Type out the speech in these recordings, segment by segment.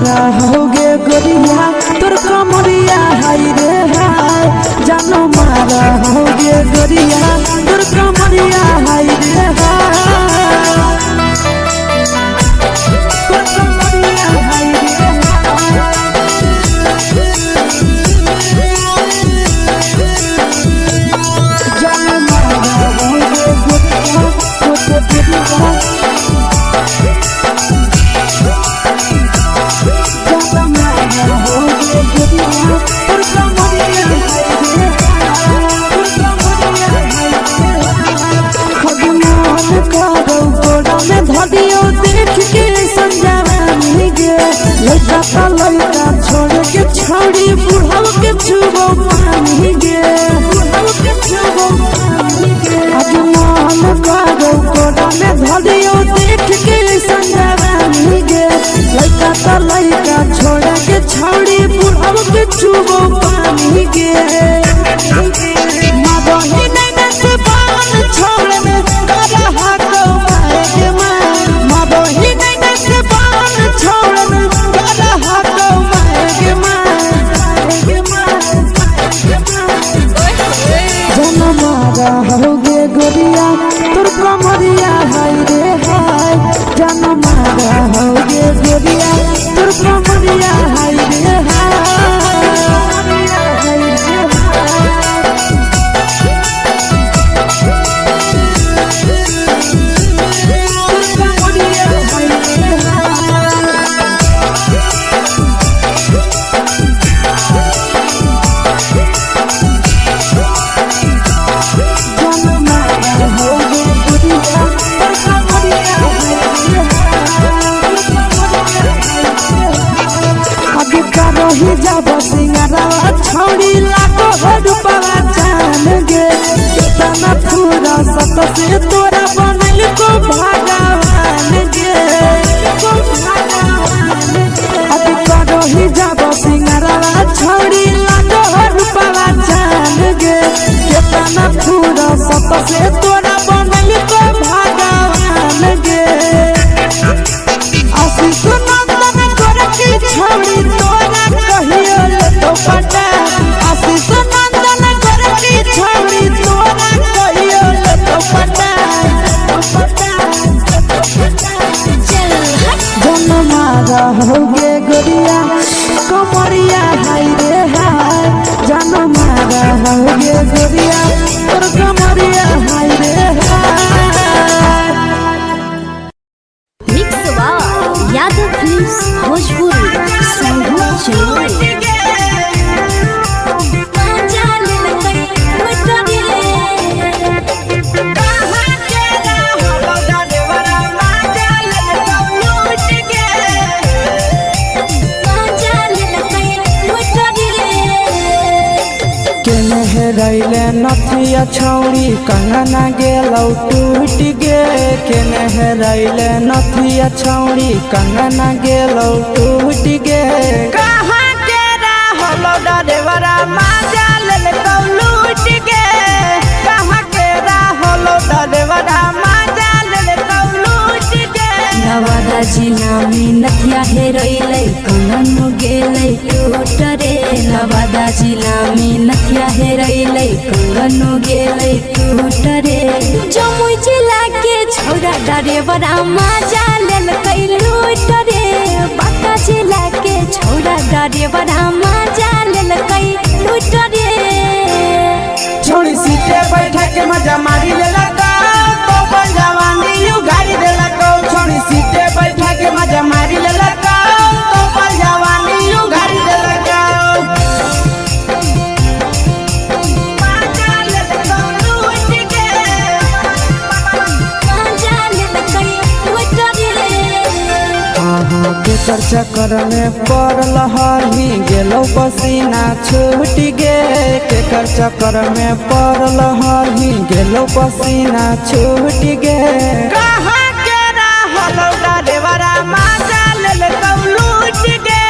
मारा होगे गोरिया तोर कमरिया हाय रे हाय। जानो मारा होगे गोरिया तोर कमरिया हाय रे हाय। तोर कमरिया हाय रे हाय। जानो मारा होगे गोरिया तोर कमरिया। जानो मारा होगे गोरिया तोर कमरिया हाय रे हाय। तोर कमरिया हाय रे हाय। खगमान करौ गोरा में धदियो देख के संजावानी गे। लइका त लइका छोड़ के छौड़ी बुढ़ाव के छुबो पानी गे। बुढ़ाव के छुबो पानी गे। खगमान करौ गोरा में धदियो देख के संजावानी गे। लइका त लइका छोड़ के छौड़ी बुढ़ाव के छुबो पानी गे। मादही नैना से बान छोड़ में करा हाको मारे के माँ। मादही नैना से बान छोड़ में करा हाको मारे के माँ। के माँ, के माँ। जन मारा होगे गोरिया तोर कमरिया हाय रे हाय। जन मारा होगे गोरिया तोर कमरिया हाय रे हाय। हाय रे हाय। तोर कमरिया हाय रे हाय। जन मारा होगे गोरिया तोर कमरिया हाय रे हाय। आगे करही जाब सिंगारा छौड़ी लागो हो रूपवा जान गे। केतना फूरा सत से तोरा बनल को भगवान गे। को भगवान गे। आगे करही जाब सिंगारा छौड़ी लागो हो रूपवा जान गे। केतना फूरा सत से तोरा बनल को भगवान गे। आशीष नंदन गोरखी छौड़ी तोरा कहियो लेतो पटा। आशीष नंदन गोरखी छौड़ी तोरा कहियो लेतो पटा। चल हट। जन मारा होगे गोरिया कमरिया हाय रे हाय। जन मारा होगे गोरिया तोर कमरिया हाय रे हाय। Mix by Yadav films Bhojpuri Sangam चलोई। केने हेरैले नथिया छौरी कंगना गेलौ टूट गे। केने हेरैले नथिया छौरी कंगना गेलौ टूट गे। कहाँ के रहलो डरेवरा माजा लेलकौ लूट गे। कहाँ के रहलो डरेवरा माजा लेलकौ लूट गे। नवादा जिला में नथिया हेरैलै कंगन गेलै टूट रे। नवादा जिला में नथिया हेरैलै कंगन गेलै टूट रे। जमुई जिला के छौरा डरेवरा माजा लेलकै लूट रे। बांका जिला के छौरा डरेवरा माजा लेलकै लूट रे। छोड़ी सीटे बैठा के मजा मारी लेलकौ तो अपन जवानी you गाड़ी देलकौ। छोड़ी सीटे बैठा के मजा मारी लेलकौ तो अपन जवानी you गाड़ी देलकौ। माजा लेलकौ लूट गे। माजा लेलकै लूट रे। अहाँ के चक्कर में पड़ल हही गेलौ पसीना छूट गे। केकर चक्कर में पड़ल हही गेलौ पसीना छूट गे। कहाँ के रहलो डरेवरा माजा लेलकौ लूट गे।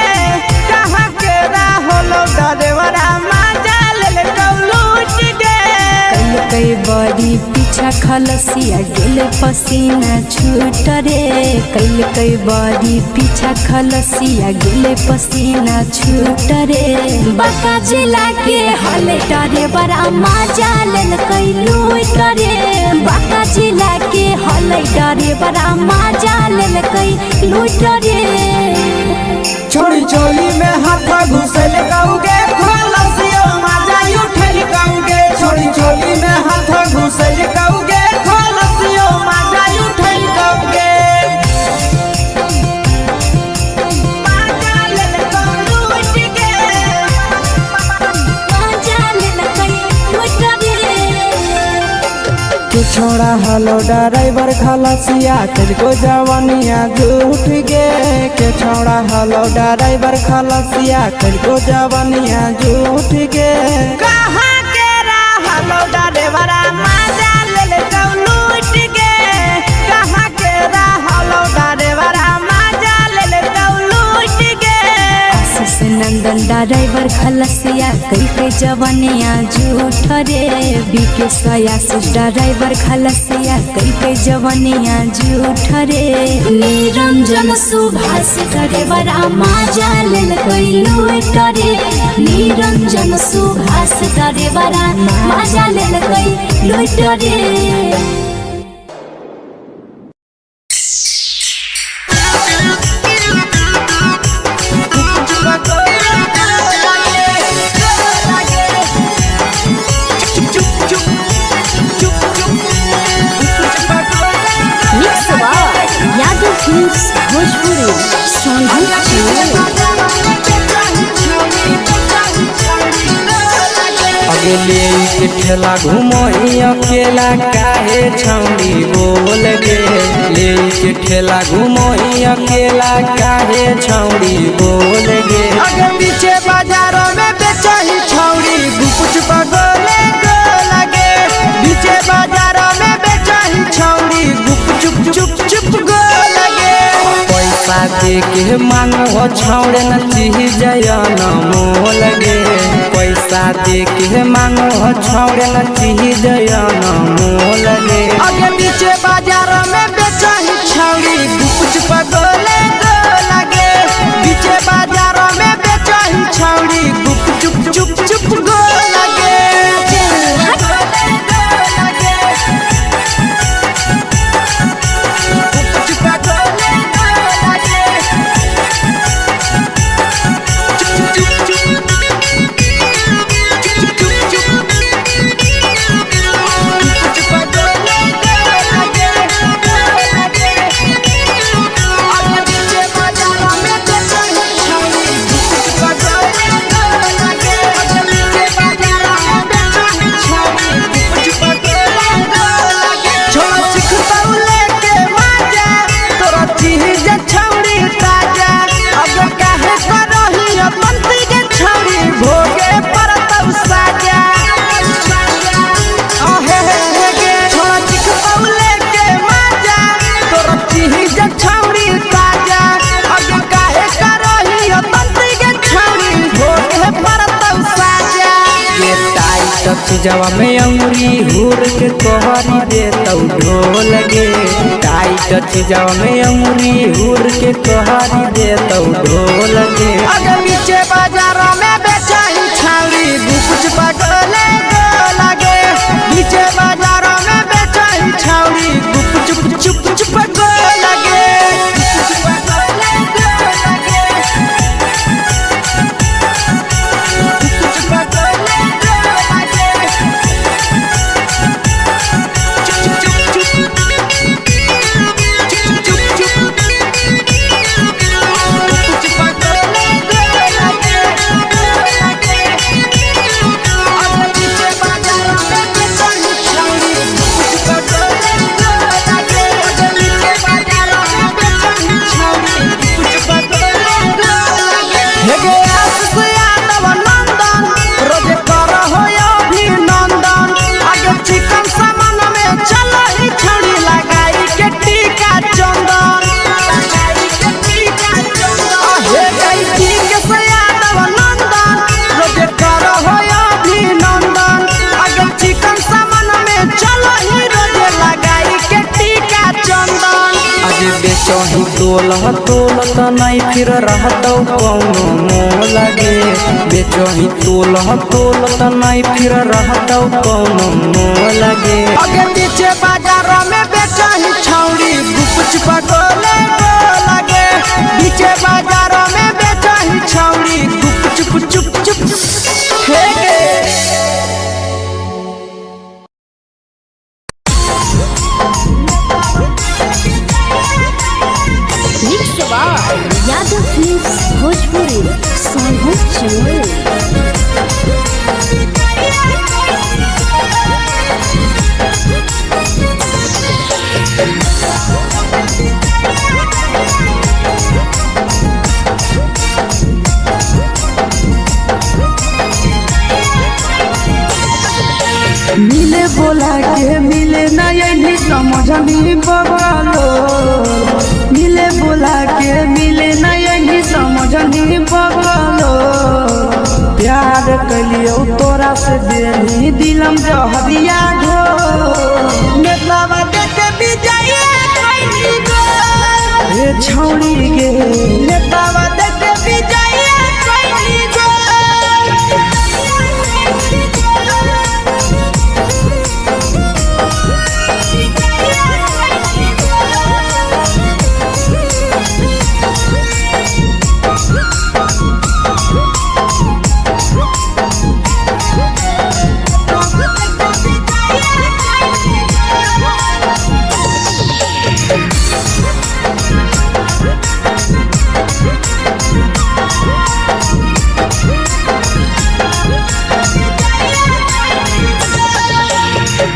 कहाँ के रहलो डरेवरा माजा लेलकौ लूट गे। कई बड़ी पीछा पीछा खलसिया गेले पसीना छूट रे। कैल कई बड़ी पीछा खलसिया गेले पसीना छूट रे। बांका जिला के हले डरे बड़ा मजा लेल कई लूट रे। बांका जिला के हले डरे बड़ा मजा लेल कई लूट रे। छोड़ी चोली में हाथ घुसल कौगे खलसियो मजा उठल कौगे। छोड़ी चोली में हाथ घुसल कौगे खलसियो मजा उठल कौगे। मजा लेल कौ लूट गे। मजा लेल कई लूट रे। के छोड़ा हलो ड्राइवर खलसिया तेरे जवानिया झूठ गे। के छोड़ा हलो ड्राइवर खलसिया तेरे जवानिया झूठ गे। कहाँ के हलो ड्राइवर मजा ले कौ लूट गे। कहाँ के हलो ड्राइवर मजा ले कौ लूट गे। आशीष नंदन ड्राइवर खलसिया कई के जवनिया झूठ रे। बीके आशीष ड्राइवर खलसिया कई के जवनिया झूठ रे। निरंजन सुभाष ड्राइवर मजा लेल कई लूट रे। निरंजन सुभाष ड्राइवर मजा लेल कई लूट रे। Mix by Yadav films Bhojpuri Sonbhadra अगले के ठेला घुमोही अकेला काहे छौड़ी बोल गे। ले के ठेला घुमोही अकेला काहे छौड़ी बोल गे। अगे पीछे बाजार में बेचही छौड़ी गुपच पगोले गो लगे। पीछे बाजार में बेचही छौड़ी गुप चुप चुप चुप गो लगे। पैसा दे के मांगो छौड़े न चीज न मोल गे। पैसा दे के मांगो छौड़े न चीज न मोल गे। अगे पीछे बाजार में बेचही छौड़ी गुपच पगोले गो लगे। पीछे बाजार में बेचही छौड़ी गुप चुप चुप चुप गो लगे। जवा में अंगुरी हुर के तोहरी दे तौ ढोल गे। टाइट चीजवा में अंगुरी हुर के तोहरी दे तौ ढोल गे। अगे पीछे बाजार में बेचही छौड़ी गुपच पगले गो लगे। पीछे बाजार में बेचही छौड़ी गुप चुप चुप चुप गो लगे। बेचही तोल तोल त नहीं फिर रहतौ कौनो मोह लगे। बेचही तोल तोल त नहीं फिर रहतौ कौनो मोह लगे। आगे पीछे बाजार में बेचही छौड़ी गुप चुपा गोले लगे। पीछे बाजार में बेचही छौड़ी गुप चुप चुप चुप हे गे। Mix by Yadav films Bhojpuri Sonbhadra Jamui. मिले बोला के मिले ना यही समझनी बबलो। मिले बोला के मिले ना यही समझनी बबलो। प्यार कलियो तोरा से देनी दिलम जहरिया घो। नेतावा देख विजय कैली गो। हे छौड़ी गे नेतावा देख विजय कैली गो।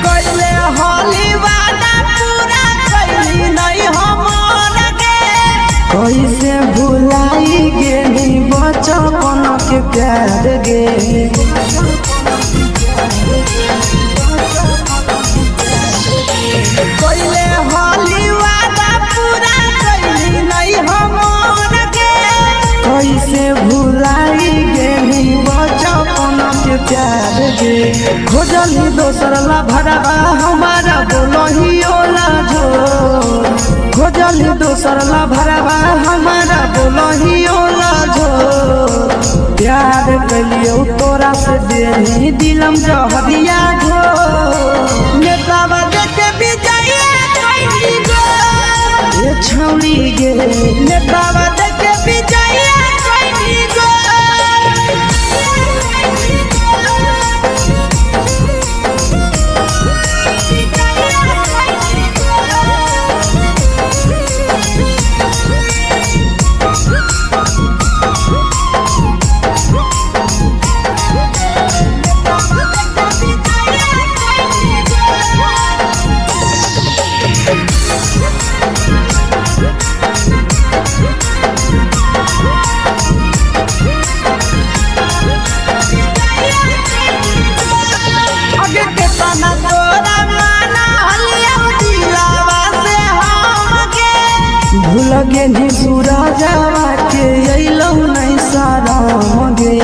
कैले होली वादा पूरा कैली नहीं हम गे। कैसे भुलाई गेली बचपन के प्यार गे। कैले होली वादा पूरा कैली नहीं हम गे। कैसे भुलाई गेली बचपन के प्यार गे। खोजली दोसर ला भरवा हमारा बोलही ओला झो। खोजली दोसर ला भरवा हमारा बोलही ओला झो। प्यार कलियो तोरा से देनी दिलम जहरिया घो। नेतावा देख विजय कैली गो। ए छौड़ी गे नेतावा देख विजय कैली गो। आगे केतना तोरा माना हलिया दिलावा से हमके। भूल गेली सूरजवा के अइलौ नहीं शरम गे।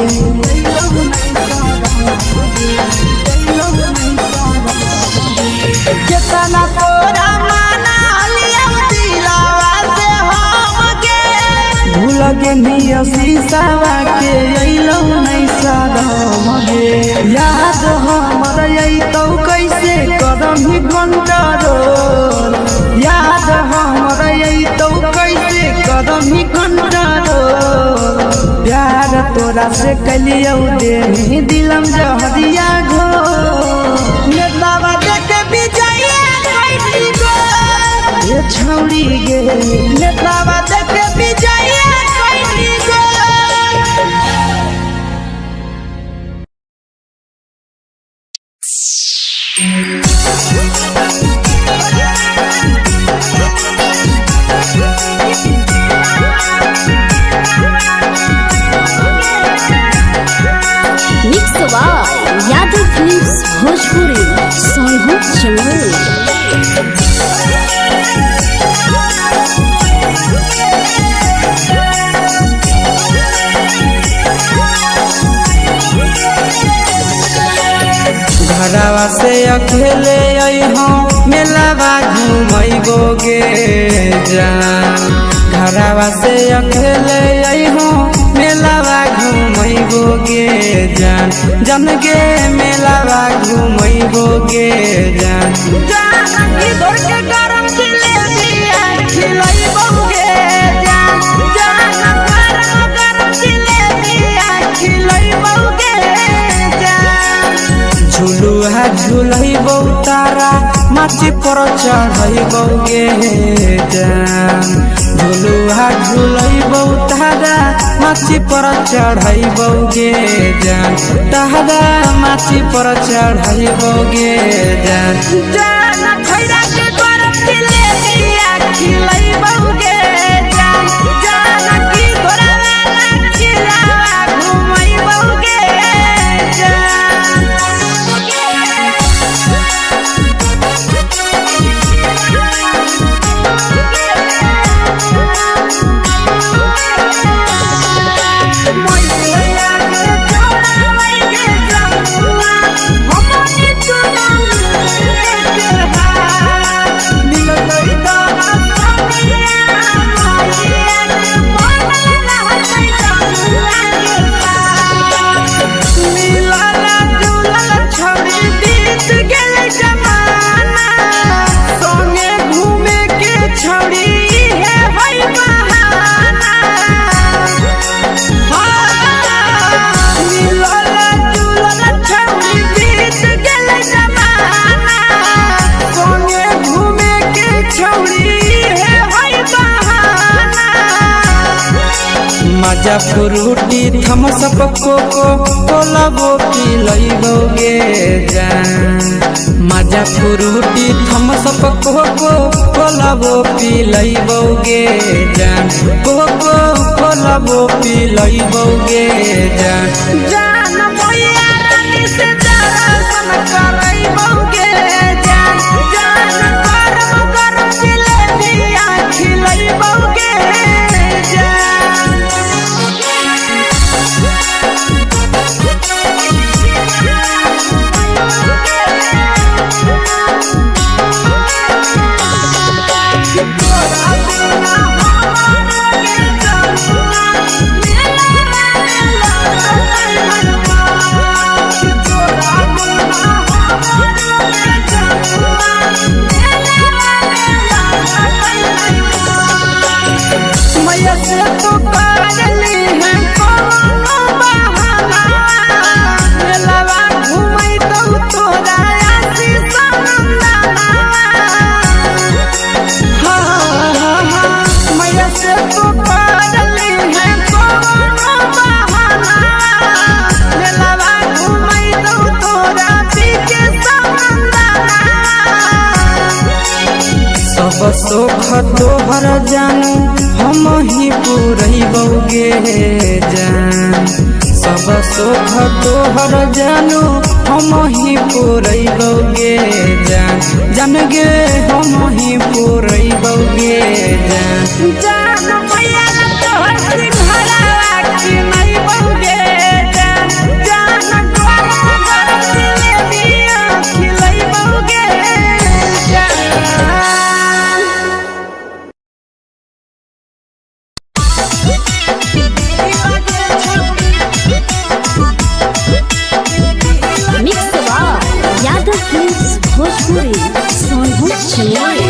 केतना तोरा माना हलिया दिलावा से हमके। भूल गेली शीशावा के अइलौ नहीं शरम गे। याद हमर अइतौ कैसे करम कंट्रोल। याद हमर अइतौ कैसे करम कंट्रोल। प्यार तोरा से कलियौ देनी दिलम जहरिया घो। नेतावा देख विजय कैली गो। ए छौड़ी गे नेतावा देख विजय कैली गो। Mix by Yadav films Bhojpuri Sonbhadra Jamui. घरवा से अकेले अइहो। मेलावा घुमैबो गे जान। घरवा से अकेले अइहो मेलावा घुमैबो गे जान, जन गे मेलावा घुमैबो गे जान। जान ई दौड़ के गरम जिलेबिया खिलैबो गे जान, जान गरम गरम जिलेबिया खिलैबो गे जान। झुलुआ झुलैबो तारा माची पर चढ़ैबो गे जान, झुलुआ झुलैबो तारा माची पर चढ़ैबो गे जान, तारा माची पर चढ़ैबो गे जान। जान खैरा के गरम जिलेबिया खिलैबो गे जान, जान की तोरा वाला खिलावा घुमैबो गे जान। मजा फ्रूटी थम्सअप कोको कोला वो पिलैबो गे जान, मजा फ्रूटी थम्सअप कोको कोला वो पिलैबो गे जान, कोको कोला वो पिलैबो गे जान। जान मैया रानी से दर्शन करैबो गे जान, जान गरम गरम जिलेबिया खिलैबो गे जान। मैया से तो करली है कोनो बहाना, मेलावा घुमै तो तोरा आशीष नंदना। हाँ हाँ हाँ, मैया से तो करली है कोनो बहाना, मेलावा घुमै तो तोरा पीके समंदना। सब सुख तोहर जानू हम ही पुरैबो गे जान, सब सुख तोहर जानू हम ही पुरैबो गे जान, जान गे हम ही पुरैबो गे जान। जान मैया तोहर सिंघारा किनैबो गे जान, जान गरम गरम जिलेबिया खिलैबो गे जान। Mix by Yadav films Bhojpuri Sonbhadra Chamoli.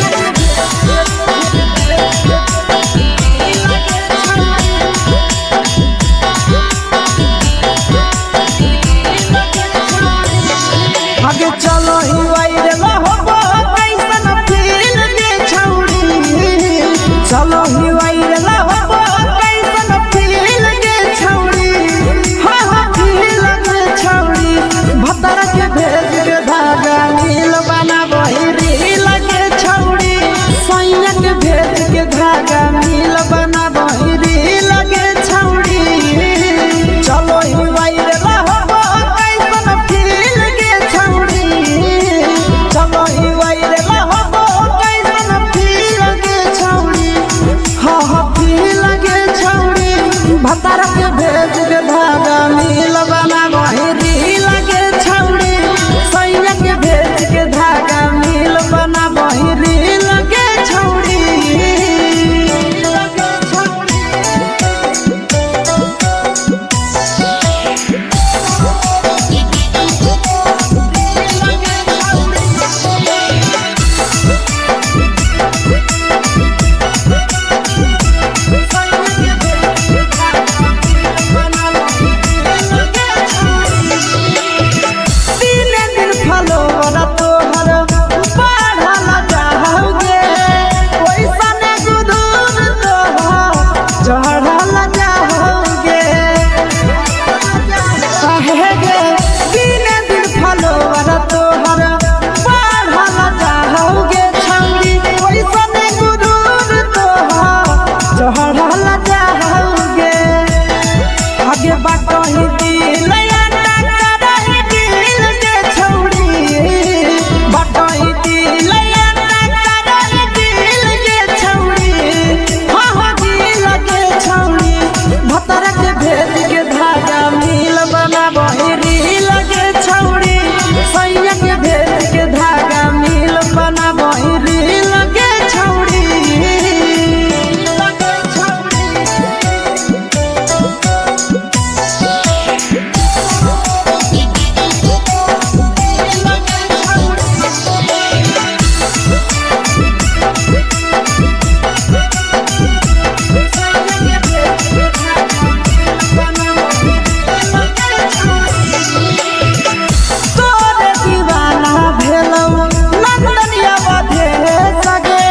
आगे चलो ही वायरल होबो कैसन फील गे छौड़ी, चलो ही वायरल होबो कैसन फील गे छौड़ी, हाँ हाँ फील गे छौड़ी, भतर के भेज के धागा नील बनाबो रील गे छौड़ी, सैया के भेज के धागा नील बनाबो रील गे छौड़ी, चलो ही वायरल होबो कैसन फील गे छौड़ी, चलो ही वायरल होबो कैसन फील गे छौड़ी, हाँ हाँ फील गे छौड़ी, भतार के भेज के धागा नील बनाबो रील गे छौड़ी, सैया के भेज के धागा नील बनाबो बाटही दिल आटा करही दिल गे छौड़ी बाटही दिल आटा करही दिल गे छौड़ी हाँ हाँ दिल गे छौड़ी भतरा के भेज के धागा मिल बनाबही रील गे छौड़ी सैया के भेज के धागा मिल बनाबही रील गे छौड़ी गे छौड़ी। तोरे दीवाना भेलौ नंदनिया बधे सगे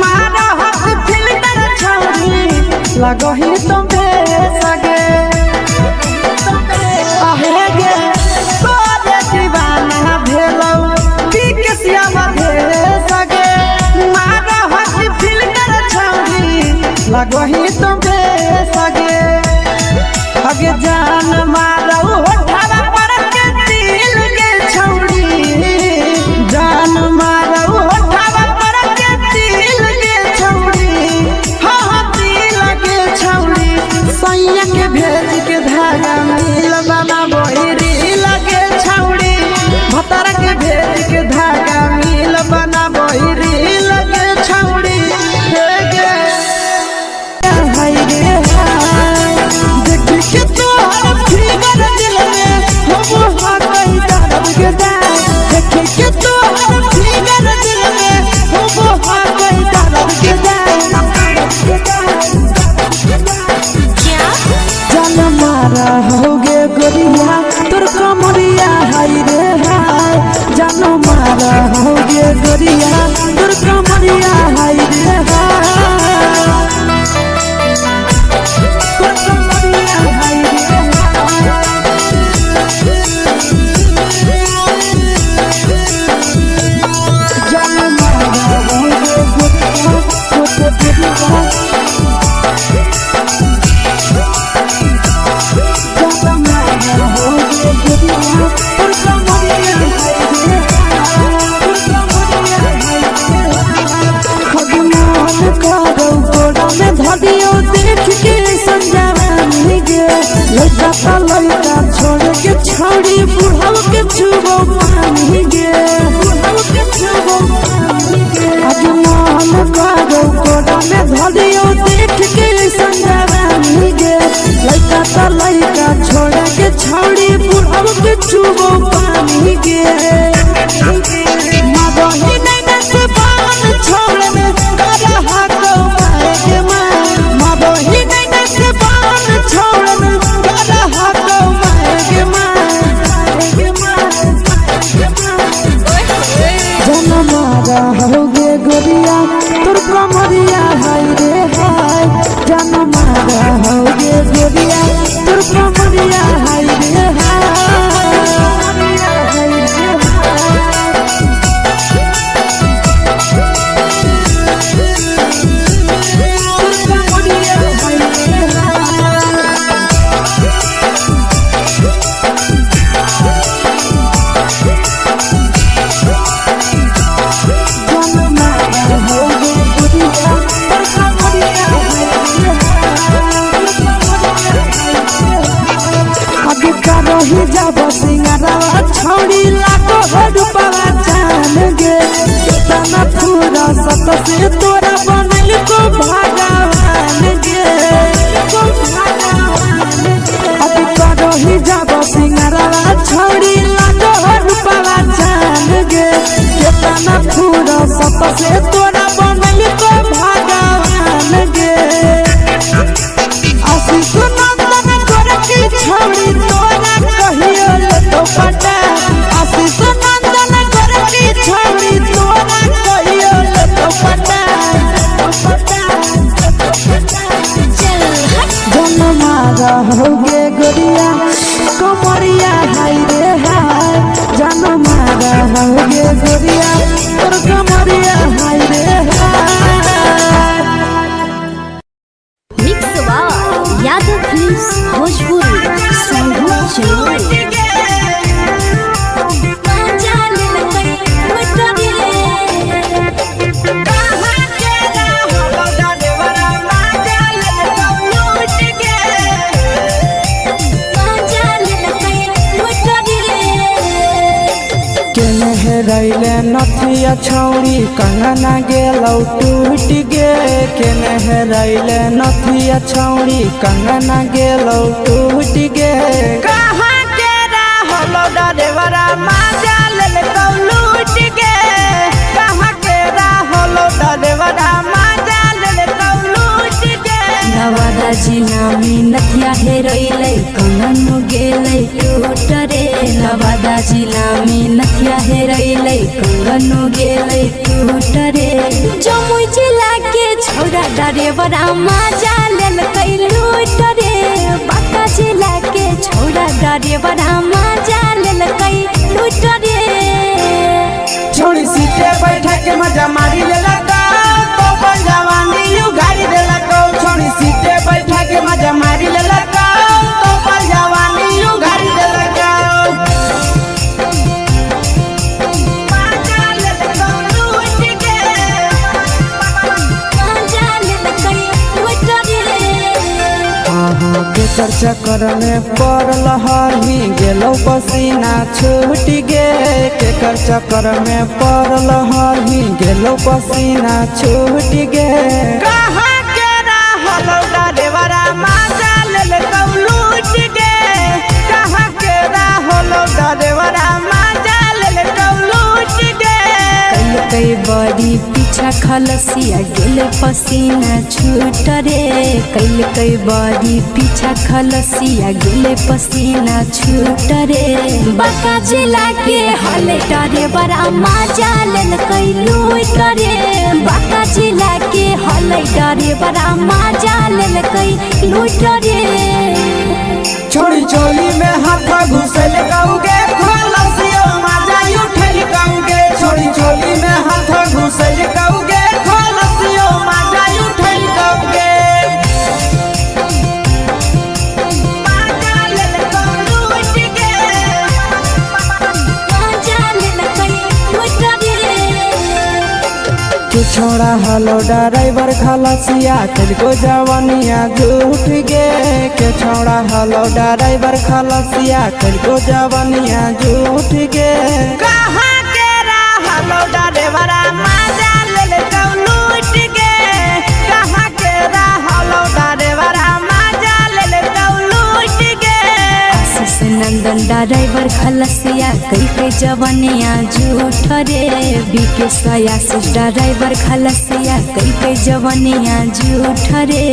मारा हक फिल्टर छौड़ी लगही तुम सगे आहे गे तोरे दीवाना भेलौ बिकसिया बधे सगे मारा हक फिल्टर छौड़ी लगही तुम सगे अगे जान मारौ होठवा पर के दिल गे छौड़ी जान मारौ होठवा पर के दिल गे छौड़ी हाँ हाँ दिल गे छौड़ी सैया के भेज के धागा मिल बनाबही रील गे छौड़ी भतरा के भेज के धागा मिल बनाबही रील गे छौड़ी हे गे हाय रे हाय देख के तोहर फिगर दिल में हम हाकई दर्द के दाग देख के तोहर फिगर दिल में हम हाकई दर्द के दाग जान मारा होगे गोरिया तोर कमरिया हाय रे हाय जान मारा होगे गोरिया तोर कमरिया हाय रे हाय तोर कमरिया हाय रे हाय जान मारा होगे गोरिया तोर कमरिया छोड़ी बुढ़ाव के छुबो पानी गे बुढ़ाव के छुबो पानी गे आज मन करो कोड़ा में धरियो देख के संजवानी गे लइका त लइका छोड़ के छोड़ी बुढ़ाव के छुबो पानी गे मदही नैना से बान छोड़ में करा हाको मारे के मां मदही नैना से बान छोड़ में करा हाको मारे के मां के मां जन मारा होगे गोरिया तोर कमरिया हाय रे हाय जन मारा होगे गोरिया तोर कमरिया हाय रे हाय तोर कमरिया हाय रे हाय। जन मारा होगे गोरिया तोर कमरिया हाय रे हाय। आगे करही जाब सिंगारा छौड़ी लागो हो रूपवा जान गे केतना फूरा सत से तोरा बनल को भगवान गे को भगवान गे आगे करही जाब सिंगारा छौड़ी लागो हो रूपवा जान गे केतना फूरा सत से तोरा बनल को भगवान गे आशीष नंदन गोरखी छौड़ी तोरा कहियो लेतो पटा आशीष नंदन गोरखी छौड़ी तोरा कहियो लेतो पटा जन मारा होगे गोरिया कमरिया हाय रे हाय जन मारा होगे गोरिया तोर कमरिया हाय रे हाय। Mix by Yadav. Films Bhojpuri Sonbhadra Jamui. माजा लेलकै लूट रे। माजा लेलकै लूट रे। केने हेरैले नथिया छौरी कंगना गेलौ टूट गे। केने हेरैले नथिया छौरी कंगना गेलौ टूट गे। कहाँ के रहलो डरेवरा माजा लेलकौ लूट गे। कहाँ के रहलो डरेवरा माजा लेलकौ लूट गे। नवादा जिला में नथिया हेरैलै कंगन गेलै टूट रे। नवादा जिला में नथिया हेरैलै कंगन गेलै टूट रे। जमुई जिला के छौड़ा डरेवरा माजा लेलकै लूट रे। बांका जिला के छौड़ा डरेवरा माजा लेलकै लूट रे। छोड़ी सीटे बैठा के मजा मारी लेलक तो अपन जवानी you गाड़ी देलक। छोड़ी सीटे बैठा के मजा मारी लेलक तो अपन जवानी you गाड़ी देलक। माजा लेलकै लूट रे। अहाँ के चक्कर में पड़ल हही गेलौ पसीना छूट गे। केकर चक्कर में पड़ल हही गेलौ पसीना छूट गे। कहाँ के रहलौ डरेवरा माजा लेलकौ लूट गे। कहाँ के रहलौ डरेवरा माजा लेलकौ लूट गे। कलकै बड़ी पीछा खलसिया गेल पसीना छूट रे। कलकै बड़ी पीछा खलसिया गेल पसीना छूट रे। बांका जिला के हले डरे बड़ा माजा लेलकै लूट रे। बांका जिला के हले डरे बड़ा माजा लेलकै लूट रे। छोड़ी चोली में हाथ घुसल कौगे खोलसियो माजा उठल कौगे। छोड़ी चोली में हाथ घुसल कौगे खोलसियो माजा उठल कौगे। माजा लेलकौ लूट गे। माजा लेलकै लूट रे। के छोड़ा हलो ड्राइवर खलासिया को जवानिया झूठ गे। के छोड़ा हलो ड्राइवर खलासिया को जवानिया झूठ गे। कहाँ के रहलो ड्राइवरा माजा लेलकौ लूट गे। कहाँ के रहलो ड्राइवरा माजा लेलकौ लूट गे। आशीष नंदन ड्राइवर खलसिया कई के जवनिया झूठ रे। बीके आशीष ड्राइवर खलसिया कई के जवनिया झूठ रे।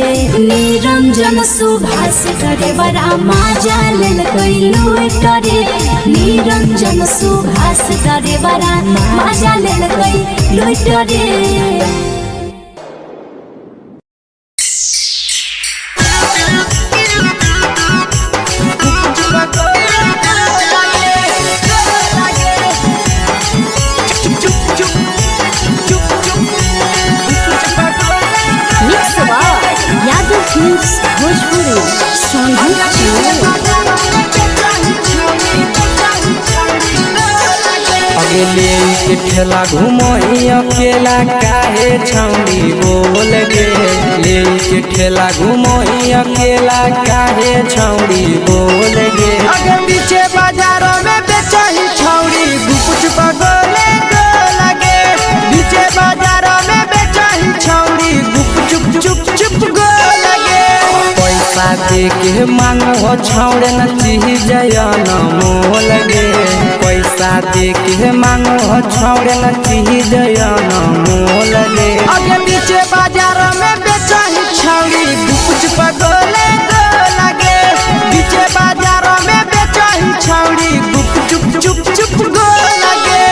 निरंजन सुभाष ड्राइवर माजा लेलकै लूट रे। निरंजन सुभाष ड्राइवर माजा लेलकै लूट रे। Mix by Yadav Films Bhojpuri Sonbhadra Jamui. अगले के ठेला घुमोही अकेला काहे छौड़ी बोल गे। ले के ठेला घुमोही अकेला काहे छौड़ी बोल गे। अगे पीछे बाजारों में बेचही छौड़ी गुपुच पगोले गो लगे। पीछे बाजारों में बेचही छौड़ी गुप चुप चुप चुप गो लगे। पैसा दे के मांगो छौड़े न चीज न मोल गे। पैसा दे के मांगो छौड़े न चीज न मोल गे। अगे पीछे बाजार में बेचही छौड़ी गुपुच पगोले गो लगे। पीछे बाजार में बेचही छौड़ी गुप चुप चुप चुप गो लगे।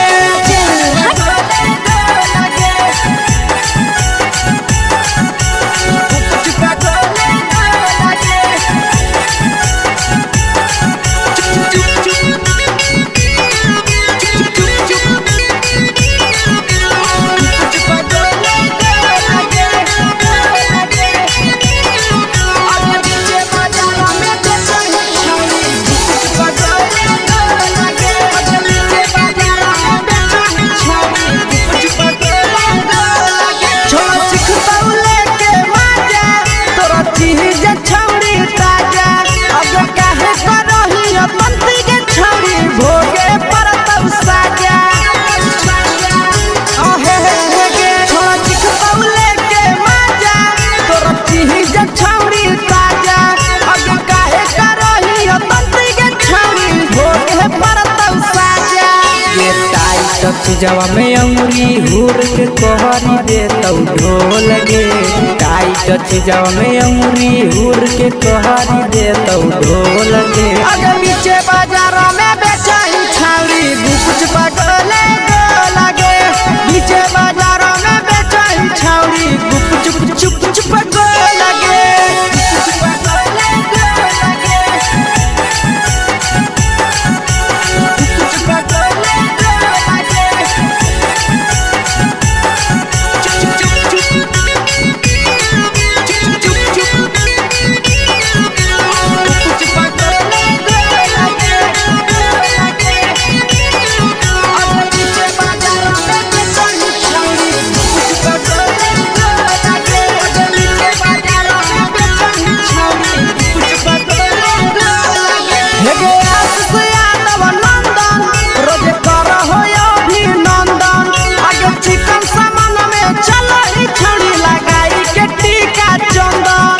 चीजवा में अंगुरी हुर के कहरी देतौ ढोल गे। टाइट चीजवा में अंगुरी हुर के कहरी देतौ ढोल गे। अगे बीचे बाजार में बेचाई छाउरी गुपच पगले गो लागे। बीचे बाजार में बेचाई छाउरी गुप चुप चुप चुप गो लागे। हे आशीष यादव नंदन रोज कर हो अभिनंदन। आगे चिकन सामान में चलो ही छड़ी लगाई के टीका चंदन।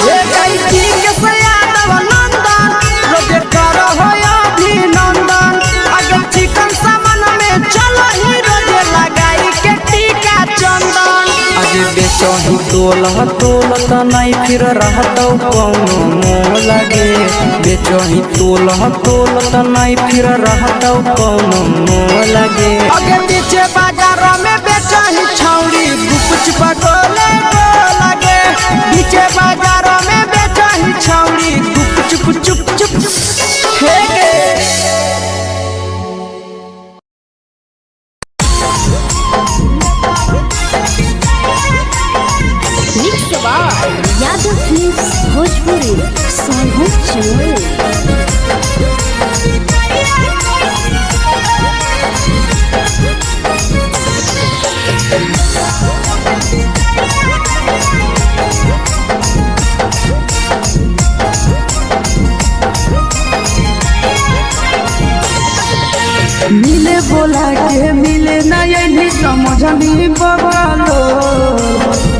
हे गायकी के से यादव नंदन रोज कर हो अभिनंदन। आगे चिकन सामान में चलो ही रोज लगाई के टीका चंदन। आज बेचही तोल तोल त नहीं फिर रहतौ कौनो मोल गे। बेचही तोल तोल त नहीं फिर रहतौ कौनो मोल गे। आगे पीछे बाजार में बेचाही छौरी गुपच पगोले गो लागे। पीछे बाजार में बेचाही छौरी गुप चुप चुप चुप हे गे। Mix by Yadav films Bhojpuri Sonu Channel. मिले बोला के मिले नहीं समझनी बगलो।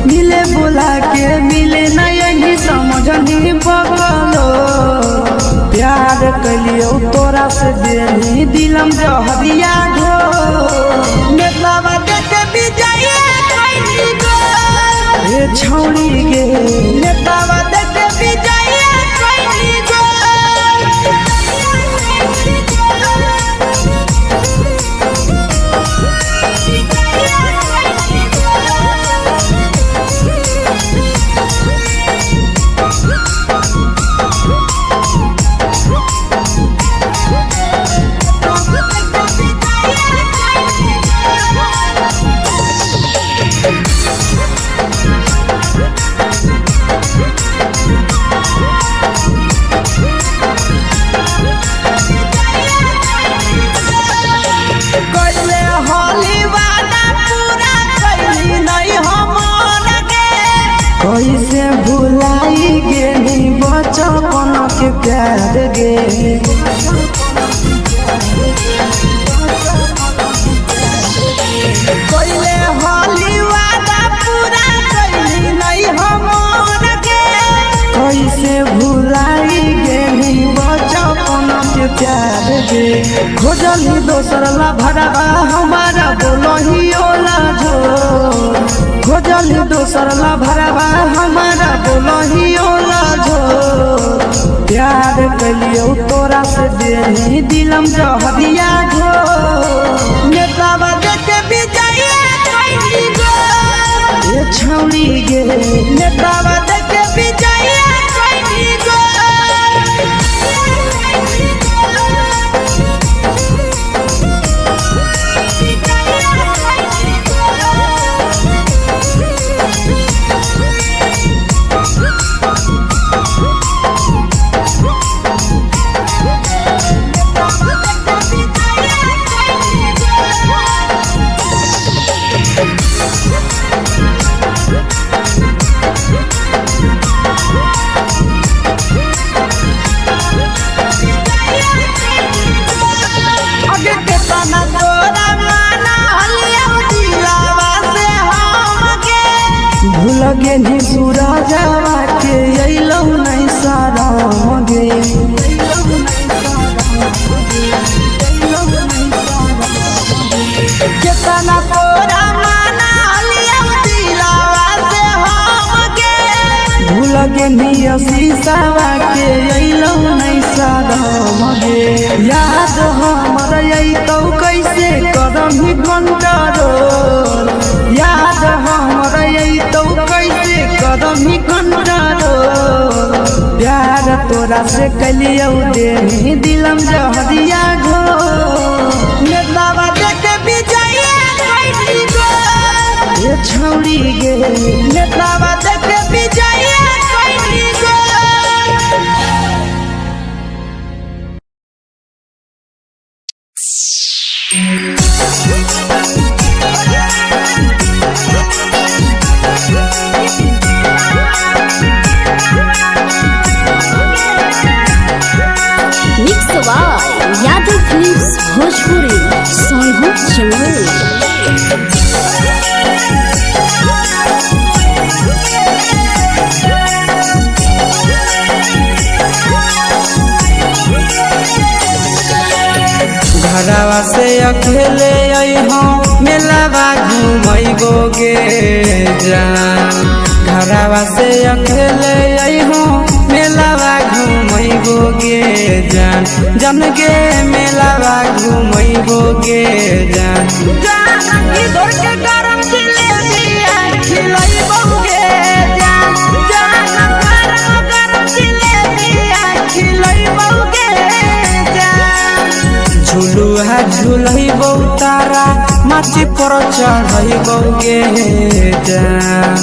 मिले बोला के मिले नहीं समझनी बगलो। प्यार कलियो तोरा से देनी दिलम जहरिया घो। नेतावा देख विजय कैली गो। हे छौड़ी गे नेतावा देख विजय कैली गो। कैले होली वादा पूरा कैली नहीं हमर गे। कैसे भुलाई गेली बचपन के प्यार गे। कैले होली वादा पूरा कैली नहीं हमर गे। कैसे भुलाई गेली बचपन के प्यार गे। खोजली दोसर ला भरवा हमारा बोलही ओला जो। खोजली दोसर ला भरवा हमारा बोलही ओला जो। प्यार कलियो तोरा से देनी दिलम जहरिया घो। नेतावा देख विजय कैली गो। ए छौड़ी गे नेतावा देख विजय कैली गो। Thank you. लगे नियो शीशावा के अइलौ नै सदम गे। याद हमर अइतौ कैसे करम कंट्रोल, याद हमर अइतौ कैसे करम कंट्रोल। प्यार तोरा से कलियौ देही दिलम जहरिया घोर। नेतावा देख विजय कैली गो ए छौरी गे, नेतावा देख विजय कैली गो। Mix by Yadav films Bhojpuri Sonbhadra Jamui. घरवा से अकेले अइहो मेलावा घुमैबो गे जान। घरवा से अकेले अइहो मेलावा घुमैबो गे जान, जान गे मेलावा घुमैबो गे जान। जान की धर के गरम जिलेबिया खिलैबो गे जान, जान गरम गरम जिलेबिया खिलैबो गे जान। झुलुहा झुलैबौ तारा माची पर चढ़ैबौ गे जान।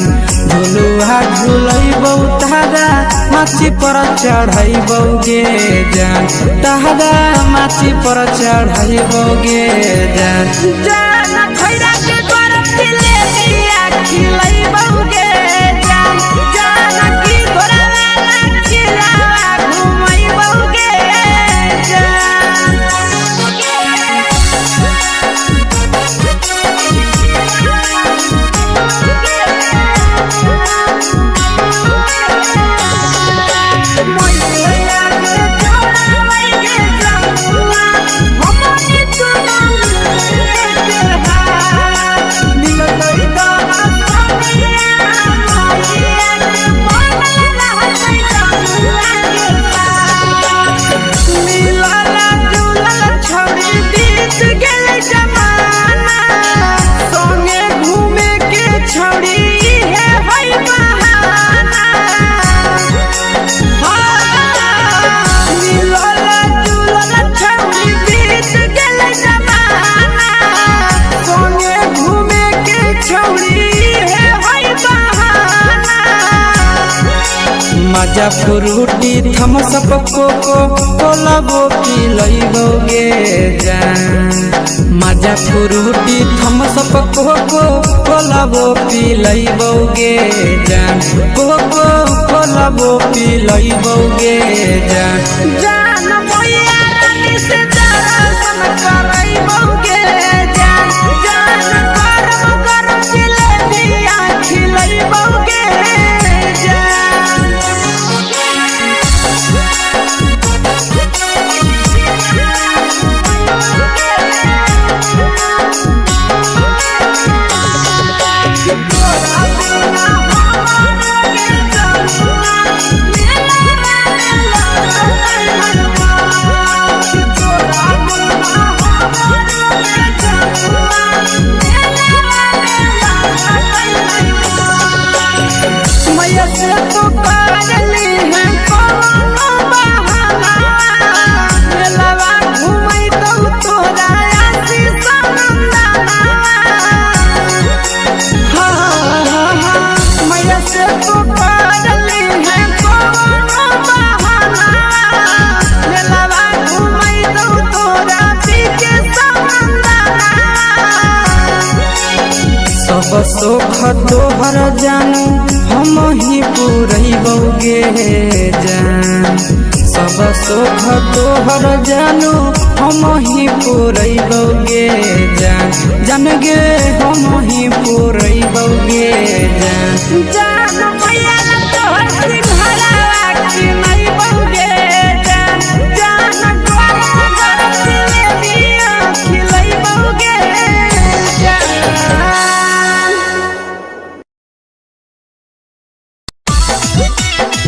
झुलुहा झुलैबौ तारा माची पर चढ़ैबौ गे जान, तारा माची पर चढ़ैबौ गे जान। जान खैरा के गरम जिलेबिया खिलैबौ गे जान, जान की तोरा वाला खिलावा घुमैबौ गे जान। छौड़ी हे होई बहाना, मिलल जुलल छौड़ी बीत गेलै जमाना, संगे घूमे के छौड़ी हे होई बहाना। मजा फ्रूटी थम्सअप कोको कोला वो पिलैबो गे जान। मजा फ्रूटी थम्सअप कोको कोला वो पिलैबो गे जान, कोको कोला वो पिलैबो गे जान। जान मैया रानी से दर्शन करैबो गे जान, जान गरम गरम जिलेबिया खिलैबो गे जान। मैया से तो करली है कोनो बहाना, मेलावा घुमैतौ तोरा आशीष नंदना। हाँ हाँ हाँ, मैया से तो करली है कोनो बहाना, मेलावा घुमैतौ तोरा पीके नंदना। सब सुख तोहर जानू हम ही पुरैबौ गे जान। सब सुख तोहर जानू हम ही पुरैबौ गे जान, जान गे हम ही पुरैबौ गे जान। जान मैया तोहर सिंघारा किनैबौ गे जान, जान गरम गरम जिलेबिया खिलैबौ गे जान। Mix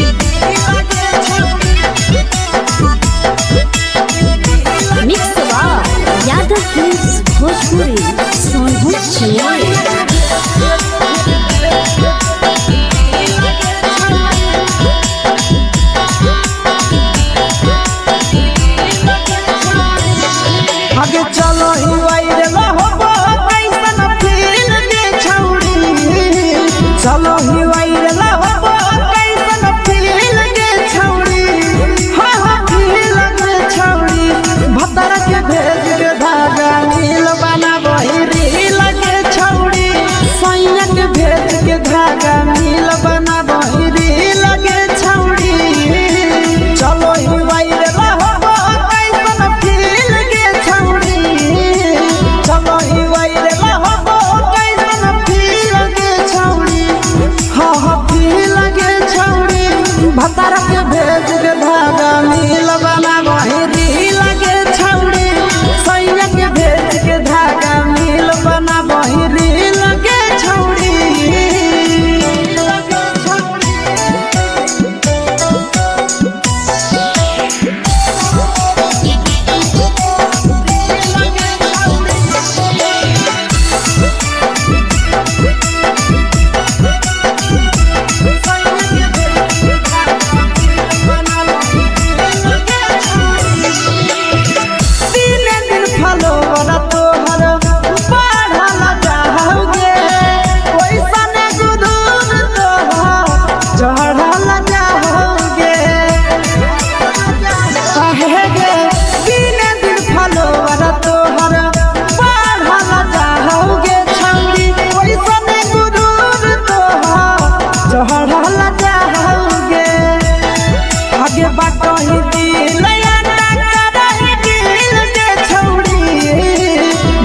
बाटही दिल करही दिल के छौड़ी,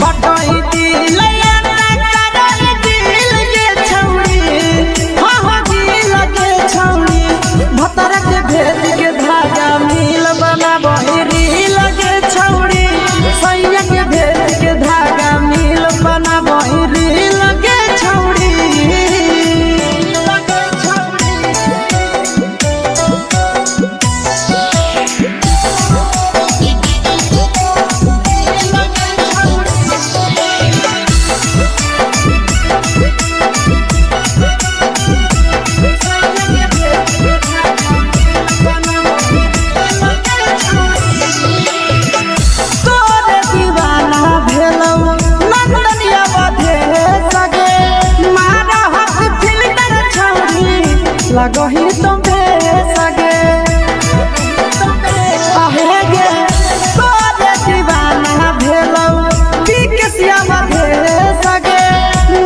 बाटही दिल करही दिल के छौड़ी, हाँ हाँ दिल के छौड़ी। भतर के भेज के धागा मिल बनाबही रील के छौड़ी, सैया के भेज के धागा मिल बनाबही रील के छौड़ी। तोरे दीवाना भेलौ नंदनिया बधे सगे, मारा हक फिल्टर छौड़ी लगही तुम सगे। आहे गे तोरे दीवाना भेलौ पीकेसिया बधे सगे,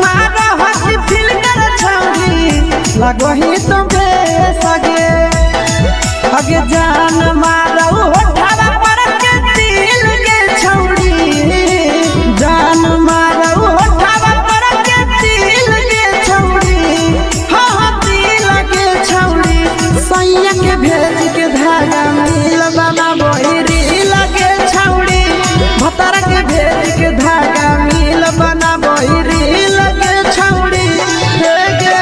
मारा हक फिल्टर छौड़ी लगही तुम सगे। अगे जान मारौ होठावा पर के दिल के छौड़ी, जान मारौ होठावा पर के दिल के छौड़ी, हाँ हाँ दिल के छौड़ी। सैया के भेज के धागा मिल बनाबही रील के छौड़ी, भतर के भेज के धागा मिल बनाबही रील के छौड़ी। हे गे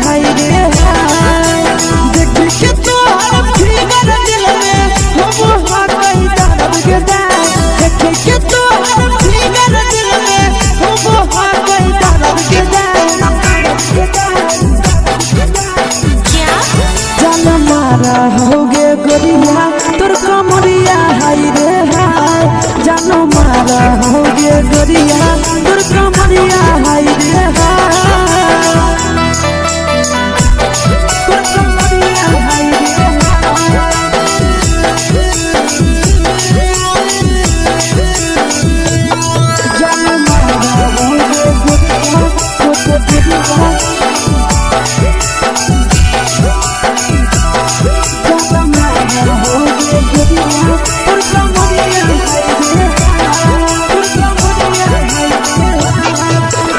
हाय रे हाय, देख के तोहर फिगर दिल में हम कहीं दर्द के दाय, देख के तोहर फिगर दिल में हम कहीं दर्द के दाय। जान मारा होगे गोरिया तोर कमरिया हाय रे हाय, जान मारा होगे गोरिया तोर कमरिया हाय रे हाय, तोर कमरिया हाय रे हाय। जान मारा होगे गोरिया तोर कमरिया, जान मारा होगे गोरिया तोर कमरिया हाय रे हाय, तोर कमरिया हाय रे हाय।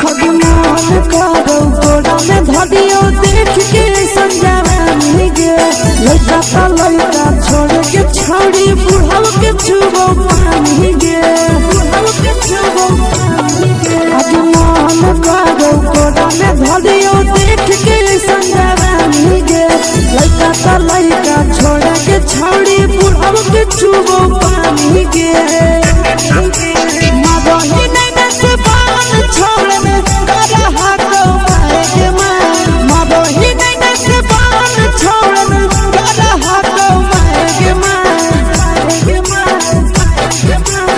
भगवान करौ तोरा में धरियो देख के संजानी गे, लइका त लइका छोड़ के छौड़ी बुढ़ाव के छुबो पानी गे, बुढ़ाव के छुबो पानी गे। भगवान करौ तोरा में धरियो देख के संजानी गे, लइका त लइका छोड़ के छौड़ी बुढ़ाव के छुबो पानी गे। मदही नैना से बान छोड़ में करहा को मारे के माँ, मदही नैना से बान छोड़ में करहा को मारे के माँ, के माँ, के माँ।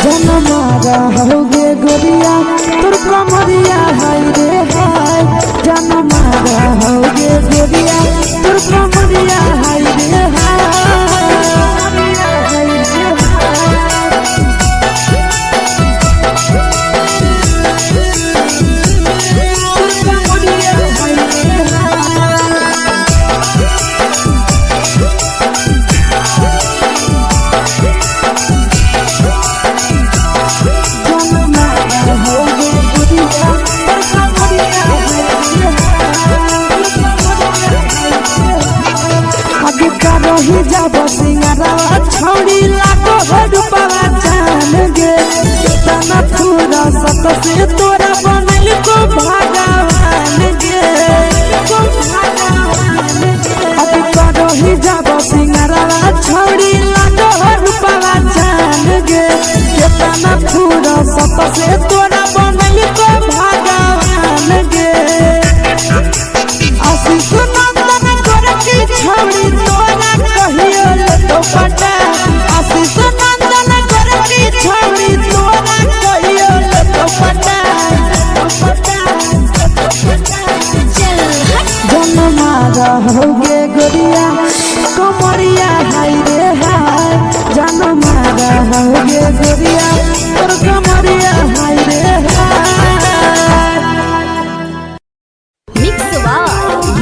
जन मारा होगे गोरिया तोर कमरिया हाय रे हाय, जन मारा होगे गोरिया तोर कमरिया हाय रे हाय, हाय रे हाय। तोर कमरिया हाय रे हाय। जान मारा होगे गोरिया तोर कमरिया हाय रे हाय। आगे करही जाब सिंगारवा छौड़ी लागो हो रूपवा जान गे, केतना थोड़ा सत से तोरा बनल को भगवान गे, को भगवान गे। आगे करही जाब सिंगारवा छौड़ी लागो हो रूपवा जान गे, केतना थोड़ा सत से तोरा बनल को भगवान गे। आशीष नंदन गोरखी छौड़ी तोरा कहियो लेतो पटा, आशीष नंदन गोरखी छौड़ी तोरा कहियो लेतो पटा, चल हट। जन मारा होगे गोरिया कमरिया हाय रे हाय, जन मारा होगे गोरिया तोर कमरिया हाय रे हाय। Mix by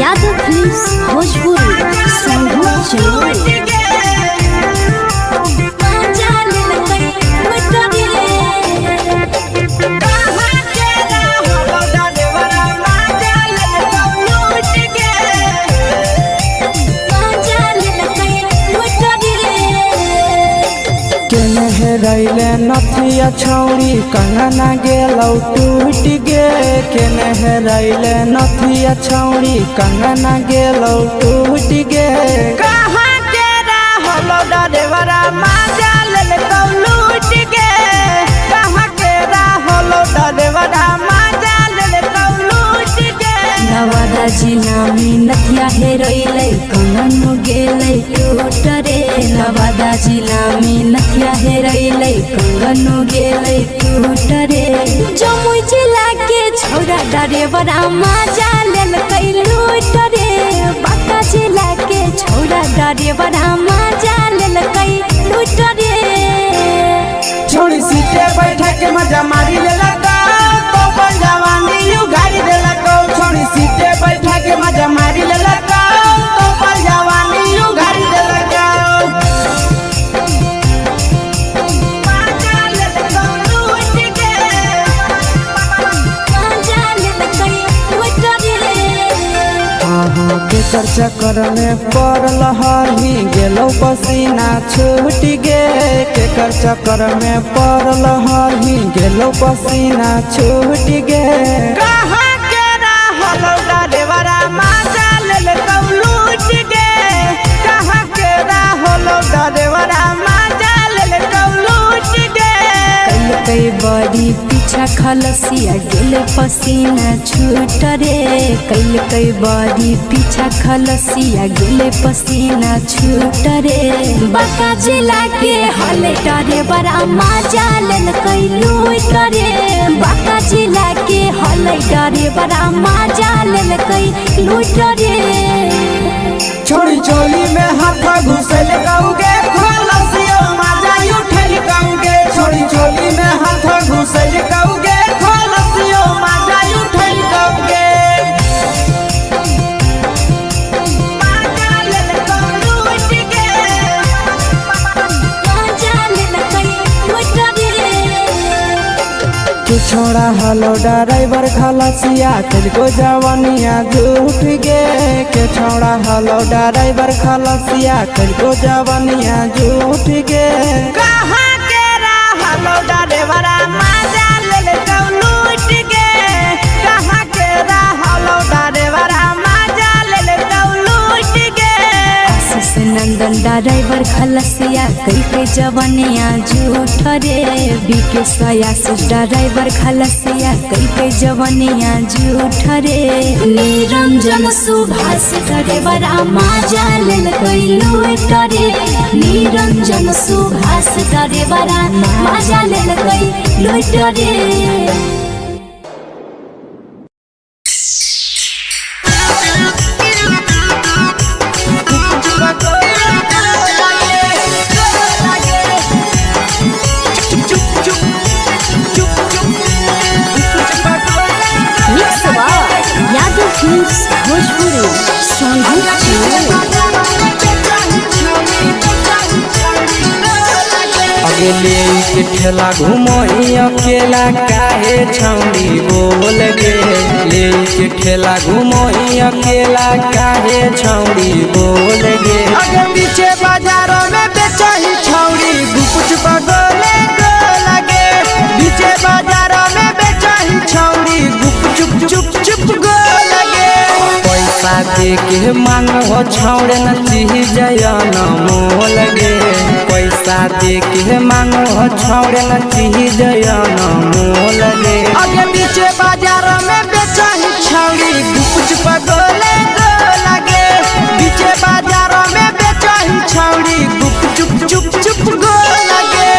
Yadav films Bhojpuri. हेरैले नथिया छौरी कंगना गेलौ टूट गे। केने हेरैले नथिया छौरी कंगना गेलौ टूट गे। कहाँ के रहलो डरेवरा माजा लेलकौ लूट गे। कहाँ के रहलो डरेवरा माजा लेलकौ लूट गे। नवादा जिला में नथिया हेरैलै कंगन गेलै टूट रे। नवादा जिला में नथिया हेरैलै कंगन गेलै टूट रे। जमुई जिला के छौरा डरेवरा माजा लेलकै लूट रे। बांका जिला के छौरा डरेवरा माजा लेलकै लूट रे। छोड़ी सीटे बैठा के मजा मारी लेलक तो अपन जवानी उघारी देलक। छोड़ी सीटे बैठा के मजा मारी लेलक तो अपन जवानी उघारी देलक। मजा लेलक लूट गे। माजा लेलकै लूट रे। अहाँ के चक्कर में पड़ल हही गेलौ पसीना छूट गे। केकर चक्कर में पड़ल हही गेलौ पसीना छूट गे। कहाँ के रहलौ डरेवरा माजा लेलकौ लूट गे। कहाँ के रहलौ डरेवरा माजा लेलकौ लूट गे। कलकै बड़ी पीछा खलसिया गेल पसीना छूट रे। कलकै बड़ी पीछा खलसिया गेल पसीना छूट रे। बांका जिला के हले डरेवरा माजा लेलकै लूट रे। बांका जिला के हले डरेवरा माजा लेलकै लूट रे। छोड़ी चोली में हाथ घुसल कौगे खलसियो माजा उठल कौगे। छोड़ी चोली में हाथ घुसल कौगे खलसियो माजा उठल कौगे। माजा लेलकौ लूट गे। माजा लेलकै लूट रे। के छोड़ा हलो ड्राइवर खलसिया तेरे जवानिया झूठ गे। के छोड़ा हलो ड्राइवर खलसिया तेरे जवानिया झूठ गे। कहाँ के रहलो ड्राइवरा माजा लेलकौ लूट गे। कहाँ के रहलो ड्राइवरा माजा लेलकौ लूट गे। आशीष नंदन ड्राइवर खलसिया कई जवनिया झूठ रे। बीके आशीष ड्राइवर खलसिया कई जवनिया झूठ रे। निरंजन सुभाष डरेवरा माजा लेलकै लूट रे। निरंजन सुभाष डरेवरा माजा लेलकै लूट रे। Mix by Yadav films Bhojpuri Sonbhadra जिला। अगले के ठेला घुमोही अकेला काहे छौरी बोल गे। ले के ठेला घुमोही अकेला काहे छौरी बोल गे। अगे पीछे बाजारों में बेचही छौरी गुपच पगोले गो लगे। पीछे बाजारों में बेचही छौरी गुप चुप चुप चुप गो लगे। पैसा दे के मांग हो छौरे न चीज न मोल गे। पैसा दे के मांग हो छौरे न चीज न मोल गे। अगे पीछे बाजार में बेचही छौरी गुपच पगोले गो लगे। पीछे बाजार में बेचही छौरी गुप चुप चुप चुप गो लगे।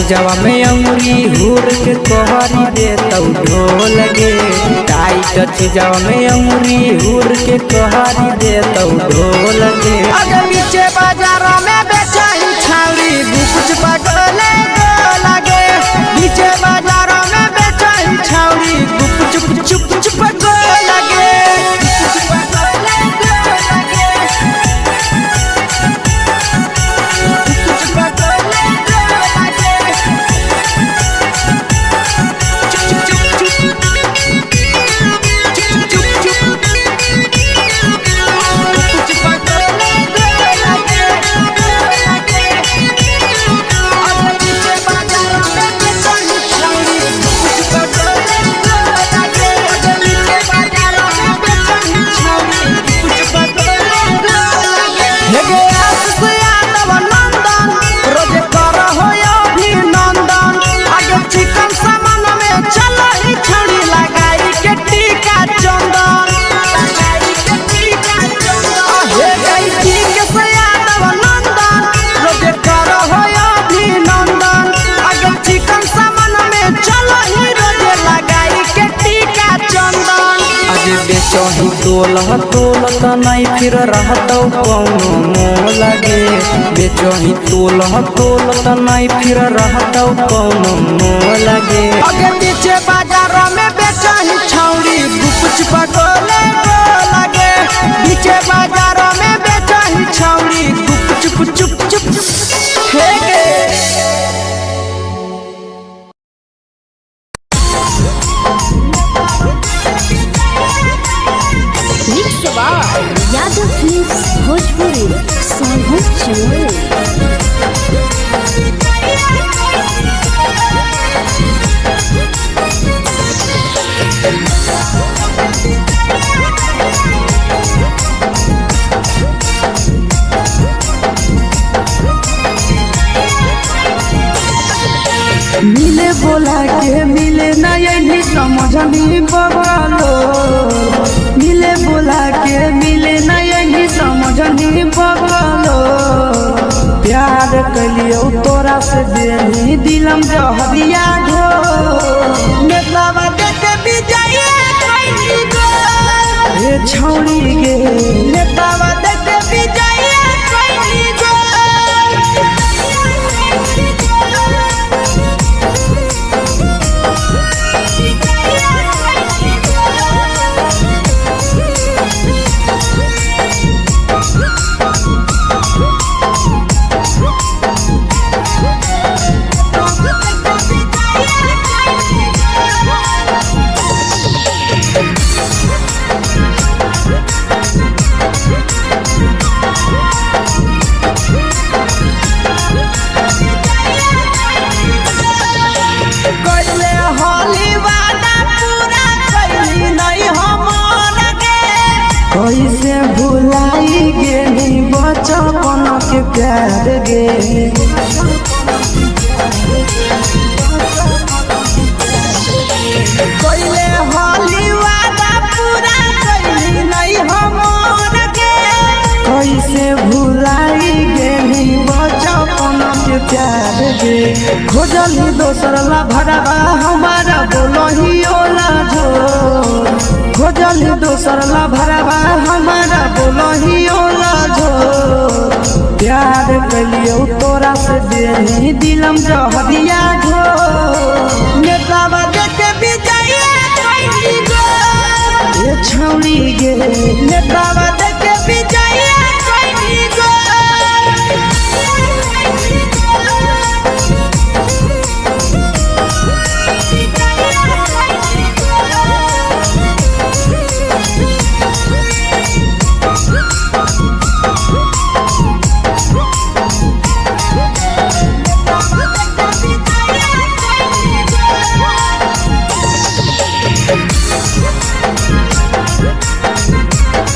चीजवा में अंगुरी हुर के कोहरी देतौ ढोल गे। टाइट चीजवा में अंगुरी हुर के कोहरी देतौ ढोल गे। अगे बीचे बाजार में बेचाई छाउरी गुपच पगले गो लागे। बीचे बाजार में बेचाई छाउरी गुप चुप चुप चुप गो लागे। गुप पगले गो लागे। गुप पगले गो लागे। चुप चुप चुप चुप चुप चुप गुप पगले गो लागे गो लागे। अगे बीचे बाजार में बेचाई छाउरी गुप पगले गो लागे। अगे बीचे बाजार में बेचाई छाउरी गुप पगले गो लागे। हे गे आस यादव नंदन रोज कर हो अभिनंदन। आगे चिकन सामान में चलो ही छड़ी लगाई के टीका चंदन। लगाई के टीका चंदन। हे गई ठीक से यादव नंदन रोज कर हो अभिनंदन। आगे चिकन सामान में चलो ही रोज लगाई के टीका चंदन। आज बेचही तोल तोल त नहीं फिर रहतौ कौनो मोह लगे। बेचही तोल तोल त नहीं फिर रहतौ कौनो मोह लगे। आगे पीछे बाजार में बेचाही छाउरी गुप चुपा गोले गो लागे। पीछे बाजार में बेचाही छाउरी गुप चुप चुप चुप हे गे। Mix by Yadav films Bhojpuri Sonbhadra Chamoli. मिले बोला के मिले ना यही समझनी बगलो। मिले बोला के मिले ना यही समझनी बगलो। प्यार कलियो तोरा से देनी दिलम जहरिया ढो। नेतावा देख विजय कैली गो। हे छौड़ी गे नेतावा देख विजय कैली गो। कैले होली वादा पूरा कैली नहीं हमर गे। कैसे भुलाई गेली बचपन के प्यार गे। कैले होली वादा पूरा कैली नहीं हमर गे। कैसे भुलाई गेली बचपन के प्यार गे। खोजली दोसर ला भरवा हमारा बोलही ओला जो। खोजली दोसर ला भरवा हमारा बोलही ओला जो। प्यार कलियो तोरा से देनी दिलम जहरिया ढो। नेतावा देख विजय कैली गो। ए छौड़ी गे नेतावा देख विजय कैली गो।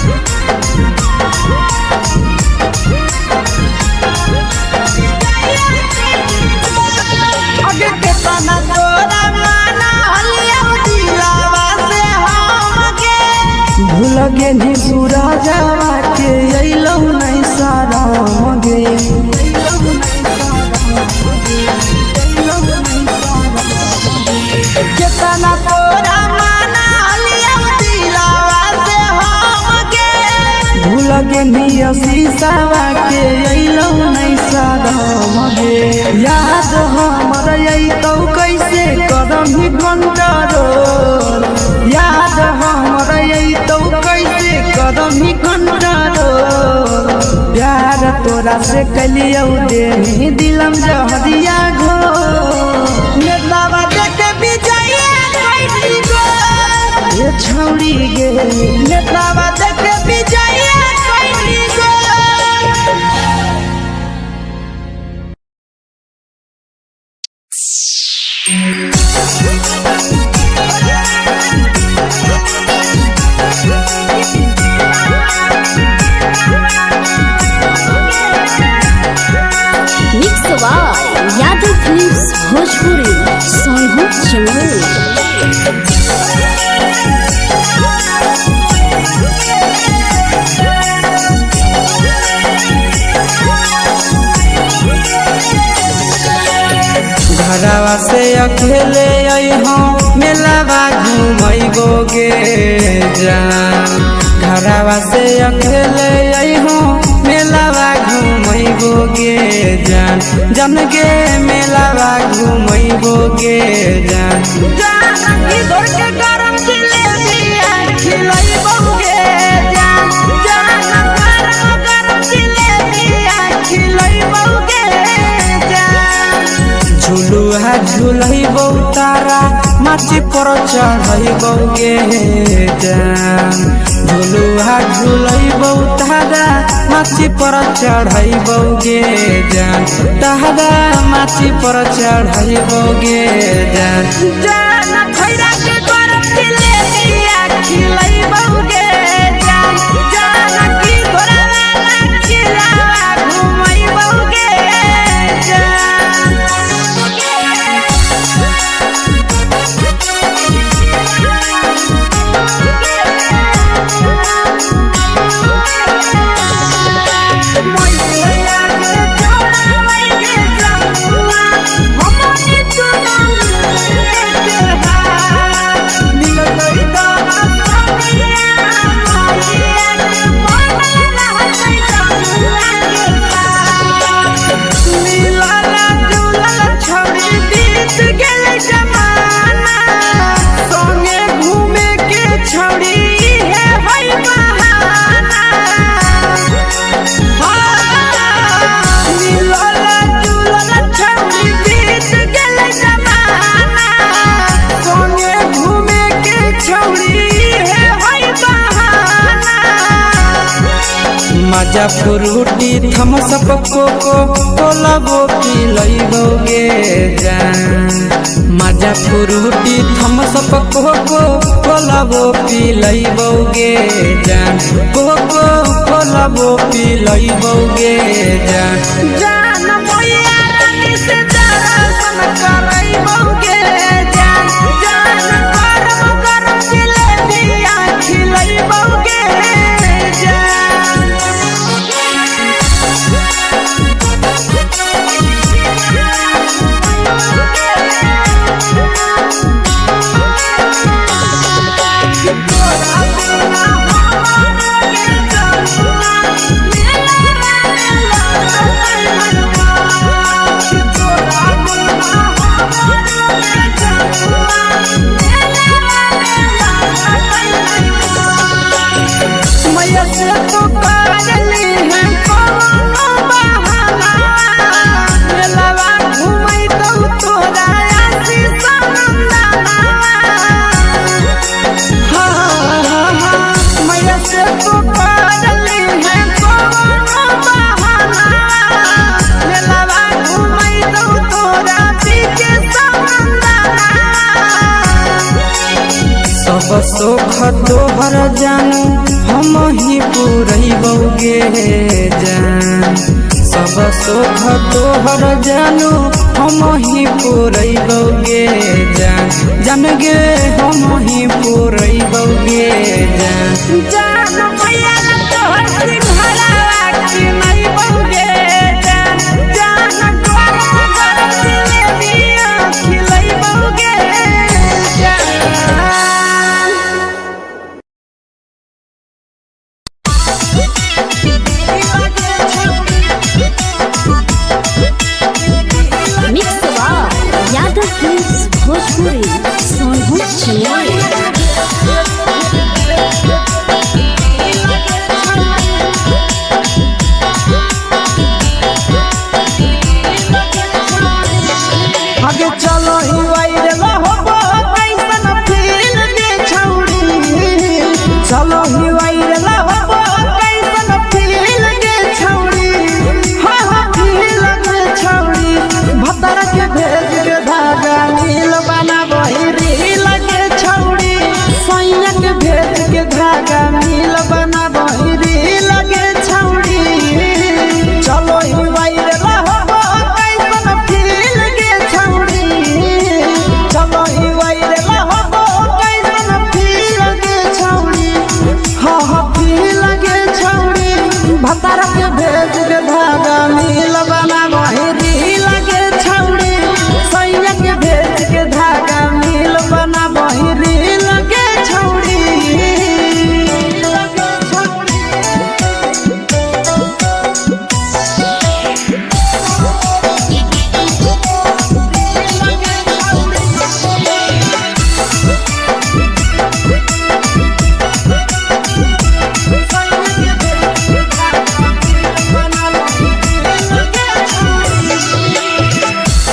Thank you. भूल गेनी शीशावा के अइलौ नै शरम गे। याद हमर अइतौ कैसे करम कंट्रोल, याद हमर अइतौ कैसे करम कंट्रोल। प्यार तोरा से कलियौ देही दिलम जहरिया घो। नेतावा देख विजया कैली गो ये छौड़ी गे, नेतावा देख विजया कैली गो। Mix by Yadav films Bhojpuri Sonhu Chamoli. घरवा से अकेले अइहो मेलावा घुमैबो गे जान। घरवा से अकेले अइहो मेलावा घुमैबो गे जान। जन गे मेलावा घुमैबो गे जान। जान की धर के गरम जिलेबिया खिलैबो गे जान। जान गरम गरम जिलेबिया खिलैबो गे जान। झुलुआ झुलैबौ तारा माची पर चढ़ैबौ गे जान। झुलुआ झुलैबौ तारा माची पर चढ़ैबौ गे जान। तारा माची पर चढ़ैबौ गे जान। जान खैरा के गरम जिलेबिया खिलैबौ गे जान। जान की घोड़ावाला खिलावा घुमैबौ गे जान। मजा फ्रूटी थम्सअप कोको कोला वो पिलैबौ गे जान। मजा फ्रूटी थम्सअप कोको कोला वो पिलैबौ गे जान। कोको कोला वो पिलैबौ गे जान। जान मैया रानी से दर्शन करैबौ गे जान। जान गरम गरम जिलेबिया खिलैबौ गे जान। मैया से तो करली है कोनो बहाना, मेलावा घुमैतौ तोरा आशीष नंदना। हाँ हाँ हाँ, मैया से तो करली है कोनो बहाना, मेलावा घुमैतौ तोरा पीके नंदना। सब सुख तोहर जानू हम ही पुरैबौ गे जान। सब सुख तोहर जानू हम ही पुरैबौ गे जान। जान गे हम ही पुरैबौ गे जान। जान मैया तोहर सिंघारावा किनैबौ गे जान। जान गरम गरम जिलेबिया खिलैबौ गे जान। भतारा के भेज के धागा मिल बना बहिरी लगे छौड़ी। सैया के भेज के धागा मिल बना बहिरी लगे छौड़ी।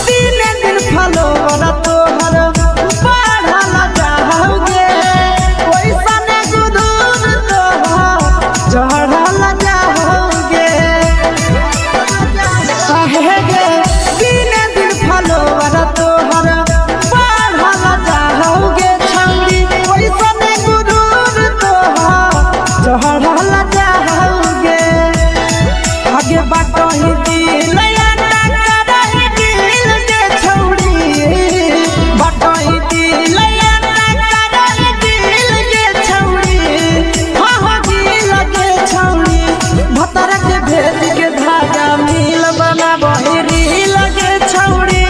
दिने दिन फलोवर तोहर बढ़ल जाओगे, ओइसने गुदूर तोहर चढ़ल जाओगे। काहे गे दिने दिन फलोवर तोहर बढ़ल जाओगे छौड़ी, ओइसने गुदूर तोहर चढ़ल जाओगे। आगे बाटही दिल करही दिल के छौड़ी, बाटही दिल करही दिल के छौड़ी। हाँ हाँ दिल के छौड़ी, भतर के भेज के धागा मिल बना बहिरी लगे छौड़ी।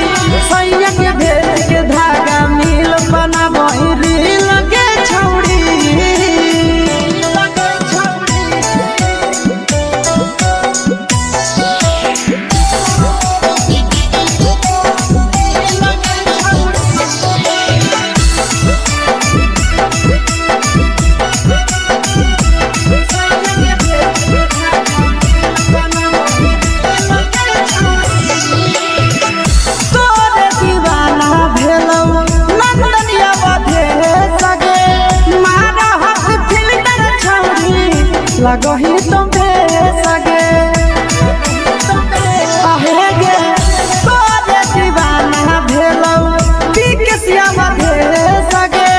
सैया के भेज के धागा मिल बना बहिरी लगे छौड़ी। लगे छौड़ी। तोरे दीवाना भेलौ नंदनिया बधे सगे, मारा हक फिल्टर छौड़ी लगही तुम सगे। आहे गे तोरे दीवाना भेलौ बिकसिया बधे सगे,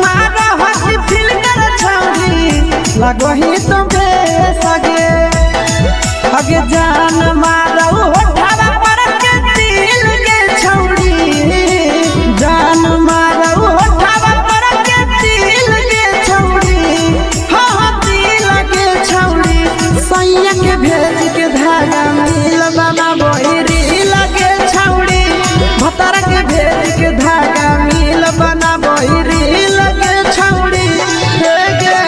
मारा हक फिल्टर छौड़ी लगही तुम सगे। अगे जान मारौ होठवा पर के दिल के छौड़ी, जान मारौ होठवा पर के दिल के छौड़ी। हाँ हाँ दिल के छौड़ी, सैया के भेज के धागा मिल बना बहिरी लगे छौड़ी। भतारा के भेज के धागा मिल बना बहिरी लगे छौड़ी। हे गे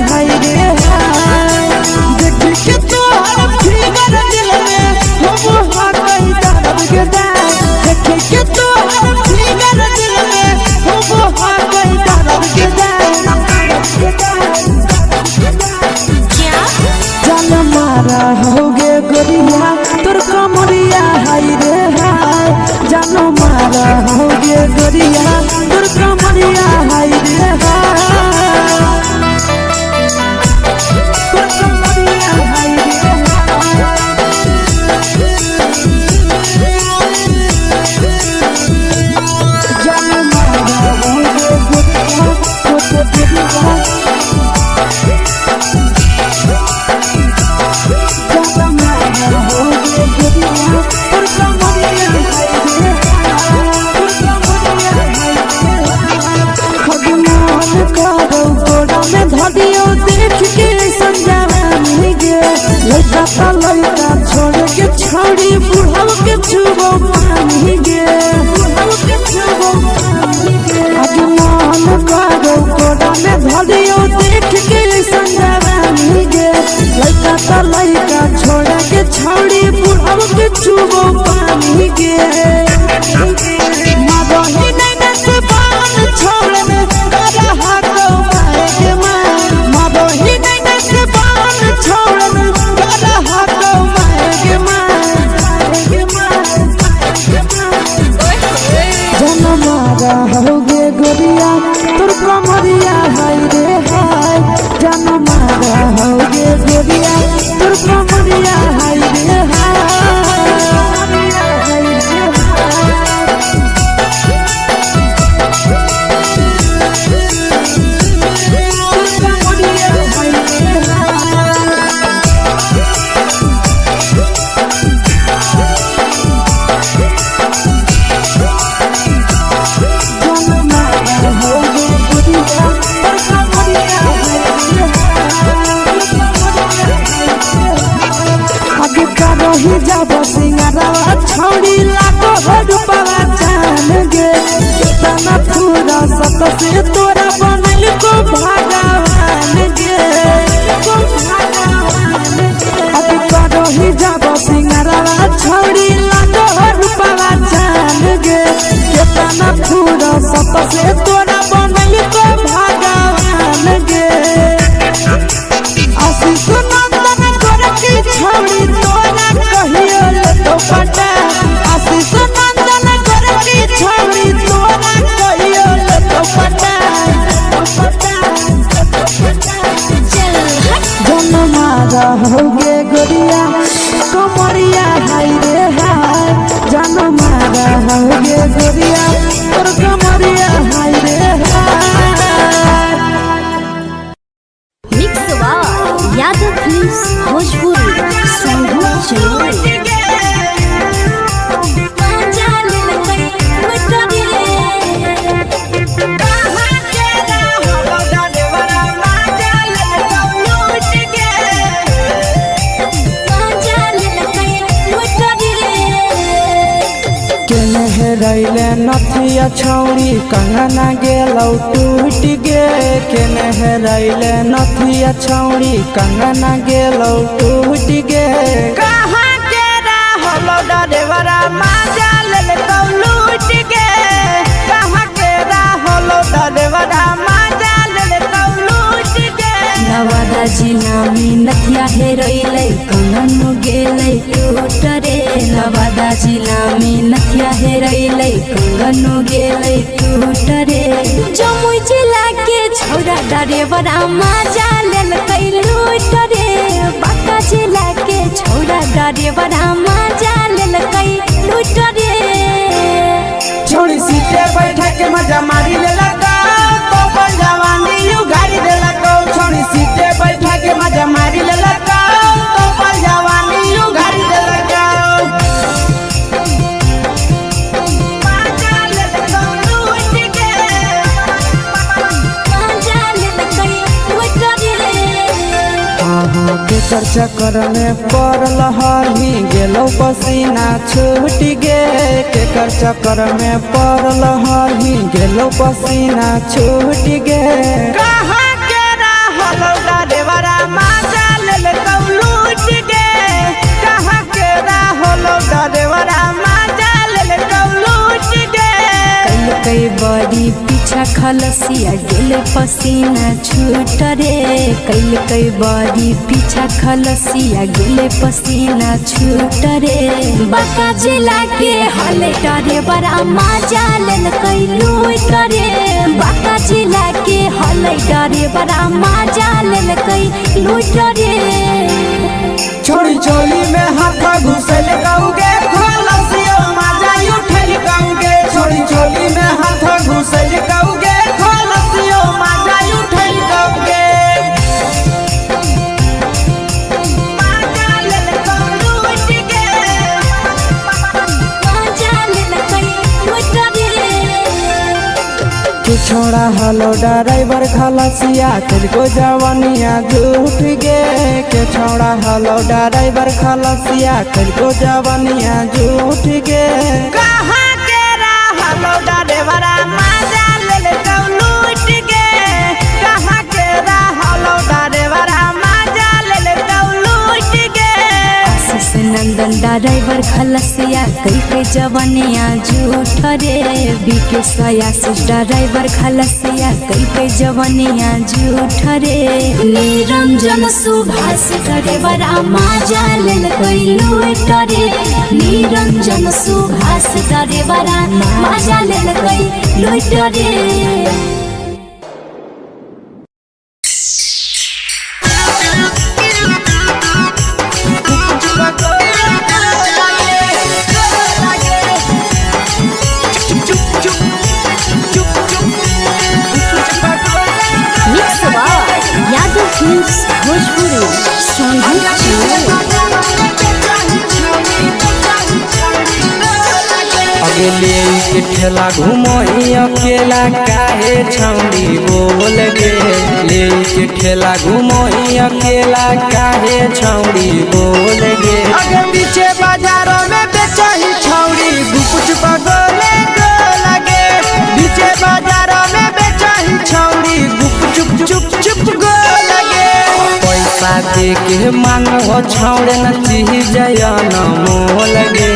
हाय रे हाय, देख के तोहर फिगर दिल में हम हाकई दर्द के दाग। देख के तोहर फिगर दिल में हम हाकई दर्द के दाग। जान मारा होगे गोरिया तोर कमरिया हाय रे हाय, जान मारा होगे गोरिया तोर कमरिया हाय रे हाय, तोर कमरिया हाय रे हाय। जान मारा होगे गोरिया तोर कमरिया, जान मारा होगे गोरिया तोर कमरिया हाय रे हाय, तोर कमरिया हाय रे हाय। खगमान करौ गोरा में धरियो देख के संजानी गे, लइका त लइका छोड़ के छौड़ी बुढ़ऊ के छुबो पानी गे, बुढ़ऊ के छुबो पानी गे। खगमान करौ गोरा में धरियो देख के संजानी गे, लइका त लइका छोड़ के छौड़ी बुढ़ऊ के छुबो पानी गे। मादही नैना से बान छोड़ में करहा कौ माए के माए, मादही नैना से बान छोड़ में करहा कौ माए के माए, के माए, के माए। जन मारा होगे गोरिया तोर कमरिया हाय रे हाय, जन मारा होगे गोरिया तोर कमरिया हाय रे हाय, हाय रे हाय। करही जब सिंगारवा छौड़ी लागो हो रूपवा जान गे। केतना फूरा सत से तोरा बनल को भगवान गे। अभी करही जब सिंगारवा छौड़ी लागो हो रूपवा जान गे। केतना फूरा सत से तोरा बनल को भगवान गे। आशीष नंदन गोरखी छौड़ी तोरा कहियो तो पटा। आशीष नंदन गोरखी छौड़ी तोरा कहियो तो पटा। जनमा रहोगे गोरिया कमरिया हाय रे हाय। जनमा रहोगे गोरिया तोर कमरिया हाय रे हाय। Mix by Yadav films Bhojpuri Sonbhadra Jamui. केने हेरैले नथिया छौड़ी कंगना गेलौ टूट गे। केने हेरैले नथिया छौड़ी कंगना गेलौ टूट गे। कहाँ के रहलो डरेवरा माजा लेलकौ लूट गे। कहाँ के रहलो डरेवरा माजा लेलकौ लूट गे। नवादा जिला में नथिया हेरैलै कंगन गेलै टूट रे। नवादा जिला में नथिया हेरैलै कंगन गेलै टूट रे। जमुई जिला के छौड़ा डरेवरा माजा लेलकै लूट रे। बांका जिला के छौड़ा डरेवरा माजा लेलकै लूट रे। छोड़ी सीटे बैठा के मजा मारी लेलक तो अपन जवानी उगारी देलक। छोड़ी सीटे बैठा के मजा मारी लेलक तो अपन जवानी उगारी देलक। माजा लेलक लूट गे। माजा लेलकै लूट रे। अहाँ के चक्कर में पड़ल हही गेलौ पसीना छूट गे। केकर चक्कर में पड़ल हही गेलौ पसीना छूट गे। कहाँ के रहलौ डरेवरा माजा लेलकौ लूट गे। कहाँ के रहलौ डरेवरा माजा लेलकौ लूट गे। कई बड़ी पीछा खलसिया गेल पसीना छूट रे। कैल कई बड़ी पीछा खलसिया गेल पसीना छूट रे। बांका जिला के हले डरेवरा माजा लेलकै लूट रे। बांका जिला के हले डरेवरा माजा लेलकै लूट रे। छोड़ी चोली में हाथ घुसल कौगे खलसियो माजा उठल कौगे। छोड़ी चोली में हाथ घुसल कौगे खलसियो माजा उठल कौगे। माजा लेलकौ लूट गे। माजा लेलकै लूट रे। के छोड़ा हलो ड्राइवर खलसिया तेरे जवानिया झूठ गे। के छोड़ा हलो ड्राइवर खलसिया तेरे जवानिया झूठ गे। कहाँ के रहलो ड्राइवरा माजा लेलकौ लूट गे। कहाँ के रहलो ड्राइवरा माजा लेलकौ लूट गे। आशीष नंदन ड्राइवर खलसिया कई के जवनिया झूठ रे। बीके आशीष ड्राइवर खलसिया कई के जवनिया झूठ रे। निरंजन सुभाष डरेवरा माजा लेलकै लूट रे। निरंजन सुभाष डरेवरा माजा लेलकै लूट रे। Mix by Yadav films Bhojpuri Sonbhadra Jamui. अगले के ठेला घुमोही अकेला काहे छौड़ी बोल गे। ले के ठेला घुमोही अकेला काहे छौड़ी बोल गे। अगे पीछे बाजारों में बेचही छौड़ी गुपच पगोले गो लगे। पीछे बाजारों में बेचही छौड़ी गुप चुप चुप चुप गो लगे। पैसा दे के मांगो छौड़े न चीज न मोल गे।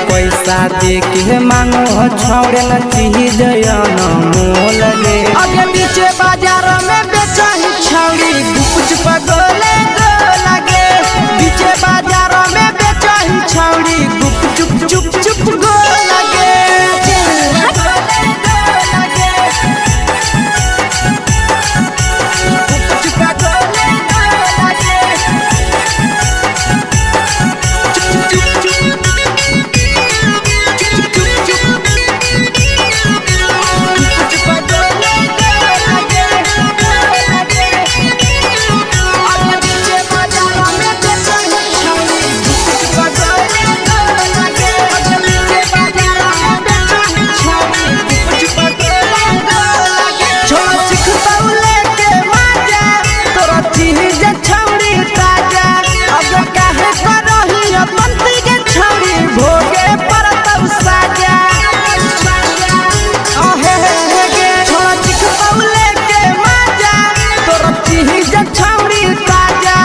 पैसा दे के मांगो छौड़े न चीज न मोल गे। अगे पीछे बाजारों में बेचही छौड़ी गुपच पगोले गो लगे। पीछे बाजारों में बेचही छौड़ी गुप चुप चुप चुप गो लगे। भोगे परतौ साजा अहे हे गे छोड़ा चिखतौ लेके माजा तोरा चीज छौड़ी ताजा।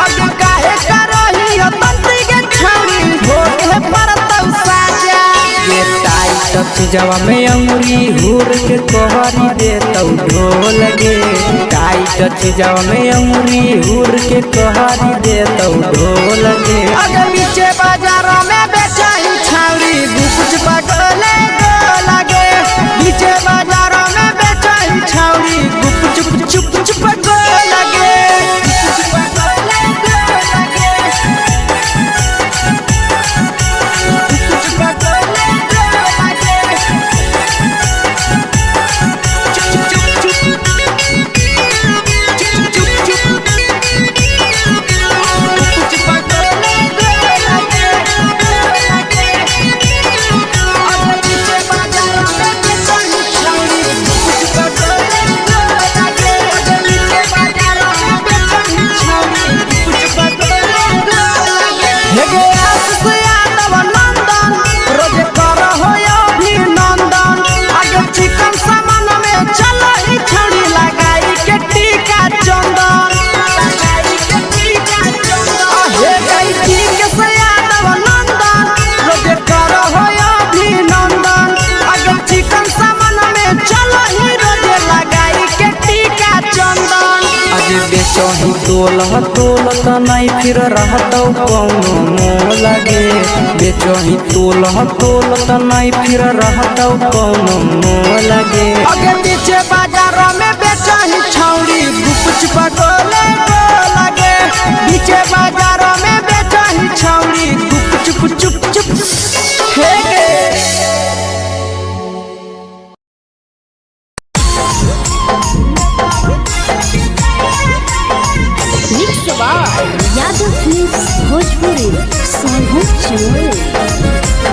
अगे काहे करही अपन गे छौड़ी भोगे परतौ साजा। ये टाइट चीजवा में अंगुरी हुर के कोहरी देतौ ढोल गे। टाइट चीजवा में अंगुरी हुर के कोहरी देतौ ढोल गे। अगे पीछे बाजारों में बेचाही छौड़ी गुपच पगले गो लगे। पीछे बाजारों में बेचाही छौड़ी गुप चुप चुप चुप गो लगे। हे गे आशीष यादव नंदन रोज कर हो अभिनंदन। आगे चिकन सामान में चलो ही छड़ी लगाई के टीका चंदन। हे गई ठीक से यादव नंदन रोज कर हो अभिनंदन। आगे चिकन सामान में चलो ही रोज लगाई के टीका चंदन। आज बेचही तोल तोल त नहीं फिर रहतौ कौनो मोल गे। बेचही तोल तोल त नहीं फिर रहतौ कौनो मोल गे। अगे पीछे बाजारों में बेचही छौड़ी गुपच पगोले गो लगे। पीछे बाजारों में बेचही छौड़ी गुप चुप चुप चुप हे गे। Mix by Yadav films Bhojpuri Sonbhadra Jamui.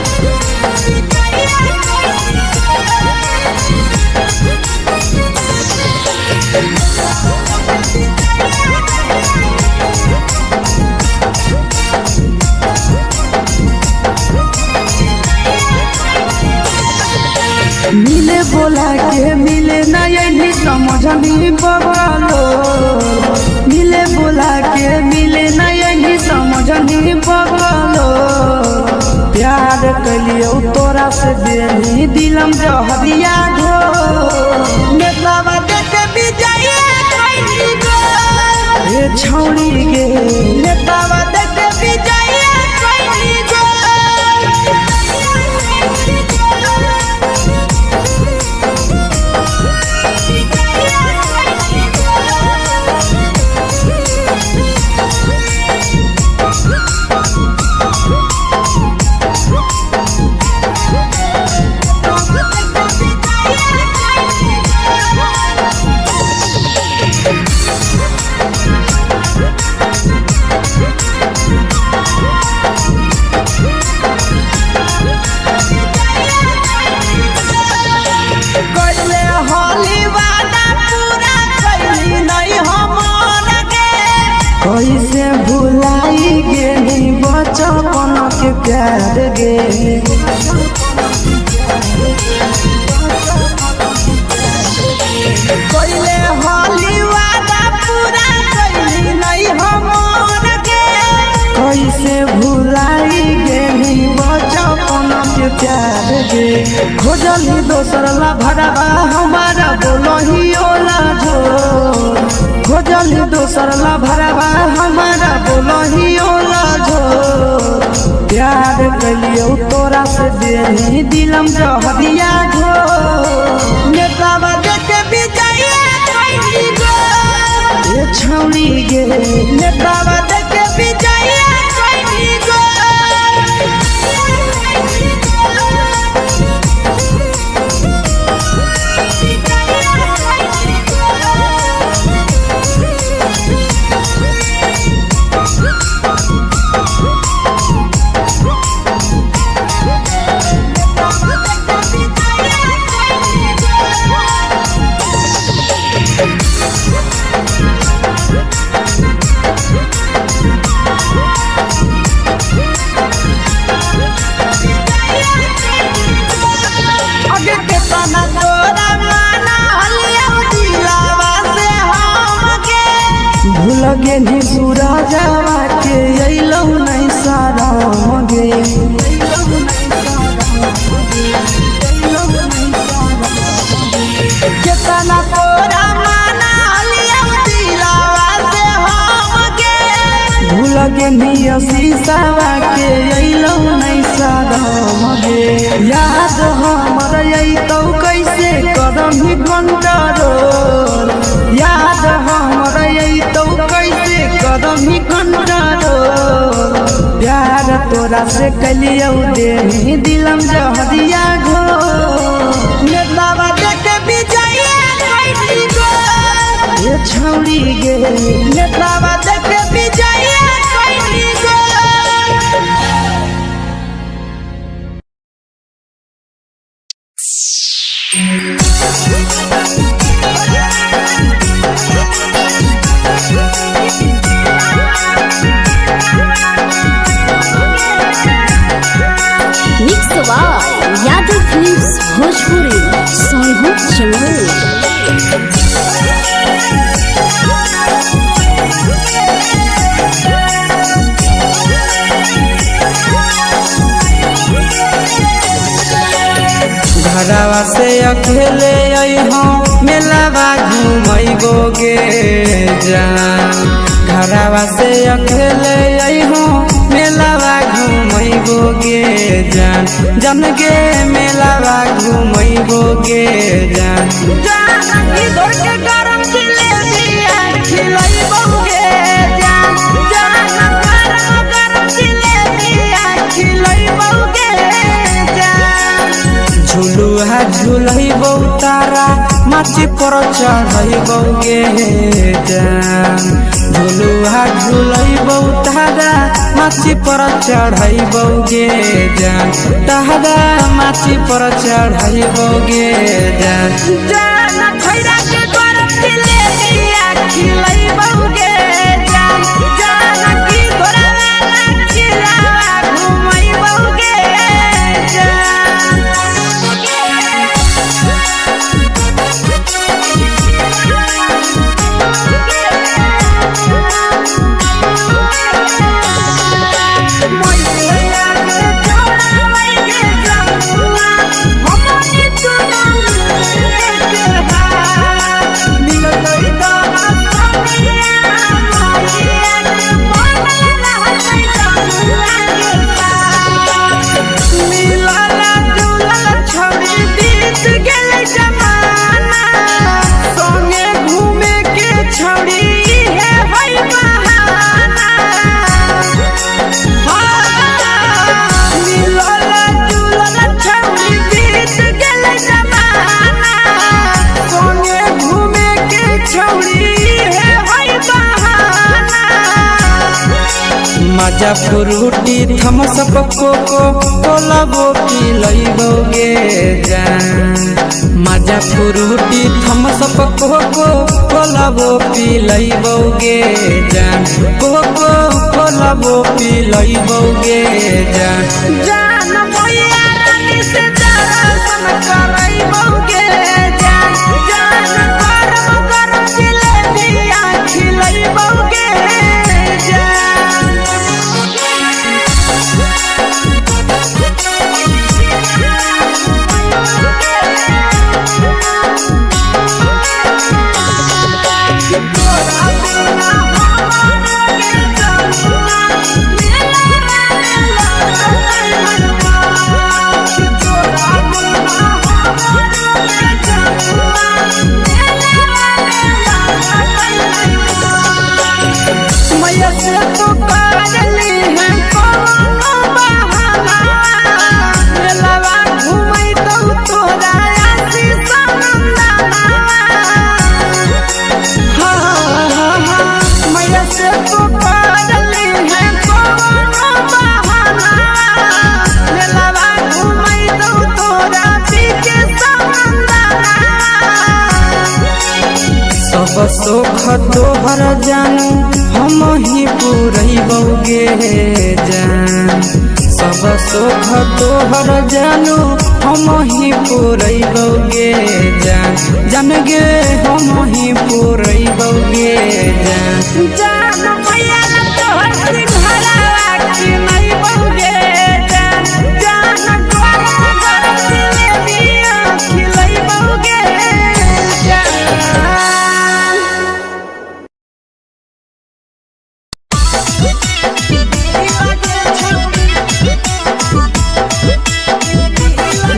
मिले बोला के मिले नहीं समझनी बगलो। मिले बोला के मिले नहीं समझनी बगलो। प्यार कलियो तोरा से देनी दिलम जहरिया घो। नेतावा देख विजय कैली गो। हे छौड़ी गे नेतावा देख विजय कैली गो। Thank you. भुलाई गेली बचपन के प्यार गे। कोइले होली वादा पूरा कैली नहीं हमर गे। कैसे भुलाई गेली बचपन के प्यार गे। खोजली दोसर ला भरावा हमारा बोलही ओला जो। खोजली दोसर ला भरावा हमारा बोलही ओला जो। प्यार कलियो तोरा से देनी दिलम जहरिया घो। नेतावा देखे विजया कैली गो। ए छौड़ी गे। नेतावा देखे विजया कैली गो। अगे केतना तोरा माना हलिया दिलावा से हमके। भूल गेली सूरजवा के अइलौ नहीं साराम गे। केतना तोरा माना हलिया दिलावा से हमके। भूल गेली शीशावा के अइलौ नहीं साराम गे। याद हमर अइतौ कैसे करम कंट्रोल। याद हमर अइतौ कैसे करम कंट्रोल। प्यार तोरा से कलियौ देही दिलम जहरिया घो। नेतावा देखे विजया कैली गो। ए छौड़ी गे। नेतावा देखे विजया कैली गो। Mix by Yadav films Bhojpuri Sonhu Chamoli. घरवा से अकेले अइहो मेलावा घूमैबो गे जान। घरवा से अकेले अइहो मेलावा घूमैबो गे जान। जन गे मेलावा घूमैबो गे जान। जान की धोर के गरम जिलेबिया खिलैबो गे जान। जान गरम गरम जिलेबिया खिलैबो गे जान। झुलुहा झुलैबौ तारा माची पर चढ़ैबौ गे जान। झुलुहा झुलैबौ तारा माची पर चढ़ैबौ गे जान। तारा माची पर चढ़ैबौ गे जान। जान खैरा के गरम जिलेबिया खिलैबो गे जान। जान की धोरा वाला खिलावा घुमैबो गे जान। मिलतै तो मजा फ्रूटी थमसअप कोको कोला वो पिलैबौगे जान। मजा फ्रूटी थमसअप कोको कोला वो पिलैबौगे जान। कोको कोला वो पिलैबौगे जान। जान मैया रानी से दर्शन करैबौगे जान। जान गरम गरम जिलेबिया खिलैबौगे जान। तोरा बिना हमारा के जमुना मेला लगतै मनवा। तोरा बिना हमारा के जमुना मेला लगतै मनवा। मैया से तू करली है कौनो बहाना, मेलावा घुमैतौ तोरा आशीष नंदना। हाँ हाँ हाँ, मैया से तू करली है कौनो बहाना, मेलावा घुमैतौ तोरा पीके समंदना। सब सुख तोहर जानू हम ही पुरैबौगे जान। सब सुख तोहर जानू हम ही पुरैबौगे जान। जान गे हम ही पुरैबौगे जान। जान मैया ला तोहर सिंघारावा खिलैबौगे जान। जान गरम गरम जिलेबिया खिलैबौगे जान।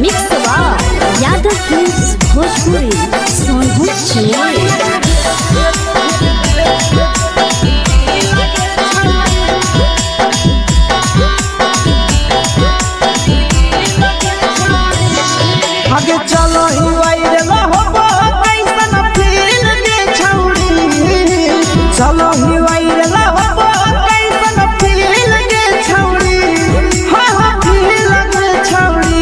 Mix by Yadav films Bhojpuri Sonbhadra Chamoli. आगे चलो ही वायरल होबो कैसन फील गे छौड़ी। चलो ही वायरल होबो कैसन फील गे छौड़ी। हाँ हाँ फील गे छौड़ी।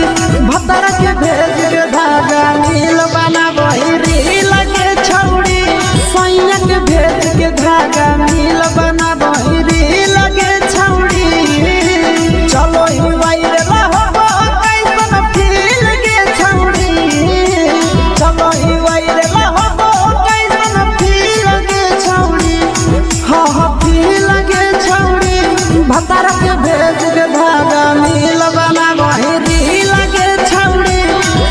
भतर के भेज के धागा नील बनाबही रील गे छौड़ी। सैया के भेज के धागा नील बनाबही रील गे छौड़ी। चलो ही वायरल होबो कैसन फील गे छौड़ी। चलो ही वायरल होबो कैसन फील गे छौड़ी। हाँ हाँ फील गे छौड़ी। भतार के भेज के धागा नील बनाबही रील गे छौड़ी।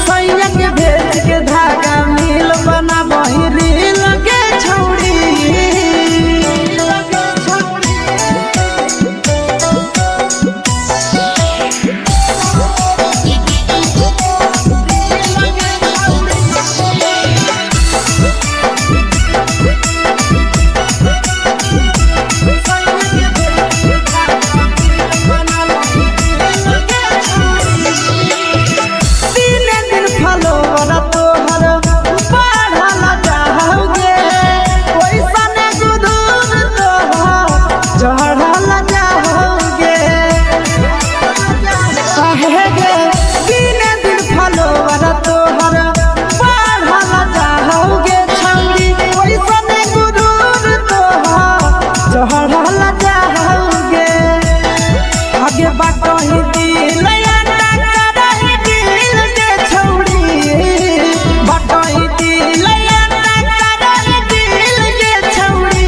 सैया के भेज के धागा नील बनाबही रील गे छौड़ी। दिने दिन फलोवर तोहर बढ़ल जाओगे, ओइसने गुदुम तोहर चढ़ल जाओगे। काहे गे दिने दिन फलोवर तोहर बढ़ल जाओगे छौड़ी, ओइसने गुदुम तोहर चढ़ल जाओगे। आगे बाटही दिल अंडा करही दिल के छौड़ी। बाटही दिल अंडा करही दिल के छौड़ी।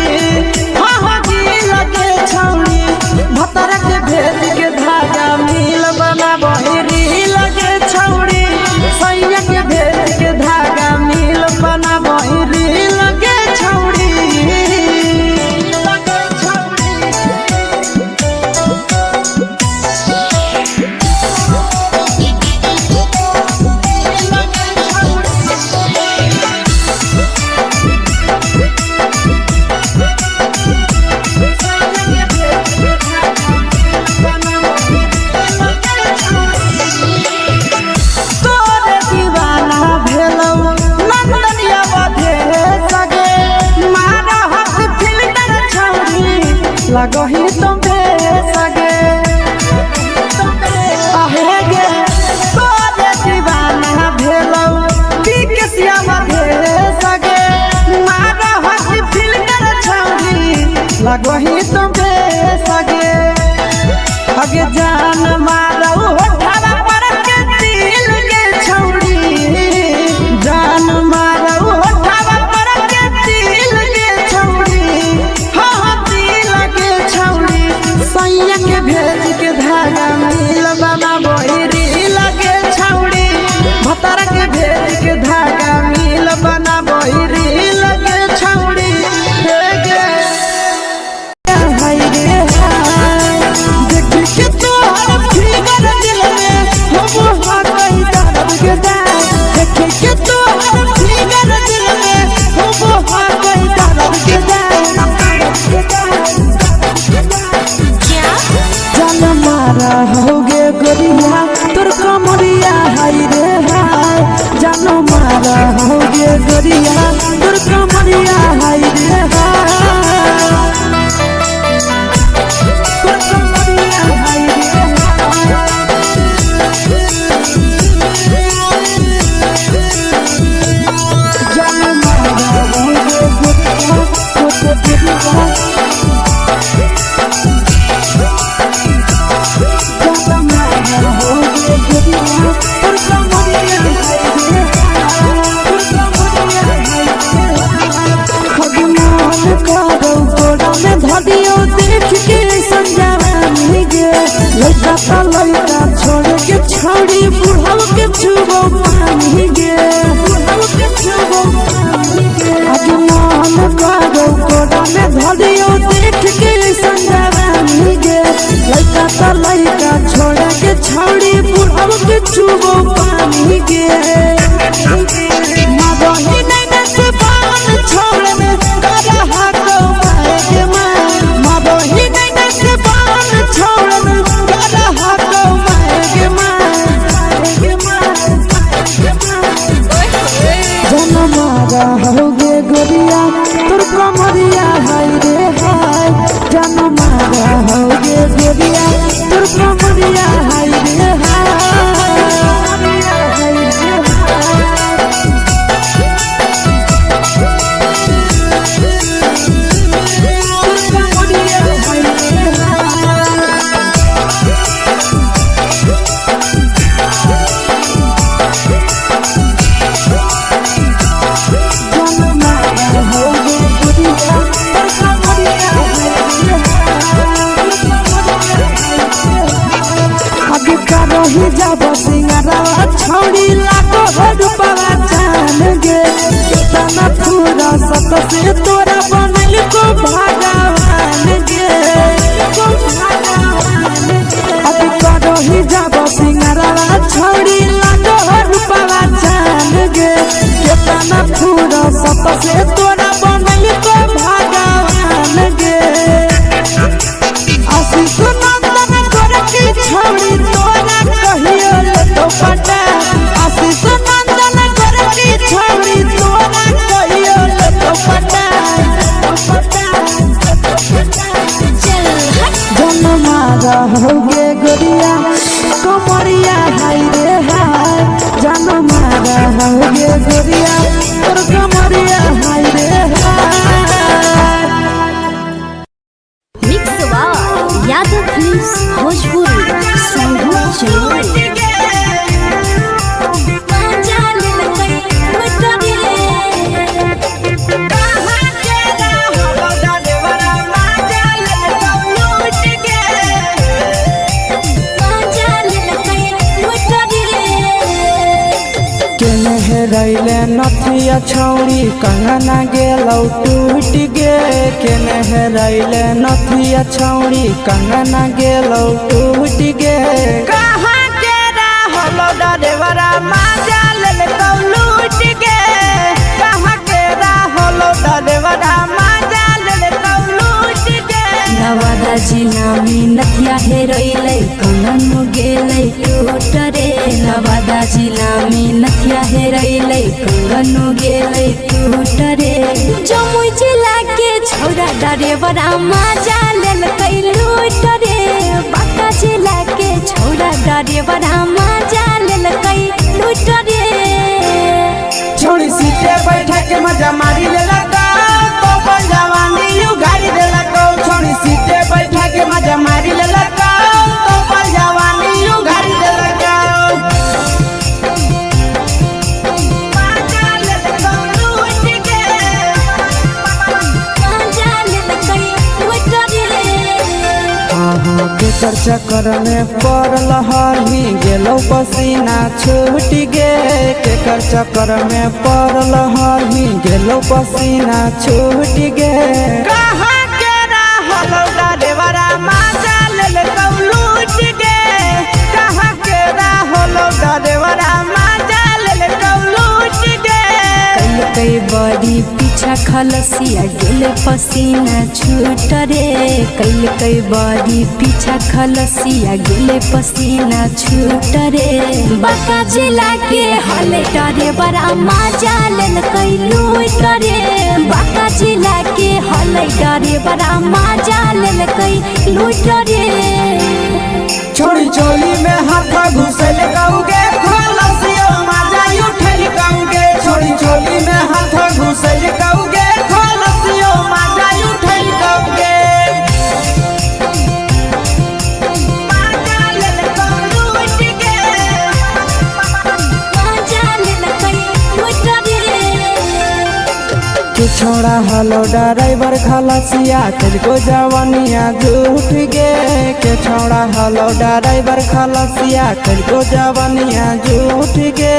हाँ हाँ दिल के छौड़ी। भतर के भेज के धागा मिल बनाबही रील के छौड़ी। सैया के भेज के धागा मिल बनाबही रील के छौड़ी। तोरे दीवाना भेलौ नंदनिया बधे सगे। मारा हक फिल्टर छौड़ी लगही तुम। सगे आहे गे तोरे दीवाना भेलौ पी के श्याम सगे मारा हसी फिल्टर छौरी लगोही तो सगे अगे जान मारौ होठावा पर के दिल गे छौरी जान मारौ होठावा पर के दिल गे छौरी हाँ हाँ दिल गे छौरी सैया के भेज के धागा मिल बाबा बोहरी लगे छौरी भतारा के भेज के धागा मिल बना बोहरी लगे छौरी हे गे हाय रे हाय देख के तोहर फिगर दिल में हम हा कही दर्द के दाय देख के तोहर फिगर दिल में हम हा कही दर्द के दाय जान मारा होगे गोरिया तोर कमरिया हाय रे हाय जान मारा होगे गोरिया तोर कमरिया हाय रे हाय तोर कमरिया हाय रे हाय जान मारा होगे गोरिया तोर कमरिया छोड़ी बुढ़ाव के छुबो पानी गे बुढ़ाव के छुबो पानी गे आज मन करो कोड़ा में धरियो देख के संजवानी गे लइका त लइका छोड़ के छोड़ी बुढ़ाव के छुबो पानी गे मदही नैना से बाल छोड़ में करहा को माए के माए मदही नैना से बाल छोड़ में करहा को माए के माए के माए जनमारा होगे गोरिया तोर कमरिया हाय रे हाय जनमारा होगे गोरिया तोर कमरिया हाय रे हाय तोर कमरिया हाय रे हाय रही जाब सिंगारा छौड़ी लागो रूपवा जान गे केतना पूरा सत से तोरा बनल को भगवान गे को भगवान गे अब करही जाब सिंगारा छौड़ी लागो रूपवा जान गे केतना पूरा सत से तोरा बनल को भगवान गे आशीष नंदन गोरखी छौड़ी तोरा कहियो लेतो पटा आशीष नंदन गोरखी छौड़ी तोरा कहियो लेतो पटा जनमारा होगे गोरिया कमरिया हाय रे हाय जनमारा होगे गोरिया तोर कमरिया हाय रे हाय mix by Yadav films Bhojpuri Sonbhadra Jamui. केने हेरैले नथिया छौरी कंगना गेलौ टूट गे केने हेरैले नथिया छौरी कंगना गेलौ टूट गे कहाँ के रहलो डरेवरा माजा लेल तो लूट गे कहाँ के रहलो डरेवरा माजा लेल तो लूट गे नवादा जिला में नथिया हेरैलै कंगन गेलै टूट रे नवादा जिला में नथिया हेरैलै कंगन गेलै टूट रे जमुई जिला के छौरा डरेवरा माजा लेलकै लूट रे। केकर चक्कर में पड़ल हही गेलो पसीना छूट गे। केकर चक्कर में पड़ल हही गेलो पसीना छूट गे। कहाँ के रहल डरेवरा माजा लेल लूट गे। कहाँ के रहल डरेवरा माजा लेल लूट गे। कई बड़ी पीछा खलसिया गेल पसीना छूट रे। कैल कई बड़ी पीछा खलसिया गेल पसीना छूट रे। बांका जिला के हले डरे बड़ा मजा लेलकै लूट रे। बांका जिला के हले डरे बड़ा मजा लेलकै लूट रे। छोड़ी चोली में हाथ घुसल कहूगे खलसियो माजा उठल कहूगे। छोड़ी चोली में हाथ घुसल कहूगे खलसियो माजा उठल कहूगे। माजा लेलकौ लूट गे। मजा लेलकै लूट रे। के छोड़ा हलो ड्राइवर खलसिया तेरे जवानिया झूठ गे। के छोड़ा हलो ड्राइवर खलसिया तेरे जवानिया झूठ गे।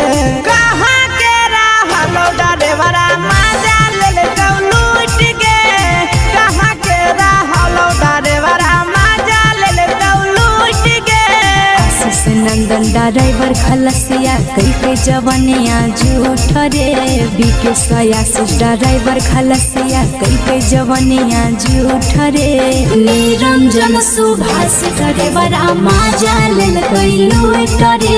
कहाँ के रहलो ड्राइवरा माजा लेलकौ लूट गे। कहाँ के रहलो ड्राइवरा माजा लेलकौ लूट गे। आशीष नंदन ड्राइवर खलसिया कई के जवनिया झूठ रे। बीके सयासी ड्राइवर खलसिया कई के जवनिया झूठ रे। निरंजन सुभाष डरेवरा मजा लेलकै लूट रे।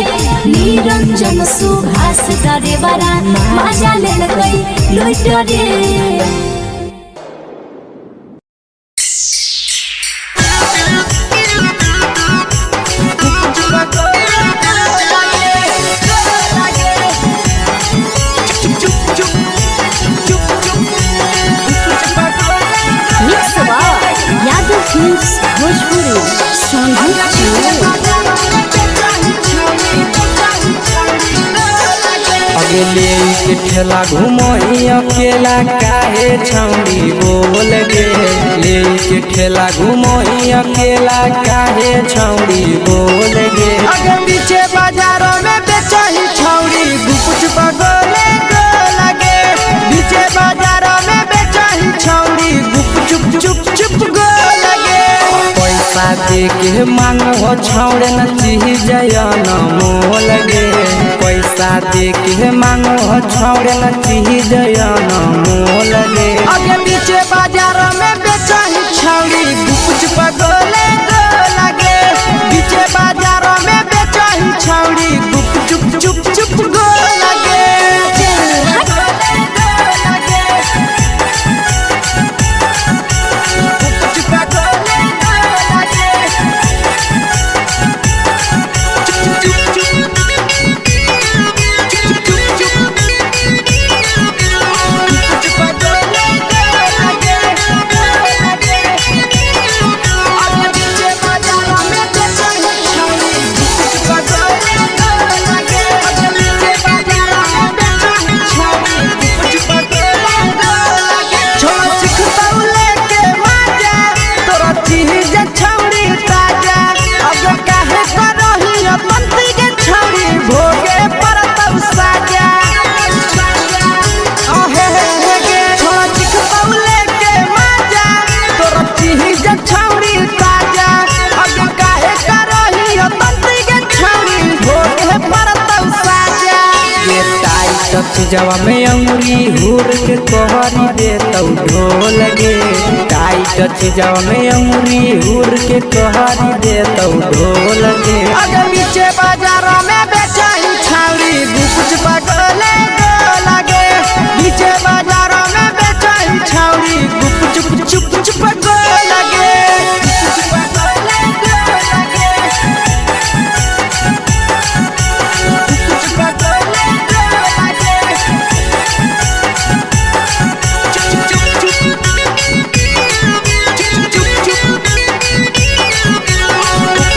निरंजन सुभाष डरेवरा मजा लेलकै लूट रे। Mix by Yadav films Bhojpuri Sonbhadra Chennai. अगले के ठेला घुमोही अकेला काहे छौड़ी बोल गे। ले के ठेला घुमोही अकेला काहे छौड़ी बोल गे। अगे पीछे बाजारों में बेचही छौड़ी गुपच बगोले गो लगे। पीछे बाजारों में बेचही छौड़ी गुप चुप चुप चुप गो लगे। पैसा दे के मांगो छौड़े न चीज न मोल गे। पैसा दे के मांगो छौड़े न चीज न मोल गे। अगे पीछे बाजारों में बेचही छौड़ी गुपच बगोले गो लगे। पीछे बाजारों में बेचही छौड़ी गुप चुप चुप चुप गो लगे। चीजवा में अंगुरी हुर के कहरी देतौ ढोल गे। टाइट चीजवा में अंगुरी हुर के कहरी देतौ ढोल गे। अगे पीछे बाजारों में बेचही छौड़ी गुपच बगोले गो लगे। पीछे बाजारों में बेचही छौड़ी गुप चुप चुप चुप गो लगे।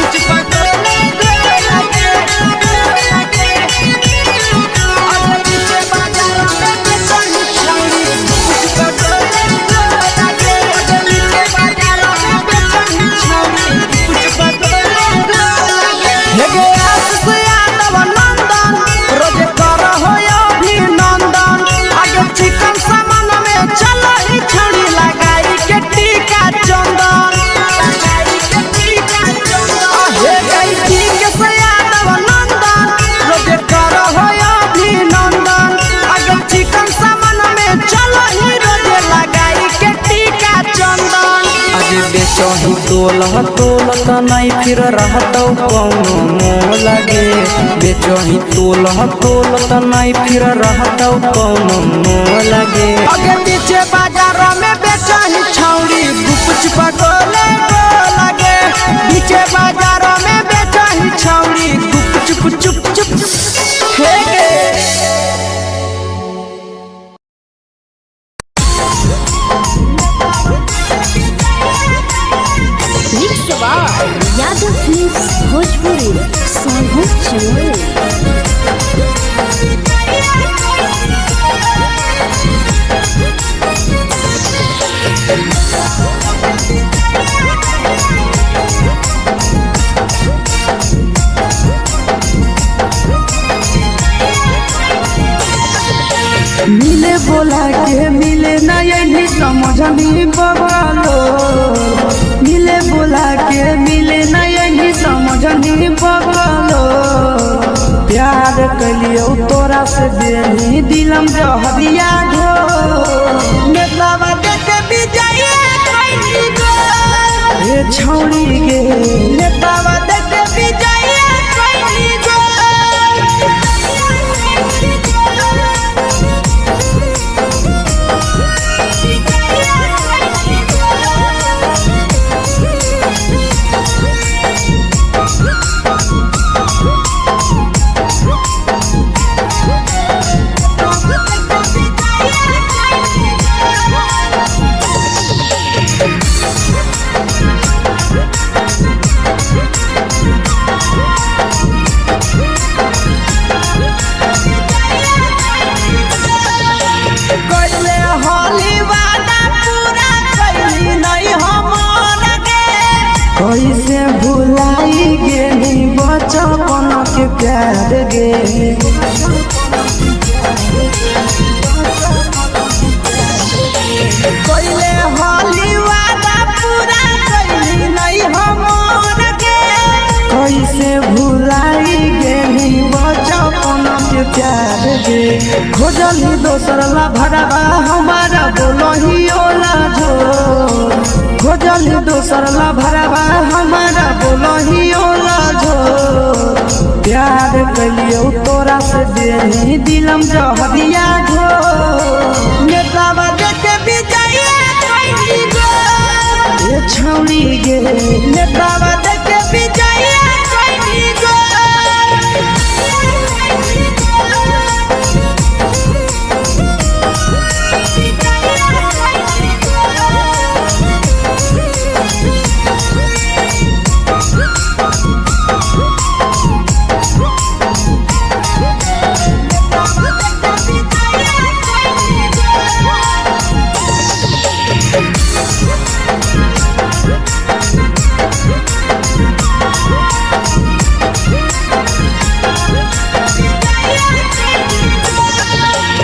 चुप चुप। तोलह तोल त नहीं फिर रहतौ कौनो मोह लगे। बेचही तोलह तोल त नहीं फिर रहतौ कौनो मोह लगे। आगे पीछे बाजार में बेचही छौड़ी गुप चुपा गोले लगे। पीछे बाजार में बेचही छौड़ी गुप चुप चुप चुप हे गे। Mix by Yadav films Bhojpuri Sonu Chamoli. मिले बोला के मिले ना यही समझनी बगलो। मिले बोला के मिले ना यही समझनी बगलो। प्यार कलियो तोरा से देनी दिलम जहरिया घो। नेतावा देख विजय कैली गो। हे छौड़ी गे नेतावा देख विजय कैली गो। कैले होली वादा पूरा कैली नहीं हमर गे। कैसे भुलाई गेली बचपन के प्यार गे। कैले होली वादा पूरा कैली नहीं हमर गे। कैसे भुलाई गेली बचपन के प्यार गे। खोजली दोसर ला भरवा हमारा बोलही ओला जो। खोजली दोसर ला भरवा हमारा बोलही ओला जो। प्यार कलियो तोरा से देनी दिलम जहरिया घो। नेतावा देख विजय कैली गो। हे छौड़ी गे नेतावा देख विजय कैली गो।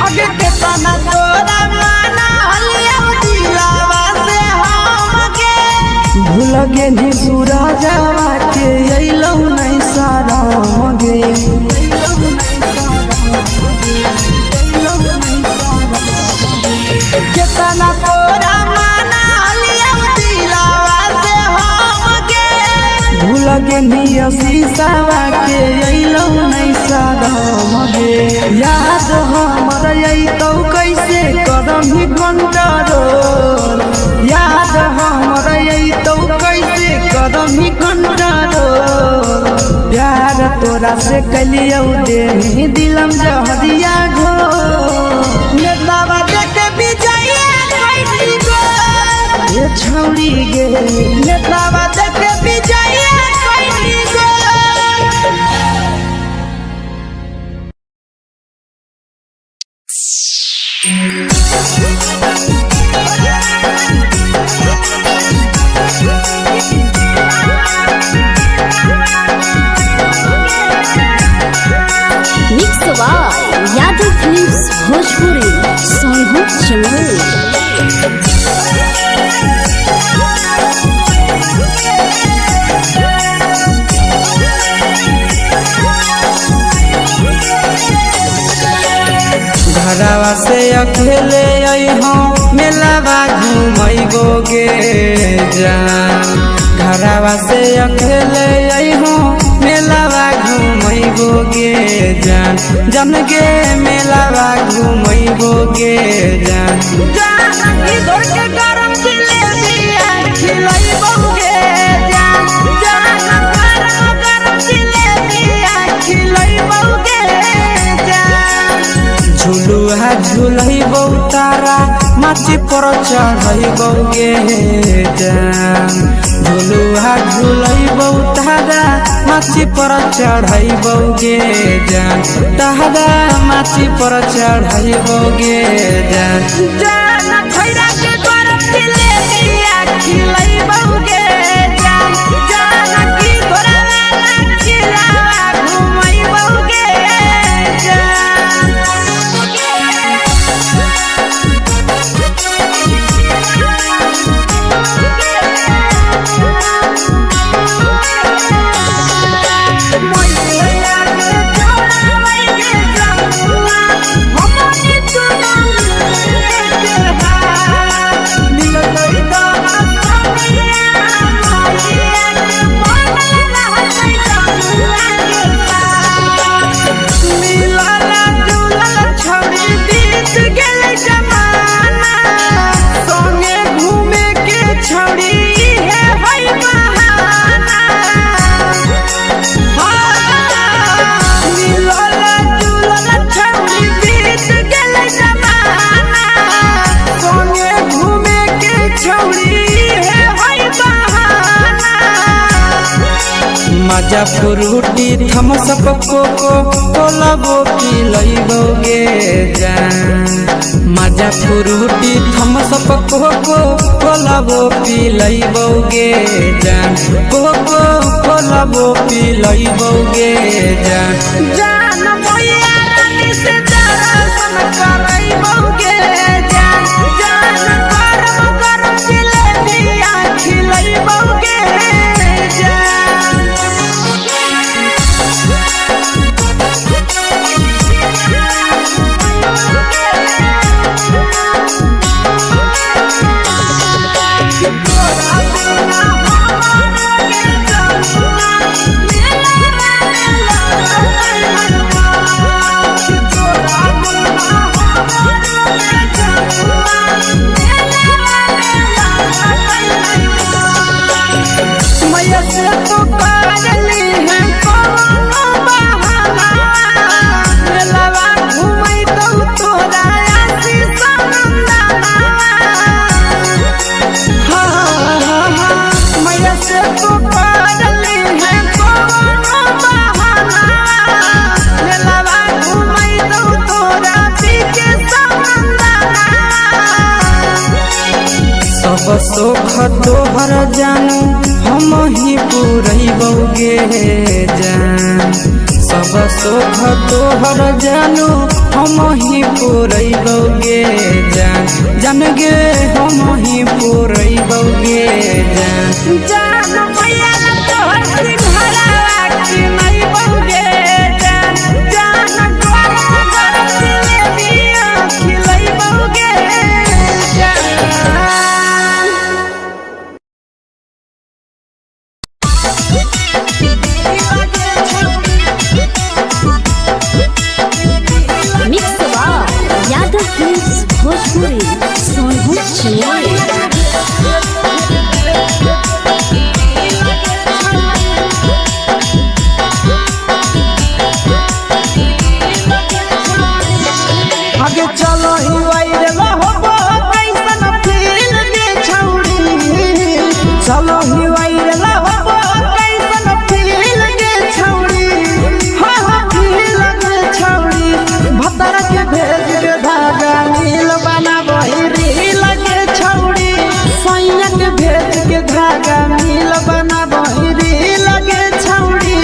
आगे केतना तोरा माना हलिया दिलावा से हमके। भूल गेली सूरजवा के अइलौ नहीं साराम गे। केतना तोरा माना हलिया दिलावा से हमके। भूल गेली शीशावा के अइलौ नहीं साराम गे। याद हमर अइतौ कैसे करम कंट्रोल। याद हमर अइतौ कैसे करम कंट्रोल। प्यार तोरा से कलियौ देनी दिलम जहरिया घो। नेतावा देख विजय कैली गो। हे छौड़ी गे नेतावा देख विजय कैली गो। Mix by Yadav films Bhojpuri Sonu Chamoli. घरवा से अकेले अइहो मेलावा घुमैबो गे जान। घरवा से अकेले अइहो मेलावा घुमैबो गे जान, जन गे मेलावा घुमैबो गे जान। जान की धर के गरम जिलेबिया खिलैबो गे जान, जान गरम गरम जिलेबिया खिलैबो गे जान। झुलुआ झुलैबो तारा माची पर चढ़ैबो गे जान, झुलुआ झुलैबो तारा माची पर चढ़ैबो गे जान, तारा माची पर चढ़ैबो गे जान। जान खैरा के गरम जिलेबिया खिलैबो गे जान, जान की तोरा वाला खिलावा घुमैबो गे जान। मैया के छोड़ावै के जमुआ, हमनी चुनाव के हाथ। मिलतै तोरा समिया, मैया के बनल रहतै जमुआ के साथ। मिलल जुलल छौड़ी बीत गेलै जमाना, संगे घूमे के छौड़ी इहे है बहाना। मिलल जुलल छौड़ी बीत गेलै जमाना, संगे घूमे के छौड़ी इहे है बहाना। मजा फ्रूटी थम्सअप कोको कोलाबो पिलैबो गे जान, मजा फ्रूटी थम्सअप कोको कोलाबो पिलैबो गे जान, कोको कोलाबो पिलैबो गे जान। जान मैया रानी से दर्शन करैबो गे जान, जान गरम गरम जिलेबिया खिलैबो गे जान। तोरा बिना हमारा के जमुआ, मेला लगतै मनवा। तोरा बिना हमारा के जमुआ, मेला लगतै मनवा। मैया से तो करली है कवनो बहाना, मेलावा घुमैतौ तोरा आशीष नंदना। हाँ, मैया से तो करली है कवनो बहाना, मेलावा घुमैतौ तोरा पीके समंदना। सब सुख तोहर जानू हम ही पुरैबो गे जान, सब सुख तोहर जानू हम ही पुरैबो गे जान, जान गे हम ही पुरैबो गे जान। जान मैया तोहर सिंघारावा किनैबो गे जान, जान गरम गरम जिलेबिया खिलैबो गे जान। Mix by Yadav films Bhojpuri Sonbhadra Chamoli. आगे चलो ही वायरल होबो कैसन फील गे छौड़ी, चलो ही वायरल होबो कैसन फील गे छौड़ी, हाँ हाँ फील गे छौड़ी। भतर के भेज के धागा नील बनाबही रील गे छौड़ी, सैया के भेज के धागा नील बनाबही रील गे छौड़ी।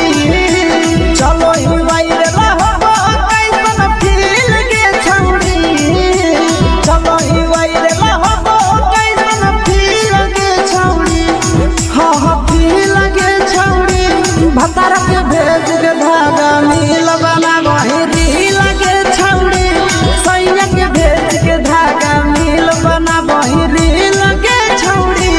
चलो ही वायरल होबो कैसन फील गे छौड़ी, चलो ही वायरल होबो कैसन फील गे छौड़ी, हाँ हाँ फील गे छौड़ी। भतर के भेज के धागा नील बनाबही रील गे छौड़ी, सैया के भेज के धागा नील बनाबही रील गे छौड़ी।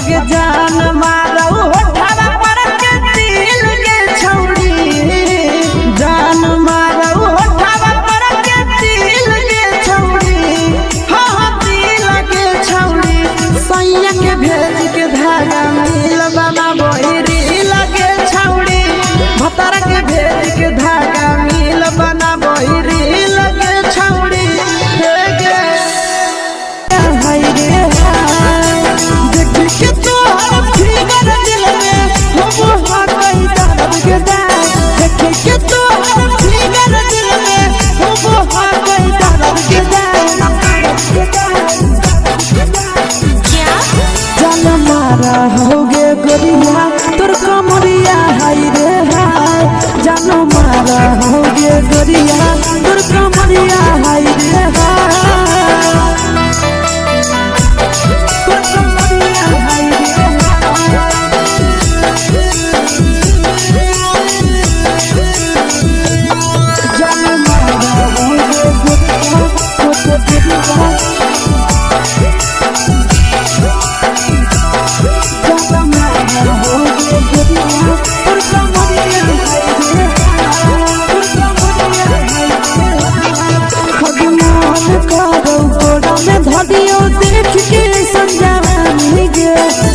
अगे जान मारौ होठावा पर के दिल गे छौड़ी, जान मारौ होठावा पर के दिल गे छौड़ी, हाँ हाँ दिल गे छौड़ी। सैया के भेज के धागा मिल बाबा बहिरी लगे छौड़ी, भतार के भेज के धागा मिल बना बहिरी लगे छौड़ी। हे गे हाय रे हाय, देख के तोहर फिगर दिल में हम हाकई दर्द के दाग, देख के तोहर फिगर दिल में हम हाकई दर्द के दाग। जान मारा होगे गोरिया तोर कमरिया हाय रे हाय, जान मारा होगे गोरिया तोर कमरिया हाय रे हाय, तोर कमरिया हाय रे हाय। जान मारा होगे गोरिया तोर कमरिया, जान मारा होगे गोरिया तोर कमरिया हाय रे हाय, तोर कमरिया हाय रे हाय। खगमान करौ कोरा में धरियो देख के संजानी गे,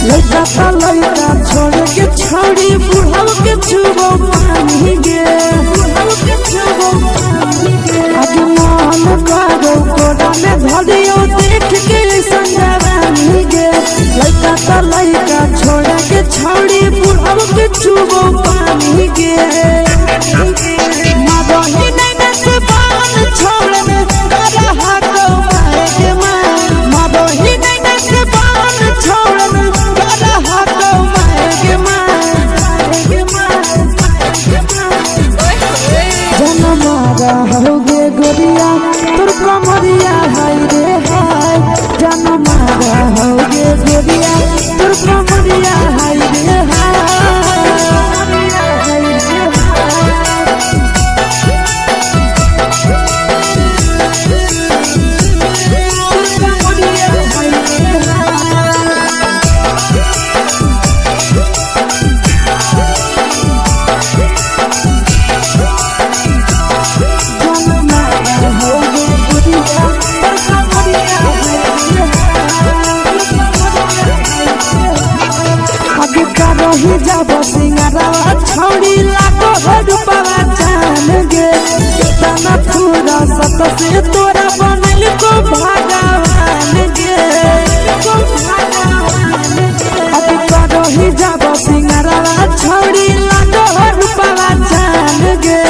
लइका त लइका छोड़ के छौड़ी बुढ़ऊ के छुबो पानी गे, बुढ़ऊ के छुबो पानी गे। खगमान करौ कोरा में धरियो देख के संजानी गे, लइका त लइका छोड़ के छौड़ी बुढ़ऊ के छुबो पानी गे। मादही नैना से बान छोड़ में करहा को मारे के माँ, मादही नैना से बान छोड़ में करहा को मारे के माँ, मारे के माँ, मारे के माँ। जन मारा होगे गोरिया तोर कमरिया हाय रे हाय, जन मारा होगे गोरिया तोर कमरिया हाय रे हाय, हाय रे हाय। तोर कमरिया हाय रे हाय। जान मारा होगे गोरिया तोर कमरिया हाय रे हाय। आगे करही जाब सिंगारवा छौड़ी लागो हो रूपवा जान गे, केतना थोड़ा सत से तोरा बनल को भगवान गे, को भगवान गे। आगे करही जाब सिंगारवा छौड़ी लागो हो रूपवा जान गे,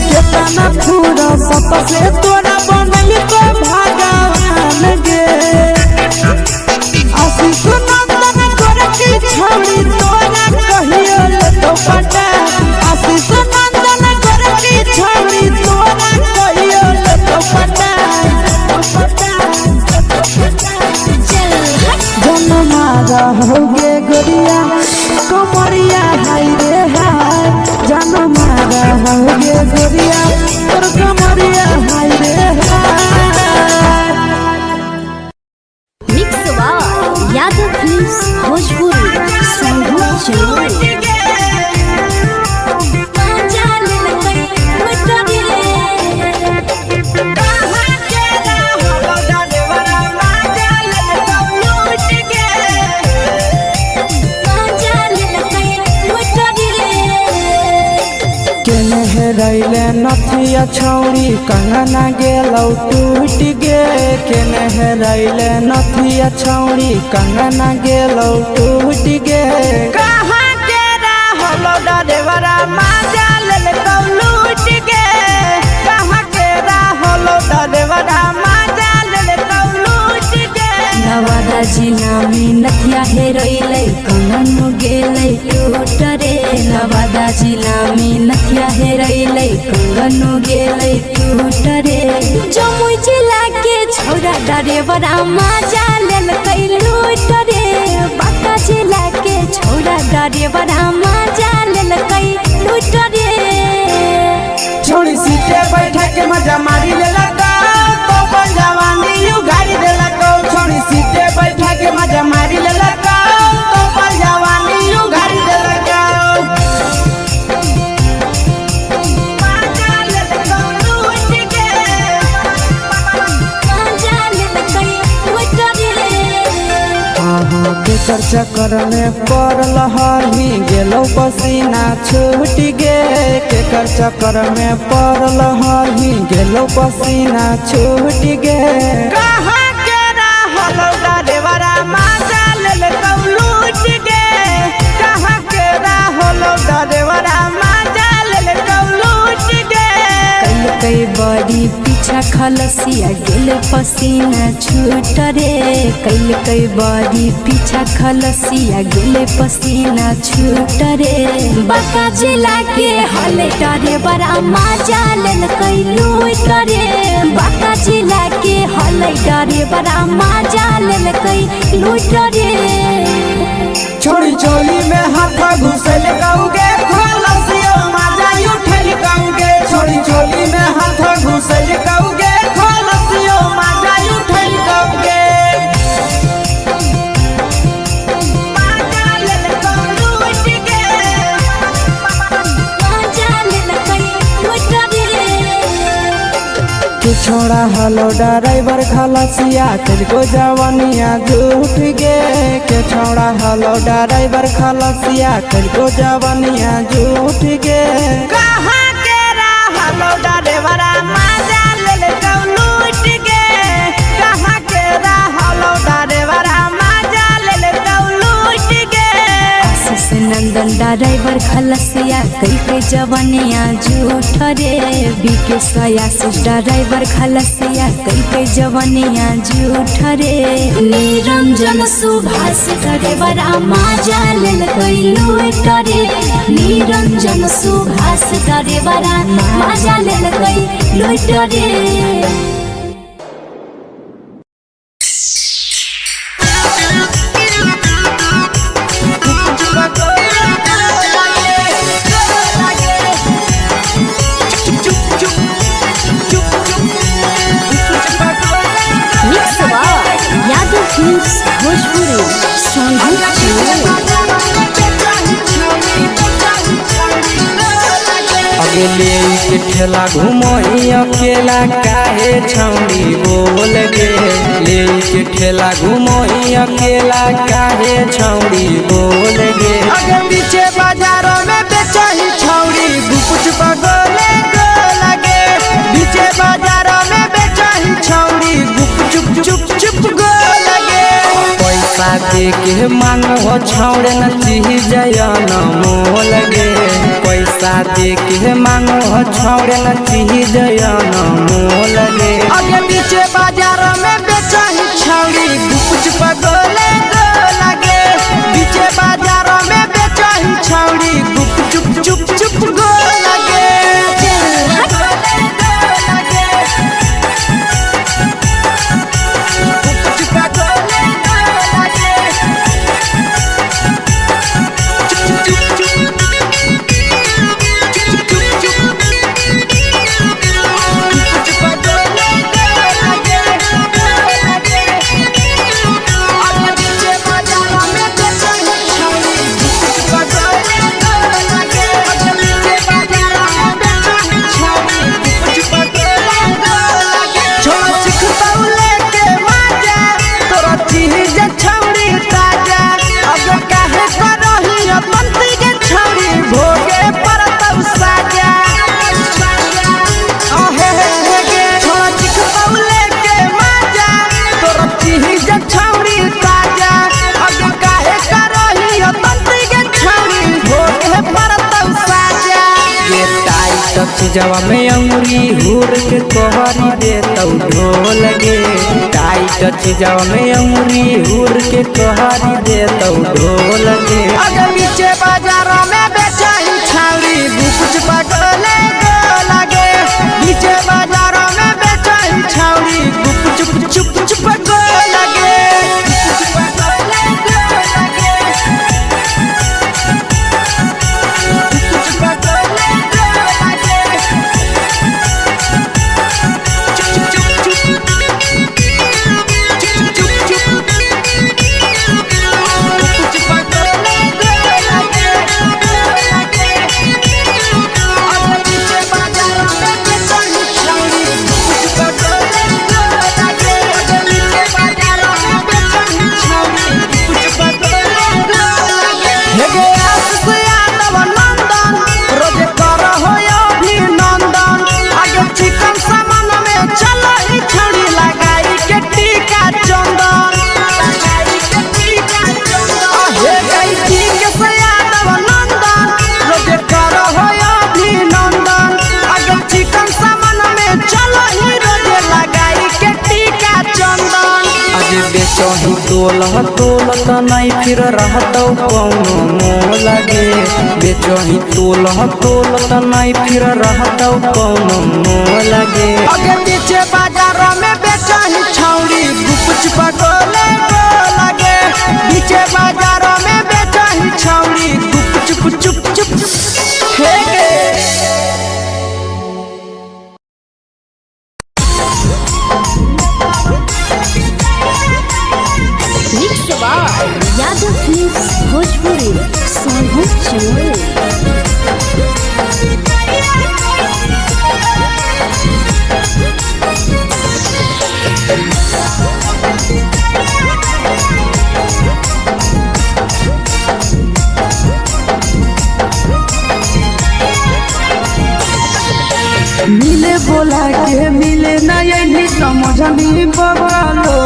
केतना थोड़ा सत से तोरा बनल को भगवान गे। आशीष नंदन गोरखी छौड़ी तोरा कहियो लेतो पटा, आशीष नंदन गोरखी छौड़ी तोरा कहियो लेतो पटा, जन मारा होगे गोरिया कमरिया हाय रे हाय, जन मारा होगे गोरिया तोर कमरिया हाय रे हाय। Mix by Yadav films Bhojpuri Sonbhadra Jamui. केने हेरैले नथिया छौरी कंगना गेलौ टूट गे, केने हेरैले नथिया छौरी कंगना गेलौ टूट गे। कहाँ के रहलो डरेवरा माजा लेलकौ लूट गे, कहाँ के रहलो डरेवरा माजा लेलकौ लूट गे। नवादा जिला में नथिया हेरैलै कंगन गेलै टूट रे, नवादा जिला में नथिया हेरैलै कंगन गेलै टूट रे। जमुई जिला के छौरा डरेवरा माजा लेलकै लूट रे, बांका जिला के छौरा डरेवरा माजा लेलकै लूट रे। छोड़ी सीटे बैठा के मजा मारी लेलक तो अपन जवानी you गाड़ी देलक, छोड़ी सीटे बैठा के मजा मारी लेलक तो अपन हाँ केकर चक्कर में पड़ल हही गेलो पसीना छूट गे, केकर चक्कर में पड़ल हही गेलो पसीना छूट गे। कहाँ के रहल डरेवरा माजा लेल कौ लूट गे, कहाँ के रहल डरेवरा माजा लेल कौ लूट गे। कई बड़ी पीछा खलसिया गेल पसीना छूट रे, कैल कई बड़ी पीछा खलसिया गेल पसीना छूट रे। बांका जिला के हले डरे बड़ा मजा लेलकै लूट रे, बांका जिला के हले डरे बड़ा मजा लेलकै लूट रे। छोड़ी चोली में हाथ घुसल कौगे, खलसियो माजा उठल कौगे। छोड़ी चोली में हाथ घुसल कौगे, खलसियो माजा उठल कौगे। माजा लेलकौ लूट गे। मजा लेलकै लूट रे। के छोड़ा हलो ड्राइवर खलसिया तेरे जवानिया झूठ गे, के छोड़ा हलो ड्राइवर खलसिया तेरे जवानिया झूठ गे। कहाँ के रहलो ड्राइवरा माजा लेलकौ लूट गे, कहाँ के रहलो ड्राइवरा माजा लेलकौ लूट गे। आशीष नंदन ड्राइवर खलसिया कई के जवनिया झूठ रे, बीके आशीष ड्राइवर खलसिया कई के जवनिया झूठ रे। निरंजन सुभाष डरेवरा मजा लेलकै लूट रे, निरंजन सुभाष डरेवरा मजा लेलकै लूट रे। Mix by Yadav films Bhojpuri Sonu Channel. अगले के ठेला घुमोही अकेला काहे छौड़ी बोल गे, ले के ठेला घुमोही अकेला काहे छौड़ी बोल गे। अगे पीछे बाजारों में बेचही छौड़ी गुपच पगोले गो लगे, पीछे बाजारों में बेचही छौड़ी गुप चुप चुप चुप गो लगे। पैसा दे के मांगो छौड़े न चीज न मोल गे, पैसा दे के मांगो छौड़े न चीज न मोल गे। अगे पीछे बाजारों में बेचही छौड़ी गुपच पगोले गो लगे, पीछे बाजारों में बेचही छौड़ी गुप चुप चुप चुप गो लगे। के टाइट चीजवा में अंगुरी हुर के तोहरी देतौ ढोल गे, टाइट चीजवा में अंगुरी हुर के तोहरी देतौ ढोल गे। अगे पीछे बाजारों में बेचही छौड़ी गुपच पगोले गो लगे, पीछे बाजारों में बेचही छौड़ी गुप चुप चुप चुप गो लगे। चुप चुप चुप चुप चुप। तोलह तोल त नहीं फिर रहतौ कौनो मोह लगे। बेचही तोलह तोल त नहीं फिर रहतौ कौनो मोह लगे। आगे पीछे बाजार में बेचही छौड़ी गुप चुप गोले गो लगे। पीछे बाजार में बेचही छौड़ी गुप चुप चुप चुप हे गे। Mix by Yadav films Bhojpuri Sonbhadra Jamui. मिले बोला के मिले ना यही समझनी बगलो।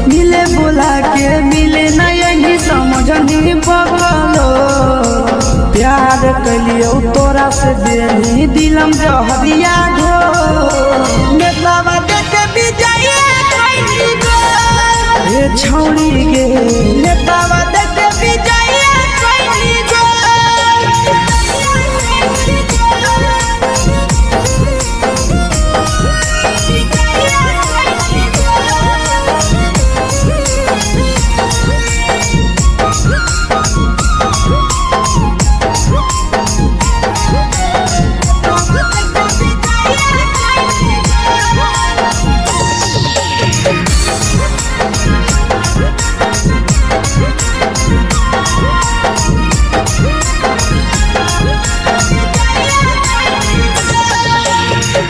मिले बोला के मिले ना यही समझनी बगलो। प्यार कलियो तोरा से देनी दिलम जहरिया घो। नेतावा देख विजय कैली गो। ए छौड़ी गे नेतावा देख विजय कैली गो।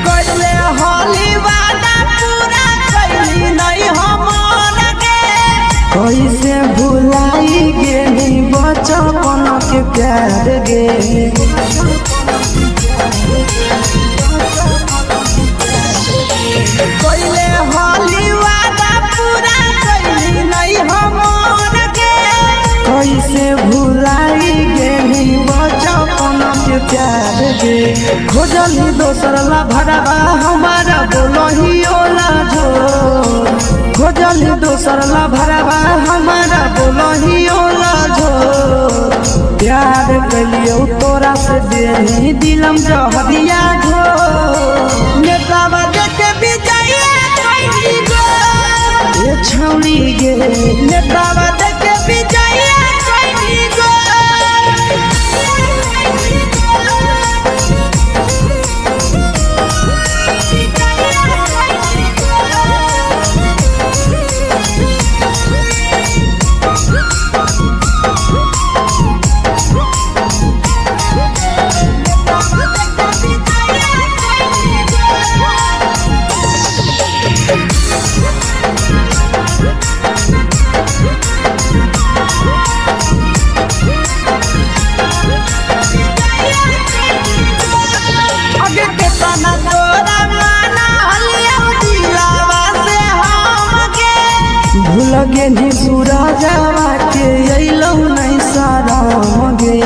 कैले होली वादा पूरा कैली नहीं हमर गे। कैसे भुलाई गेली बचपन के प्यार गे। कैले होली वादा पूरा कैली नहीं हमर गे। कैसे भुलाई गेली बचपन के प्यार गे। खोजली दोसर ला भरवा हमारा बोलही ओला जो। खोजली दोसर ला भरवा हमारा बोलही ओला जो। प्यार कलियो तोरा से देनी दिलम जहरिया घो। नेतावा देख विजय कैली गो। ए छौड़ी गे नेतावा देख विजय कैली गो। आगे केतना तोरा माना हलिया दिलावा से हमके। भूल गेली सूरजवा के अइलौ नहीं शरम गे।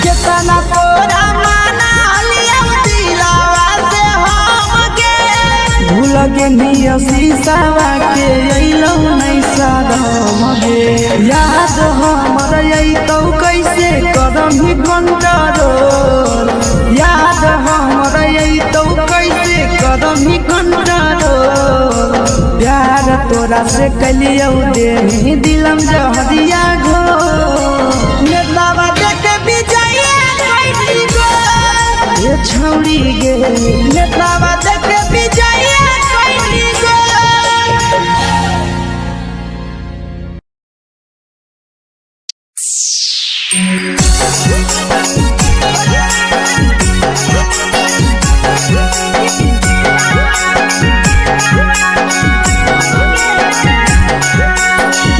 केतना तोरा माना हलिया दिलावा से हमके। भूल गेली शीशावा के अइलौ नहीं शरम गे। याद हमर अइतौ कैसे करम ही कंट्रोल। याद हमर अइतौ कैसे करम ही कंट्रोल। प्यार तोरा से कलियौ देनी दिलम जहरिया घो। नेतावा देख विजय कैली गो। ए छौड़ी गे नेतावा देख विजय कैली गो।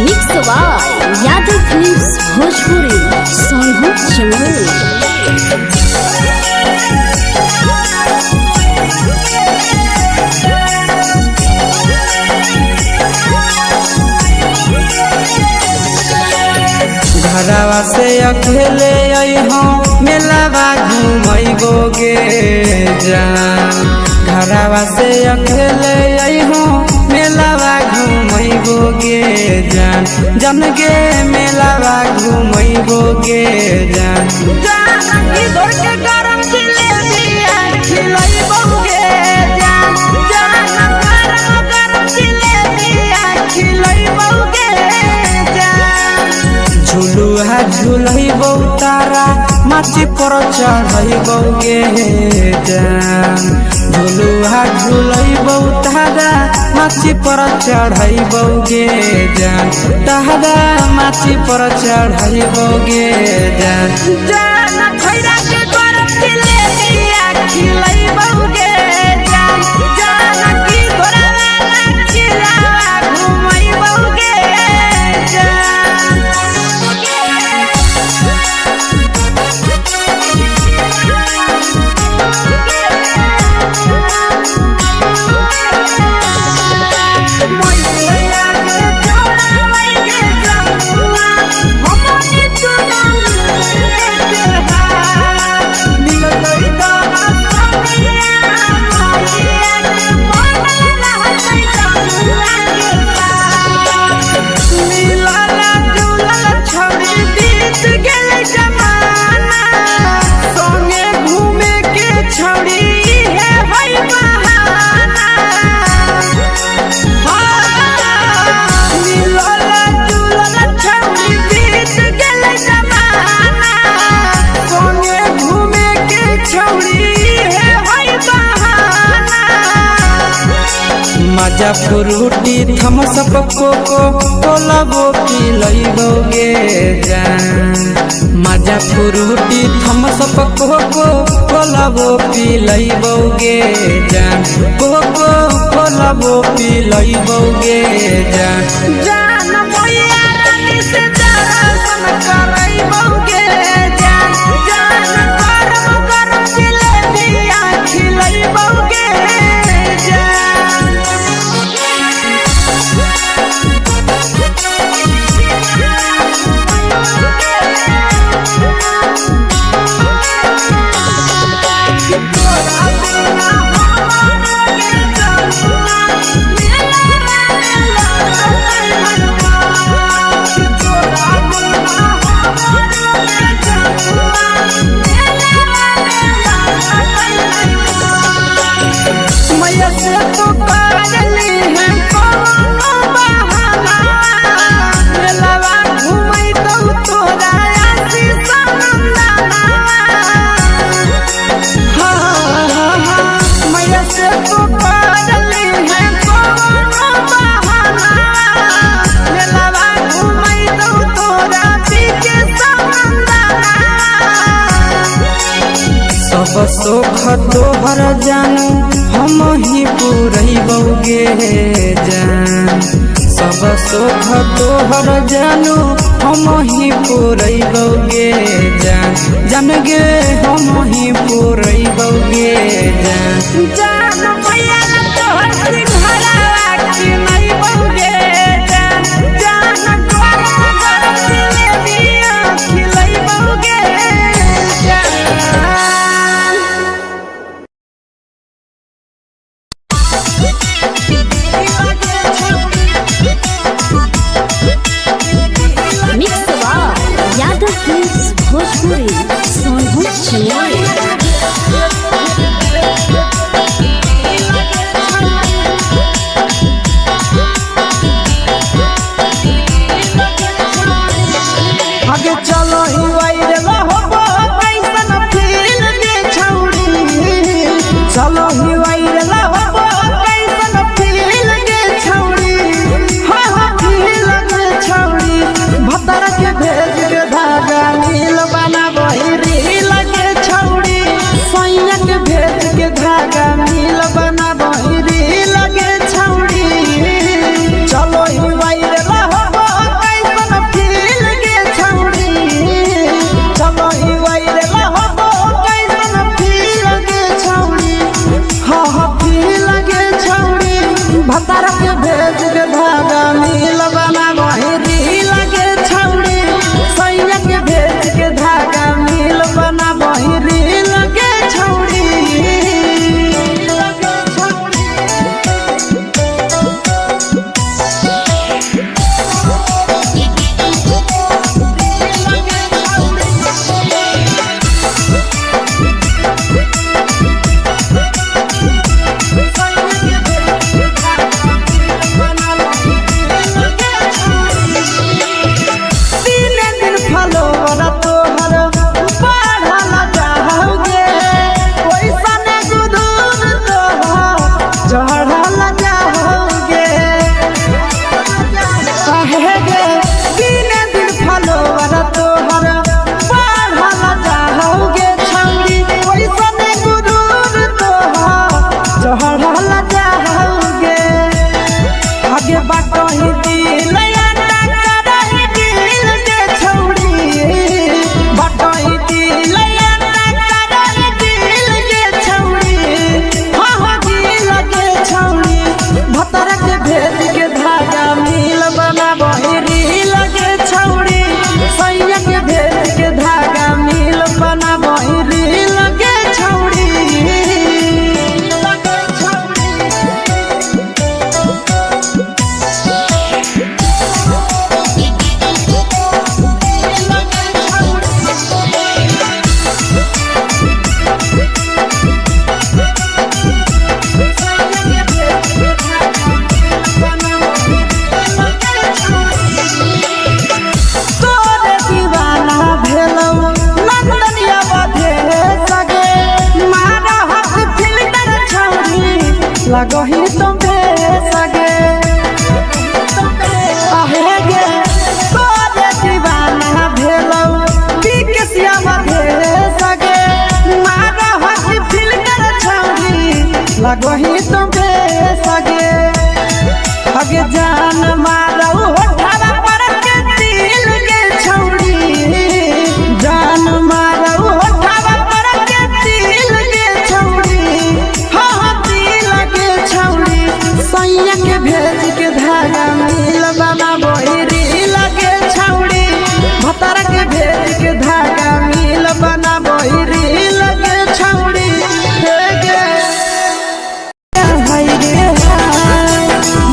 Mix by Yadav films Bhojpuri Sonbhadra Jamui. घरवा से अकेले अइहो मेलावा घूमैबो गे जान। घरवा से अकेले अइहो मेलावा घुमैबो गे जान, जन गे मेलावा घुमैबो गे जान। जान की धर के गरम जिलेबिया खिलैबो गे जान, जान गरम गरम जिलेबिया खिलैबो गे जान। झुलुआ झुलैबौ तारा माची पर चढ़ैबौ गे जान, झुलुआ झुलैबौ तारा माची पर चढ़ैबौ गे जान, तारा माची पर चढ़ैबौ गे जान। जान खैरा के गरम जिलेबिया खिलैबो गे जान, जान की घोड़ावाला खिलावा घुमैबो गे जान। मैया के चोरावै के जमुआ, हमनी चुनाव के हाथ। मिलतै तोरा सनिया, मैया के बनल रहतै जमुआ के साथ। मिलल जुलल छौड़ी बीत गेलै जमाना, संगे घूमे के छौड़ी इहे है बहाना। मिलल जुलल छौड़ी बीत गेलै जमाना, संगे घूमे के छौड़ी इहे है बहाना। मजा फ्रूटी थम्सअप कोको कोलाबो पिलैबौ गे जान, मजा फ्रूटी थम्सअप कोको कोलाबो पिलैबौ गे जान, कोको कोलाबो पिलैबौ गे जान। जान मैया रानी से दर्शन करैबौ गे जान, जान गरम गरम जिलेबिया खिलैबौ गे जान। तोरा बिना हमारा के जमुआ, मेलावा में लगतै मनवा। तोरा बिना हमारा के जमुआ, मेलावा में लगतै मनवा। मैया से तू करली है कौनो बहाना, मेलावा घुमैतौ तोरा आशीष नंदना। हाँ हाँ हाँ, मैया से तू करली है कौनो बहाना, मेलावा घुमैतौ तोरा पीके समंदना। सब सुख तोहर जानू हम ही पुरैबौ गे जान, सब सुख तोहर जानू हम ही पुरैबौ गे जान, जान गे हम ही पुरैबौ गे जान। जान मैया तोहर सिंघारावा किनैबौ गे जान, जान गरम गरम जिलेबिया खिलैबौ गे जान। Mix by Yadav films Bhojpuri Sonbhadra Jamui. अगे जान मारौ होठवा पर के दिल गे छौड़ी, जान मारौ होठवा पर के दिल गे छौड़ी, हाँ हाँ दिल गे छौड़ी। सैया के भेज के धागा मिल बाबा बहिरी लगे छौड़ी, भतारा के भेज के धागा मिल बना बहिरी लगे छौड़ी। हे गे हाय रे हाय,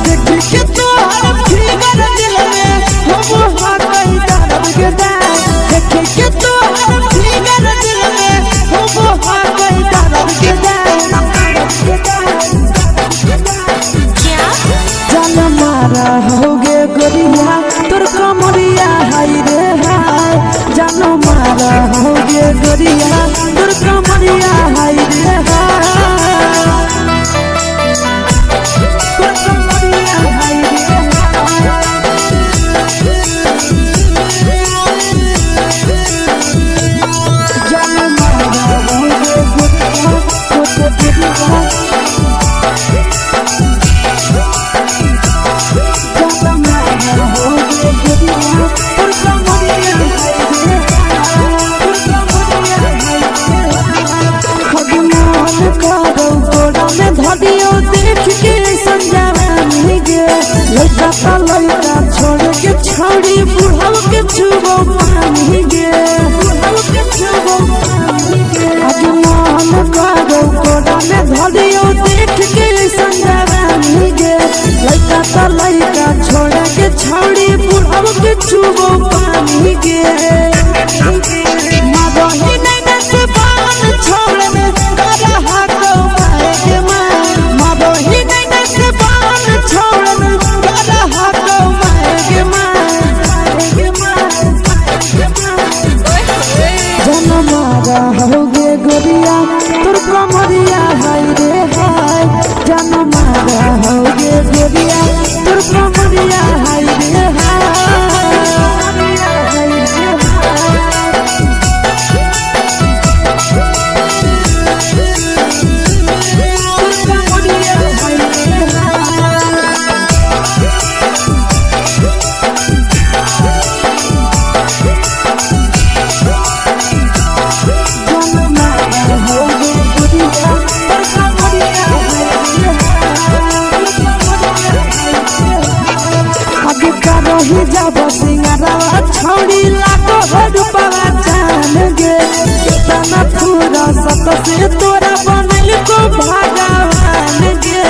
देख के तोहर फिगर दिल में हम हाकई दर्द के दाय, देख के तोहर फिगर दिल में हम हाकई दर्द के दाय। जान मारा होगे गोरिया तोर कमरिया हाय रे हाय, जान मारा होगे गोरिया तोर कमरिया हाय रे हाय, तोर कमरिया हाय रे हाय। जान मारा होगे गोरिया तोर कमरिया, जान मारा होगे गोरिया तोर कमरिया हाय रे हाय, तोर कमरिया हाय रे हाय। खगमान करौ तोरा में धरियो देख के संजावानी गे, लइका त लइका छोड़ के छौड़ी बुढ़ाव के छुबो पानी गे, बुढ़ाव के छुबो पानी गे। खगमान करौ तोरा में धरियो देख के संजावानी गे, लइका त लइका छोड़ के छौड़ी बुढ़ाव के छुबो पानी गे। मादही नैना से बान छोड़ में करहा को मारे के माँ, मादही नैना से बान छोड़ में करहा को मारे के माँ, मारे के माँ, मारे के माँ। जन मारा होगे गोरिया तोर कमरिया हाय रे हाय, जन मारा होगे गोरिया तोर कमरिया हाय रे हाय, हाय रे हाय। तोर कमरिया हाय रे हाय। जान मारा होगे गोरिया तोर कमरिया हाय रे हाय, तोर कमरिया हाय रे हाय। आगे करही जाब सिंगारवा छौड़ी लागो हो रूपवा जान गे, केतना फूरा सत से तोरा बनल को भगवान गे,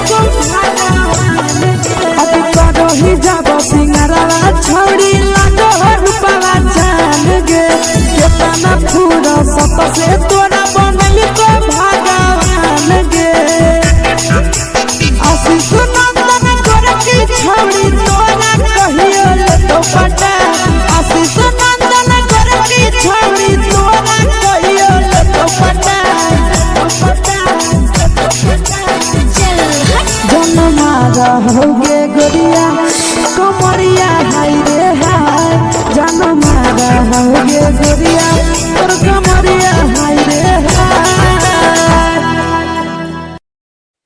को भगवान गे। आगे करही जाब सिंगारवा छौड़ी लागो हो रूपवा जान गे, केतना फूरा सत से तोरा बनल को भगवान गे। आशीष नंदन गोरखी छौड़ी तोरा कहियो लेतो पटा, आशीष नंदन गोरखी छौड़ी तोरा कहियो लेतो पटा, पटा। जन मारा होगे गोरिया कमरिया हाय रे हाय, जन मारा होगे गोरिया तोर कमरिया हाय रे हाय।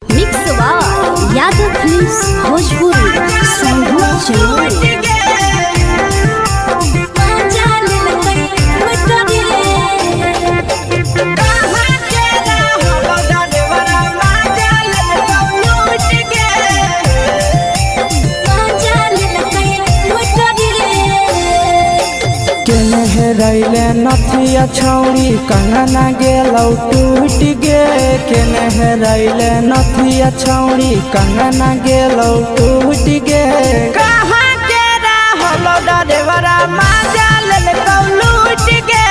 Mix by Yadav films Bhojpuri Sangu Chamoli. केने हेरैले नथिया छौड़ी कंगना गेलौ टूट गे, केने हेरैले नथिया छौड़ी कंगना गेलौ टूट गे। कहाँ के रहलो डरेवरा माजा लेलकौ लूट गे,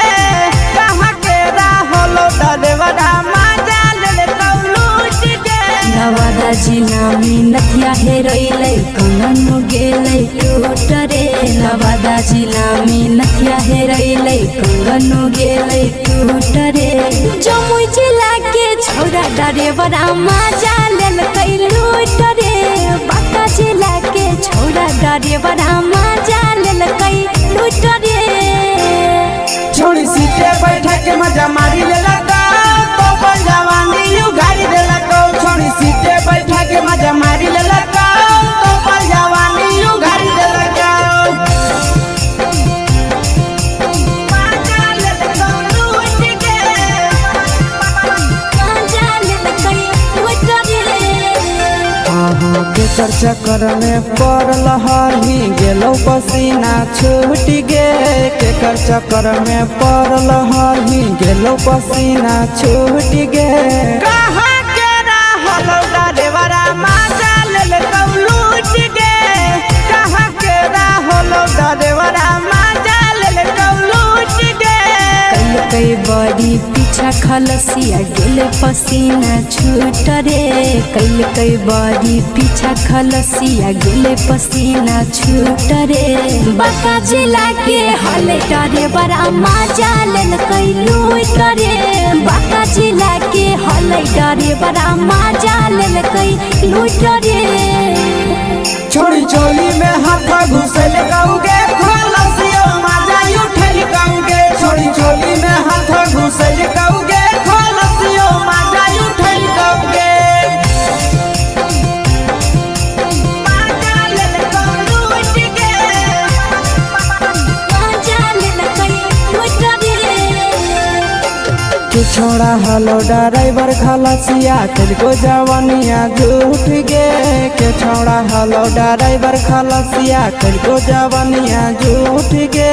कहाँ के रहलो डरेवरा माजा लेलकौ लूट गे। नवादा जिला में नथिया हेरैलै कंगन गेलै टूट रे, नवादा जिला में नथिया हेरैलै कंगन गेलै टूट रे। जमुई जिला के छौड़ा डरेवरा माजा लेलकै लूट रे, बांका जिला के छौड़ा डरेवरा माजा लेलकै लूट रे। छोड़ी सीटे बैठा के मजा मारी लेलक तो जवानी you गाड़ी देलक, छोड़ी सीटे बैठा के मजा मारी लेलक तो हाँ के चर्चा कर में पड़ल हही गेलो पसीना छूट गे, के चक्कर में पड़ल हही गेलो पसीना छूट गे। कहाँ के रहलो डरेवरा माजा लेल तौ लूट गे, कहाँ के रहलो डरेवरा माजा लेल तौ लूट गे। कई बड़ी पीछा खलसिया गेल पसीना छूट रे, कैल कई बड़ी पीछा खलसिया गेल पसीना छूट रे। बांका जिला के हले डरे बड़ा मजा लेलकै लूट रे, बांका जिला के हले डरे बड़ा मजा लेलकै लूट रे। छोड़ी चोली में हाथ घुसल कहूगे खलसियो माजा उठल कहूगे, छोड़ी चोली में हाथ घुसल कहूगे खलसियो माजा उठल कहूगे। माजा लेलकौ लूट गे। मजा लेलकै लूट रे। के छोड़ा हलो ड्राइवर खलसिया को जवानिया झूठ गे, के छोड़ा हलो ड्राइवर खलसिया को जवानिया झूठ गे।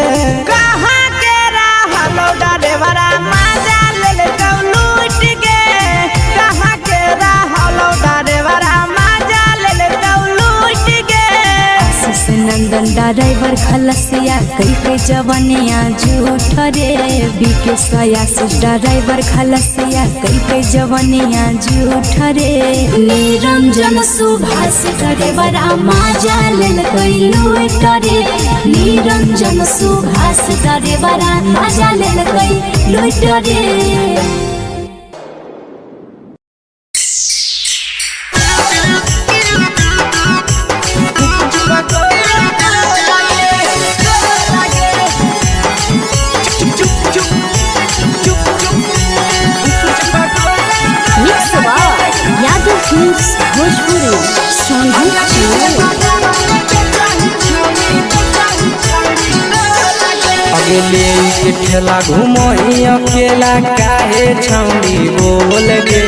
कहाँ के रहलो ड्राइवरा माजा लेलकौ लूट गे, कहाँ के रहलो ड्राइवरा माजा लेलकौ लूट गे। आशीष नंदन ड्राइवर खलसिया कई के जवनिया झूठ रे, बीके सयासी ड्राइवर खलसिया कई के जवनिया झूठ रे। निरंजन सुभाष डरे बड़ा मजा लेलकै लूट रे, निरंजन सुभाष डरे बड़ा मजा लेलकै लूट रे। Mix by Yadav films Bhojpuri Sonbhadra Chinoi. अगले के ठेला घुमोही अकेला काहे छौड़ी बोल गे,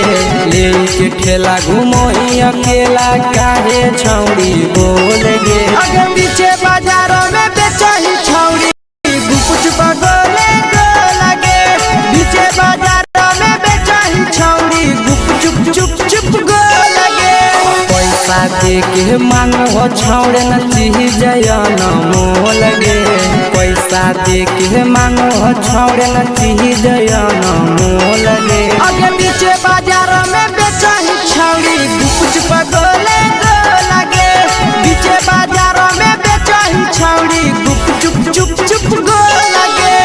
ले के ठेला घुमोही अकेला काहे छौड़ी बोल गे। अगे पीछे बाजारों में बेचही छौड़ी गुपच बगोले गो लगे, पीछे बाजारों में बेचही छौड़ी गुप चुप चुप चुप गो लगे। पैसा दे के मांगो छौड़े न चीज न मोल गे, पैसा दे के मांगो छौड़े न चीज न मोल गे। अगे पीछे बाजारों में बेचही छौड़ी गुपच बगोले गो लगे, पीछे बाजारों में बेचही छौड़ी गुप चुप चुप चुप गो लगे।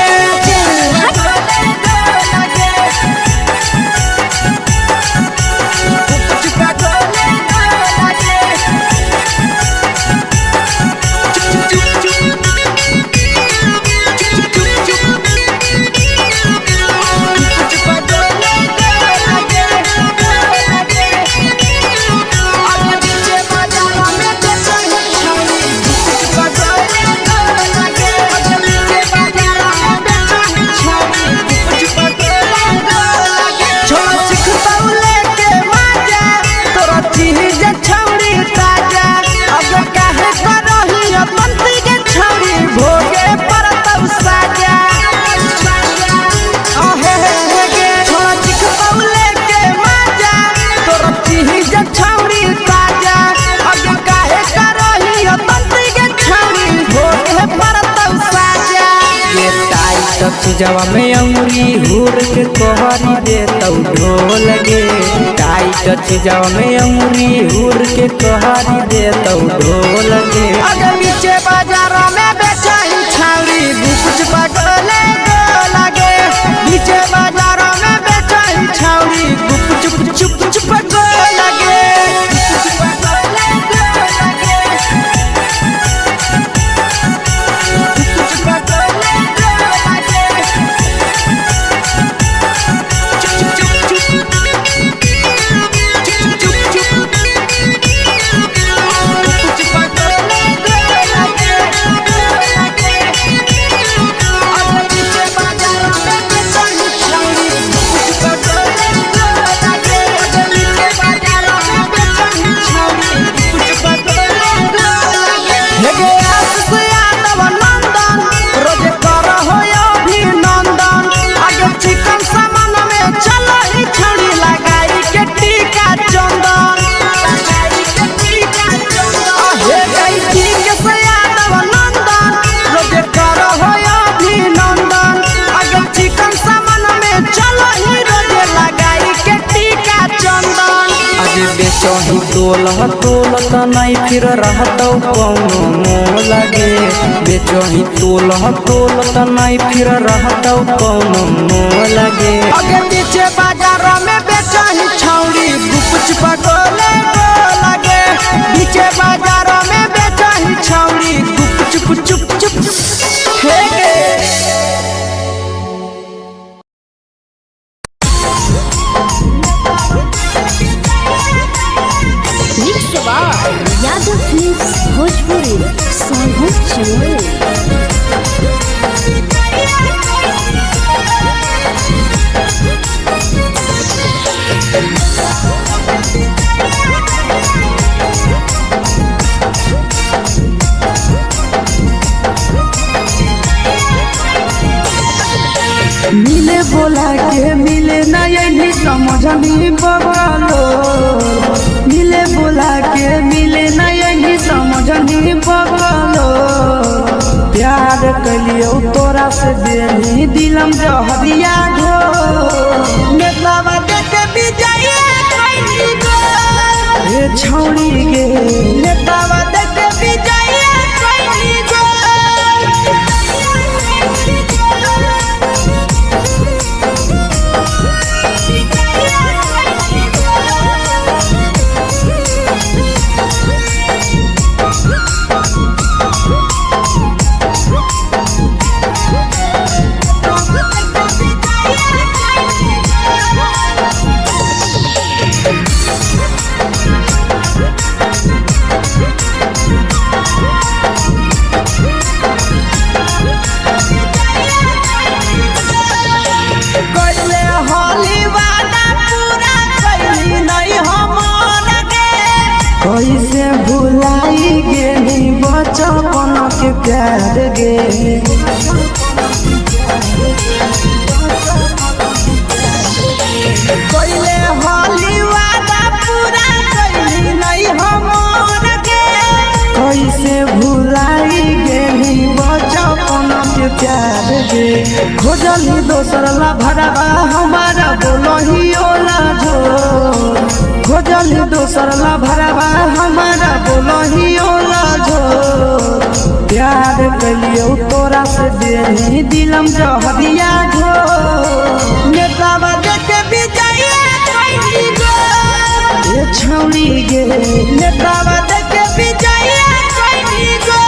चीजवा में अंगुरी हुर के कोहरी दे तौ ढोल गे, टाइट चीजवा में अंगुरी हुर के कोहरी दे तौ ढोल गे। अगे नीचे बाजारों में बेचाही छाउरी गुपच पगले गो लगे, नीचे बाजारों में बेचाही छाउरी गुप चुप चुप चुप गो लगे। बेचही तोल तोल त नहीं फिर रहतौ कौनो मोह लगे। बेचही तोल तोल त नहीं फिर रहतौ कौनो मोह लगे। अगे पीछे बाजार में बेचही छौड़ी गुपच पगोले गो लगे। पीछे बाजार में बेचही छौड़ी गुप चुप चुप चुप हे गे। Mix by Yadav films Bhojpuri Sonhu Chamoli. मिले बोला के मिले ना यही समझनी बगलो। मिले बोला के मिले ना यही समझनी बगलो। प्यार कलियो तोरा से देनी दिलम जहरिया घो। नेतावा देख विजय कैली गो। हे छौड़ी गे नेतावा देख विजय कैली गो। कैले होली वादा पूरा कैली नहीं हमर गे। कैसे भुलाई गेली बचपन के प्यार गे। कैले होली वादा पूरा कैली नहीं हमर गे। कैसे भुलाई गेली बचपन के प्यार गे। खोजली दोसर ला भरवा हमारा बोलही ओला जो। खोजली दोसर ला भरवा हमारा बोलही ओला जो। प्यार कलियो तोरा से देनी दिलम जहरिया घो। नेतावा देख विजय कैली गो। ए छौड़ी गे नेतावा देख विजय कैली गो।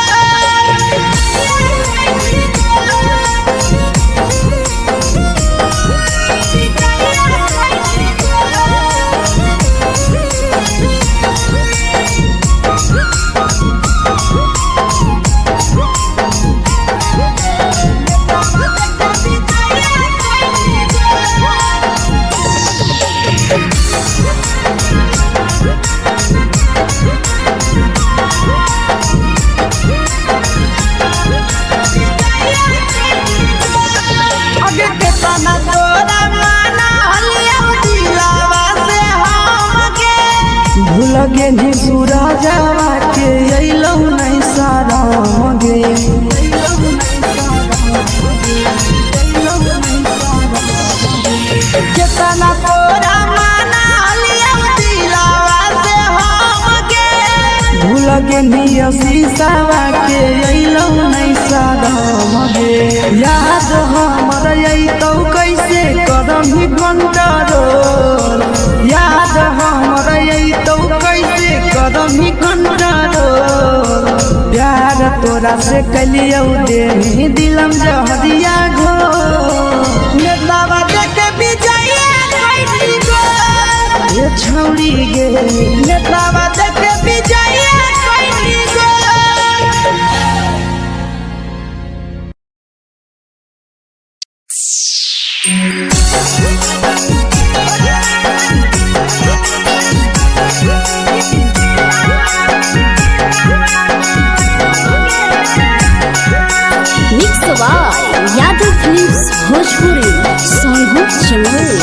अगे केतना तोरा माना हलिया दिलावा से हमके। भूल गेली सूरजवा के अइलौ नहीं शरम गे। केतना तोरा माना हलिया दिलावा से हमके। भूल गेली शीशावा के अइलौ नहीं शरम गे। याद हमर अइतौ कैसे करम कंट्रोल। याद हमर अइतौ कैसे करम कंट्रोल। प्यार तोरा से कलियौ देनी दिलम जहरिया घो। नेतावा देख विजय कैली गो। ए छौड़ी गे नेतावा देख विजय कैली गो। Mix by Yadav films Bhojpuri Sonhu Chamoli.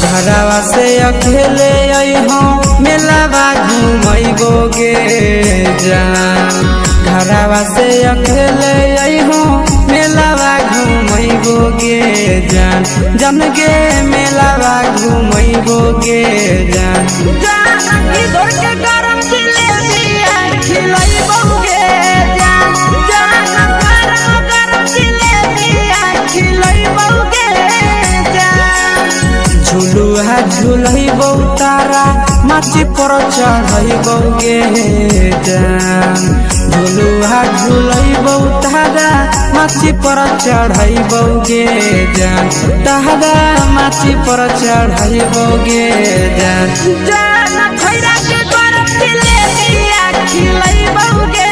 घरवा से अकेले अइहो। मेलावा घुमैबो गे जान। घरवा से अकेले अइहो मेलावा घुमैबो गे जान, जान गे मेलावा घुमैबो गे जान। जान की धोर के गरम जिलेबिया खिलैबो गे जान, जान गरम गरम जिलेबिया खिलैबो गे जान। झुलुआ झुलैबौ तारा माची पर चढ़ैबौ गे जान। झुलुआ झुलैबौ तारा माची पर चढ़ैबौ गे जान, तारा माची पर चढ़ैबौ गे जान। जान खैरा के गरम जिलेबिया खिलैबो गे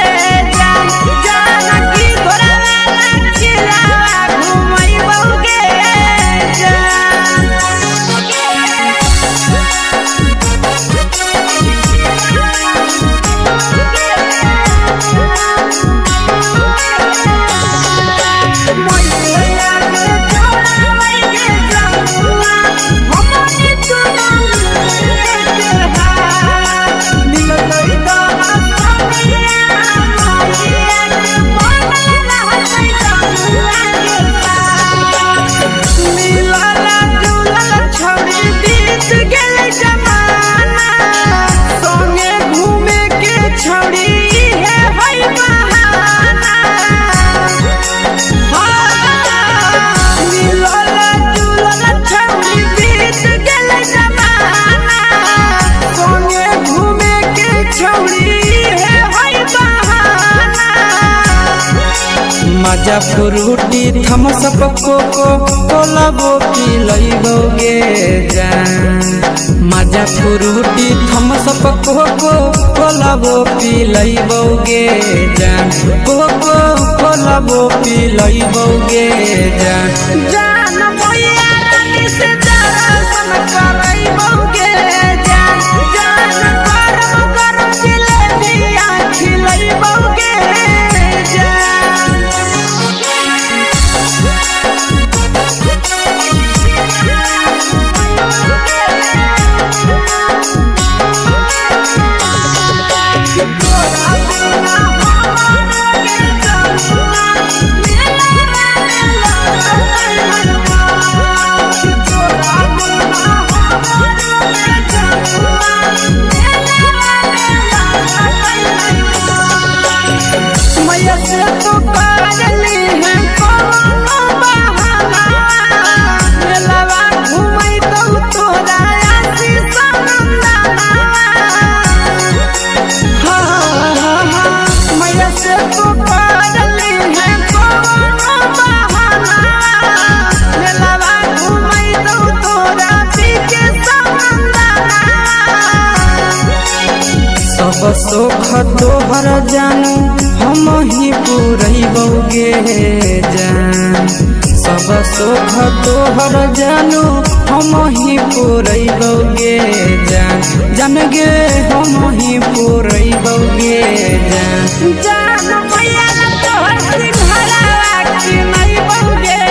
जान, जान की घोड़ा वाला खिलावा घुमैबो गे जान। मैया के छोड़ावै के जमुआ, हमनी चुनाव के हाथ। मिलतै तोरा सनिया, मैया के बनल रहतै जमुआ के साथ। मिलल जुलल छौड़ी बीत गेलै जमाना, संगे घूमे के छौड़ी इहे है बहाना। मिलल जुलल छौड़ी बीत गेलै जमाना, संगे घूमे के छौड़ी इहे है बहाना। मजा फ्रूटी थम्सअप कोको कोलाबो पिलैबौ गे जान। मजा फ्रूटी थम्सअप कोको कोलाबो पिलैबौ गे जान, कोको कोलाबो पिलैबौ गे जान। जान मैया रानी से दर्शन करैबौ गे जान, जान गरम गरम जिलेबिया खिलैबौ गे जान। तोरा बिना हमारा के जमुआ, मेलावा में लगतै हनुमान। तोरा बिना हमारा के जमुआ, मेलावा में लगतै हनुमान। मैया से तू करली है कोनो बहाना, मेलावा घुमैतौ तोरा आशीष नंदना। मैया से तू करली है कोनो बहाना, मेलावा घुमैतौ तोरा पीके समंदना। सब सुख तोहर जानू हम ही पुरैबौ गे जान। सब सुख तोहर जानू हम ही पुरैबौ गे जान, जान गे हम ही पुरैबौ गे जान। जान मैया तोहर सिंघारावा किनैबौ गे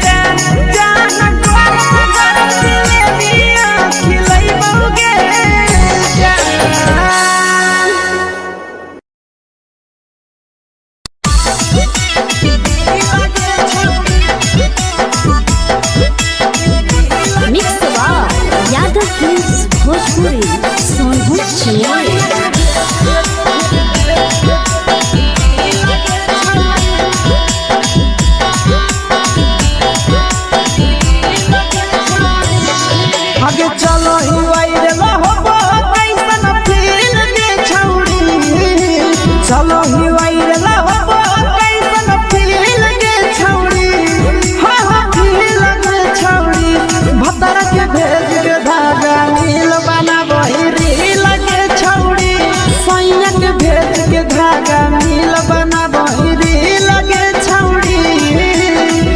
जान, जान गरम गरम जिलेबिया खिलैबौ गे जान। Mix by Yadav films Bhojpuri Sonbhadra Chamoli. आगे चलो ही वायरल होबो कैसन फील गे छौड़ी, चलो ही वायरल होबो कैसन फील गे छौड़ी, हाँ हाँ फील गे छौड़ी। भतर के भेज के धागा नील बनाबही रील गे छौड़ी, सैया के भेज के धागा नील बनाबही रील गे छौड़ी।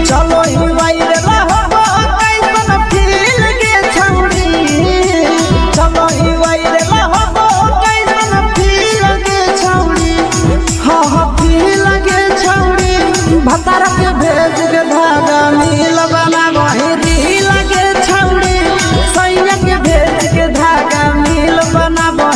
चलो ही वायरल होबो कैसन फील गे छौड़ी, चलो ही वायरल होबो कैसन फील गे छौड़ी, हाँ हाँ फील गे छौड़ी। भतार के भेज के धागा नील बनाबही रील गे छौड़ी, सैया के भेज के धागा नील बनाबही।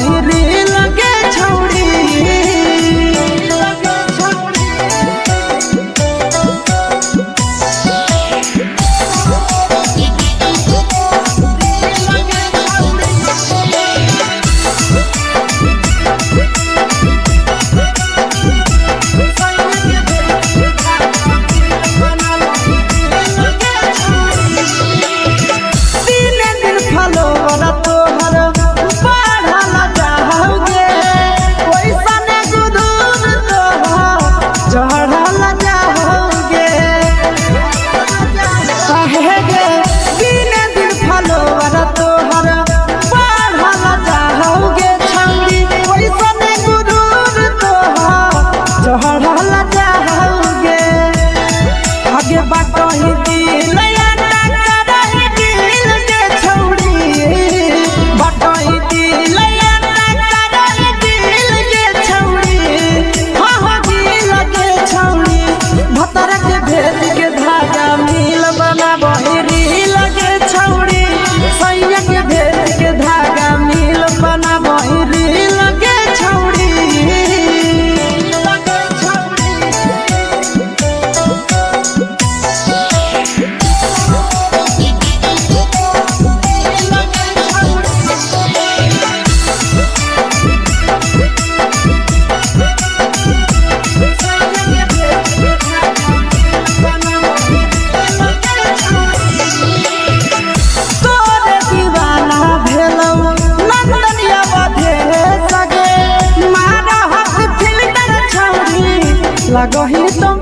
लगही तुम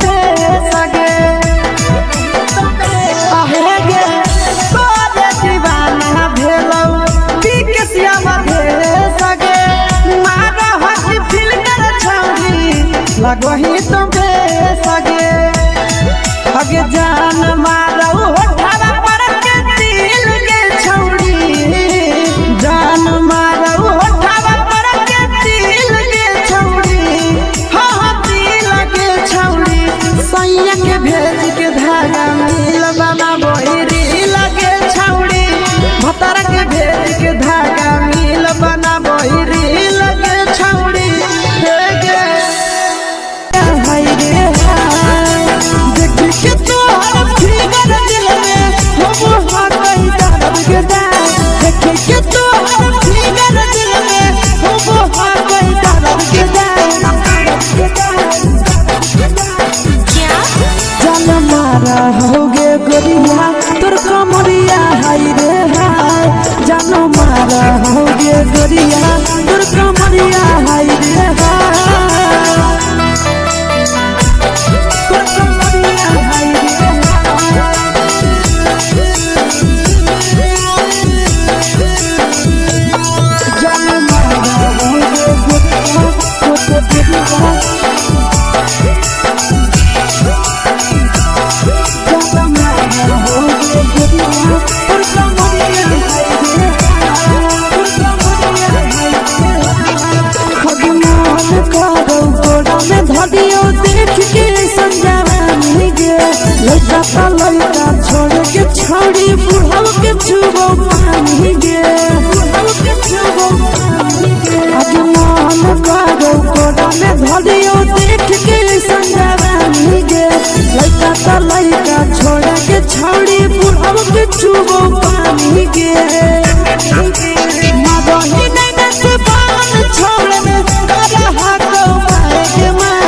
सगे आहे गे तोरे दीवाना भेलौ पी के श्यामा सगे मारा हसी फिल्टर छौरी लगही तुम सगे अगे जान मारौ होठवा पर के दिल के छौरी जान मारौ होठवा पर के दिल के छौरी हाँ हाँ दिल के छौरी सैया के भेज के धागा मिल बना बोहरी लगे छौरी भतर के भेज के धागा मिल बना बोहरी लगे छौरी हे गे हाय रे हाय देख के तोहर फिगर दिल में हम हाकई दर्द के दाग देख के तोहर फिगर दिल में हम हाकई दर्द के दाग जान मारा होगे गोरिया तोर कमरिया हाय रे हाय जान मारा होगे गोरिया तोर कमरिया हाय रे हाय तोर कमरिया हाय रे हाय जान मारा होगे गोरिया तोर कमरिया छोड़ के छोड़ी बुढ़ाव के छुबो पानी गे बुढ़ाव के छुबो पानी गे आज मन करो कोड़ा में धरियो देख के संजवानी गे लइका त लइका छोड़ के छोड़ी बुढ़ाव के छुबो पानी गे मदही नैना से बाल छोड़ में करा हाको मारे के मां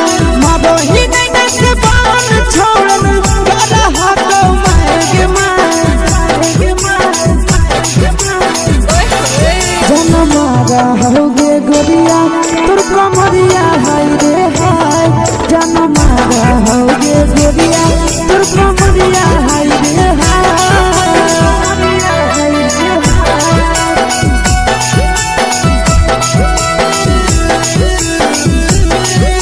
मदही नैना से बाल छोड़ में करा हाको मारे के मां के मां जन मारा होगे गोरिया तोर कमरिया हाय रे हाय जन मारा होगे गोरिया तोर कमरिया हाय रे हाय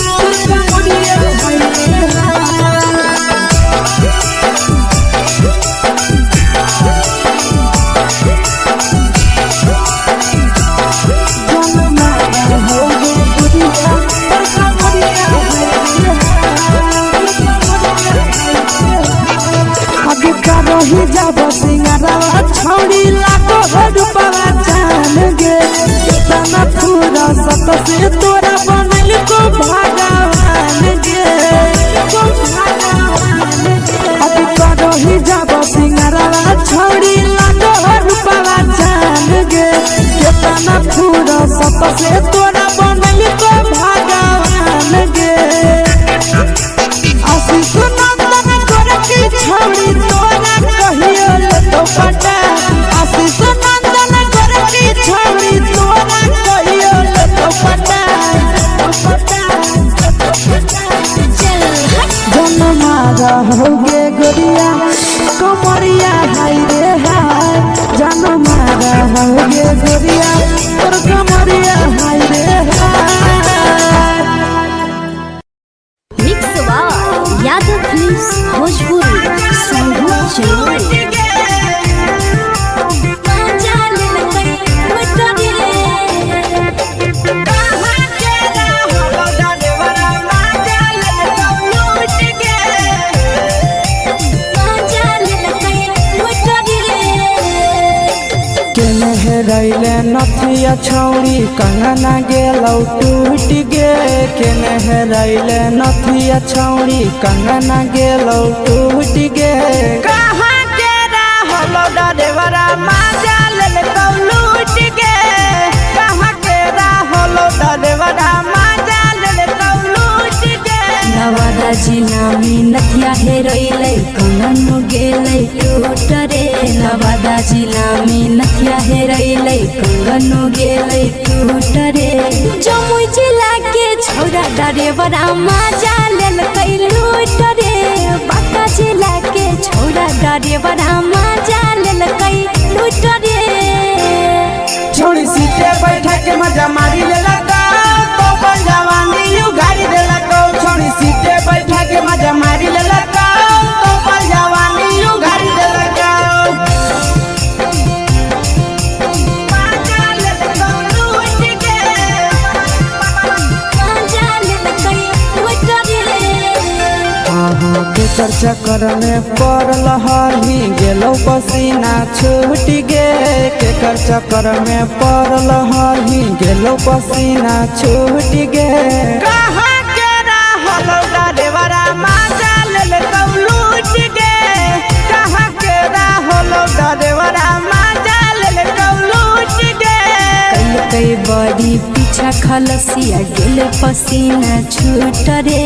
तोर कमरिया हाय रे हाय। रही जाब सिंगारा छौड़ी लाखो रूपवा जान गे केतना पूरा सत से तोरा बनल को भगवान गे को भगवान गे अब करही जाब सिंगारा छौड़ी लाखो रूपवा जान गे केतना पूरा सत से तोरा बनल को भगवान गे आशीष नंदन गोरखी छौड़ी तोरा कहियो तो पटा आशीष नंदन गोरखी छौड़ी तोरा कहियो तो पटा जन मारा होगे गोरिया कमरिया हाय रे हाय जन मारा होगे गोरिया तोर कमरिया हाय रे हाय mix by Yadav films Bhojpuri Sonbhadra Jamui. केने हेरैले नथिया छौरी कंगना गेलौ टूट गे केने हेरैले नथिया छौरी कंगना गेलौ टूट गे कहाँ के रहलो डरेवरा माजा लेल तो लूट गे कहाँ के रहलो डरेवरा माजा लेल तो लूट गे नवादा जिला में नथिया हेरैलै कंगन गेलै टूट रे नवादा जिला में नथिया हेरैलै कंगन गेलै टूट रे जमुई जिला के छौरा डरेवरा माजा लेलकै लूट रे। बांका जिला के छौरा डरेवरा माजा लेलकै लूट रे। छोड़ी सीटे बैठा के मजा मारी लेलक तो अपन जवानी उगारी देलक। छोड़ी सीटे बैठा के मजा मारी लेलक तो अपन जवानी उगारी देलक। माजा लेलक लूट के। माजा लेलकै लूट रे। के चर्चा में पड़ल हही गेलो पसीना छूट गे। केकर चक्कर में पड़ल हही गेलो पसीना छूट गे। कहाँ के रहल डरेवरा माजा लेलकौ लूट गे। कहाँ के रहल डरेवरा माजा लेलकौ लूट गे। कई बड़ी पीछा खलसिया गेल पसीना छूट रे।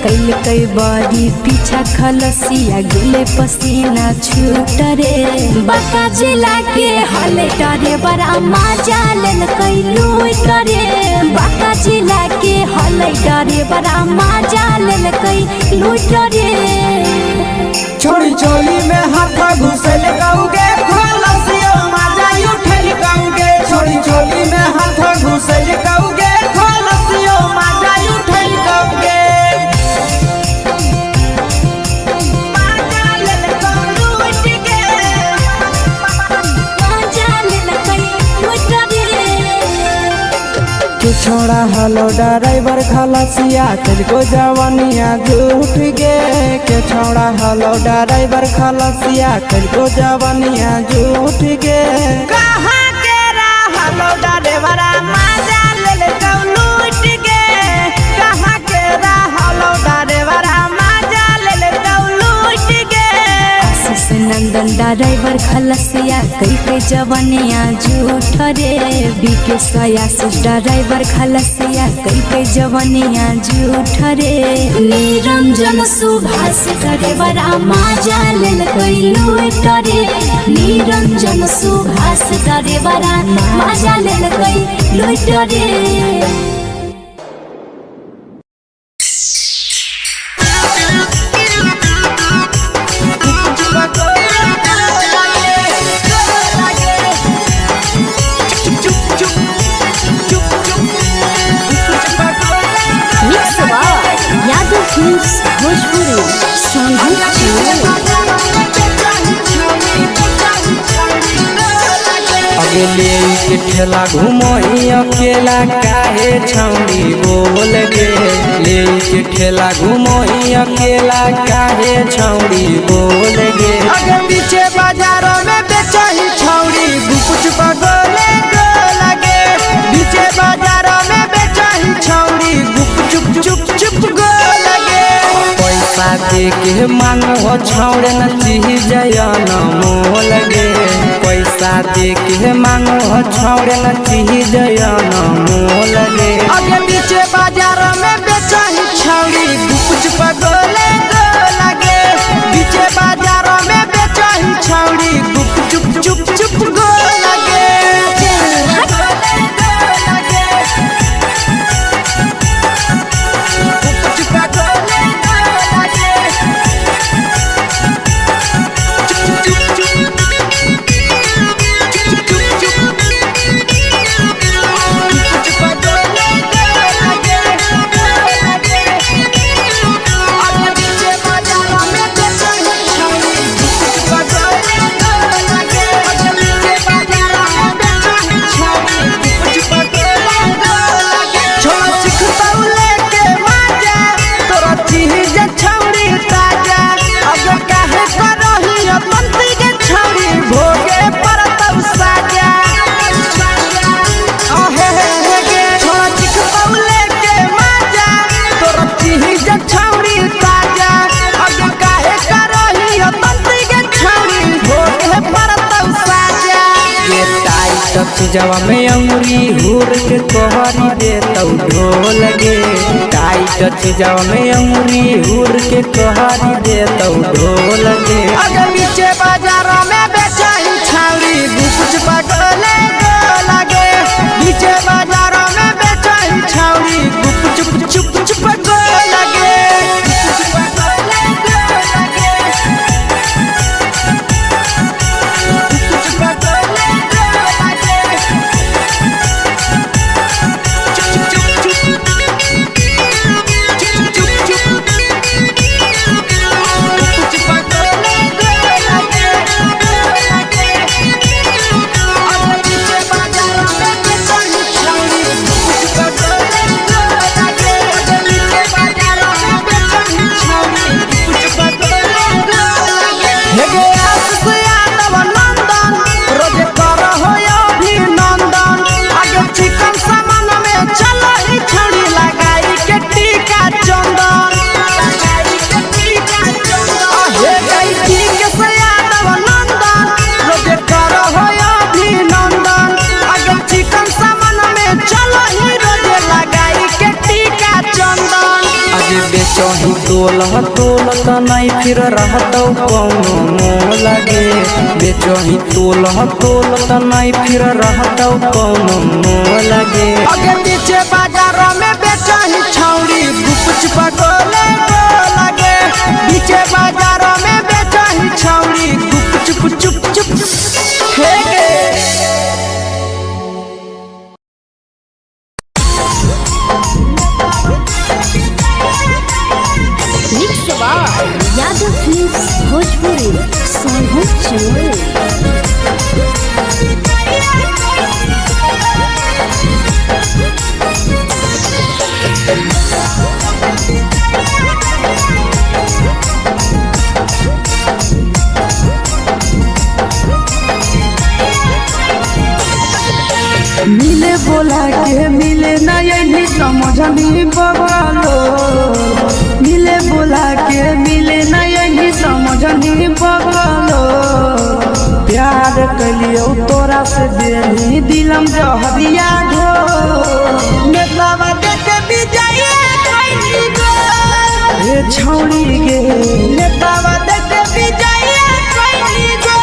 कैलकै बड़ी पीछा खलसिया गेल पसीना छूट रे। बांका जिला के हले डरेवरा माजा लेलकै लूट रे। बांका जिला के हले डरेवरा माजा लेलकै लूट रे। छोड़ी चोली में हाथ घुसल कौगे खलसियो माजा उठल कौगे। छोड़ी चोली में हाथ घुसल कौगे खलसियो माजा उठल कौगे। माजा लेलकौ लूट गे। माजा लेलकै लूट रे। के छोड़ा हलो ड्राइवर खलसिया तेरे जवानिया झूठ गे। के छोड़ा हलो ड्राइवर खलसिया तेरे जवानिया झूठ गे। कहाँ के रहलो ड्राइवरा माजा लेलकौ लूट गे। कहाँ के रहलो ड्राइवरा माजा लेलकौ लूट गे। आशीष नंदन ड्राइवर खलसिया कैलकै जवनिया झूठ रे। बीके आशीष ड्राइवर खलसिया कैलकै जवनिया झूठ रे। निरंजन सुभाष डरेवरा माजा लेलकै लूट रे। निरंजन सुभाष डरेवरा माजा लेलकै लूट रे। Mix by Yadav films Bhojpuri Sonbhadra जिला। अगले के ठेला घुमोही अकेला काहे छौड़ी बोल गे। ले के ठेला घुमोही अकेला काहे छौड़ी बोल गे। अगे पीछे बाजार में बेचही छौड़ी गुपच पगोले गो लगे। पीछे बाजार में बेचही छौड़ी गुप चुप चुप चुप गो लगे। पैसा दे के मांगो छौड़े न चीज मोल गे। पैसा दे के मांगो छौड़े न चीज मोल गे। अगे पीछे बाजार में बेचही छौड़ी गुपच पगोले गो लगे। पीछे बाजार में बेचही छौड़ी गुप चुप चुप चुप गो लगे। चीजवा में अंगुरी हुर के कहरी देतौ ढोल गे। टाइट चीजवा में अंगुरी हुर के कहरी देतौ ढोल गे। अगे पीछे बाजार में बेचाही छाउरी गुपच पगले गो लगे। पीछे बाजार में बेचाही छाउरी गुपचुप चुप तोलह तोल त नहीं फिर रहतौ कौनो मोह लगे। बेचही तोलह तोल त नहीं फिर रहतौ कौनो मोह लगे। आगे पीछे बाजार में बेचही छौड़ी गुप चुपा गोले लगे। पीछे बाजार में बेचही छौड़ी गुप चुप चुप चुप हे गे। Mix by Yadav films Bhojpuri Sonu Chamoli. मिले बोला के मिले ना यही समझनी बगलो। मिले बोला के मिले ना यही समझनी बगलो। प्यार कलियो तोरा से देनी दिलम जहरिया घो। नेतावा देख विजय कैली गो। हे छौड़ी गे नेतावा देख विजय कैली गो।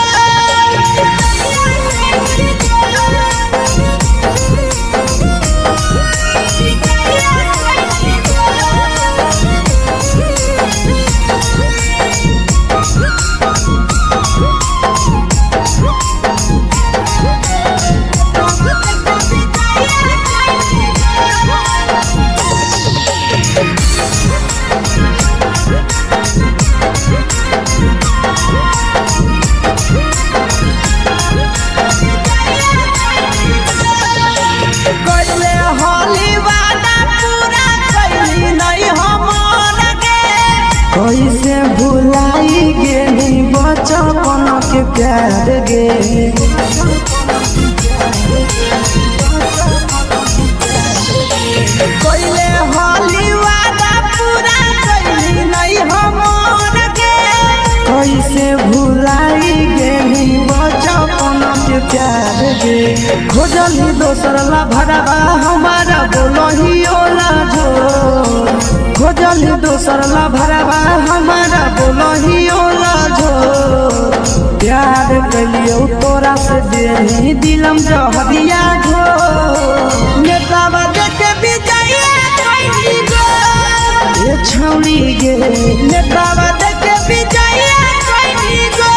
कैले होली वादा पूरा कैली नहीं हमर गे। कैसे भुलाई गेली बचपन के प्यार गे। कैले होली वादा पूरा कैली नहीं हमर गे। कैसे भुलाई गेली बचपन के प्यार गे। खोजली दोसर ला भरवा हमारा बोलही ओला जो। खोजली दोसर ला भरवा हमारा बोलही ओला जो। प्यार कलियो तोरा से देनी दिलम जहरिया घो। नेतावा देख विजय कैली गो। हे छौड़ी गे नेतावा देख विजय कैली गो।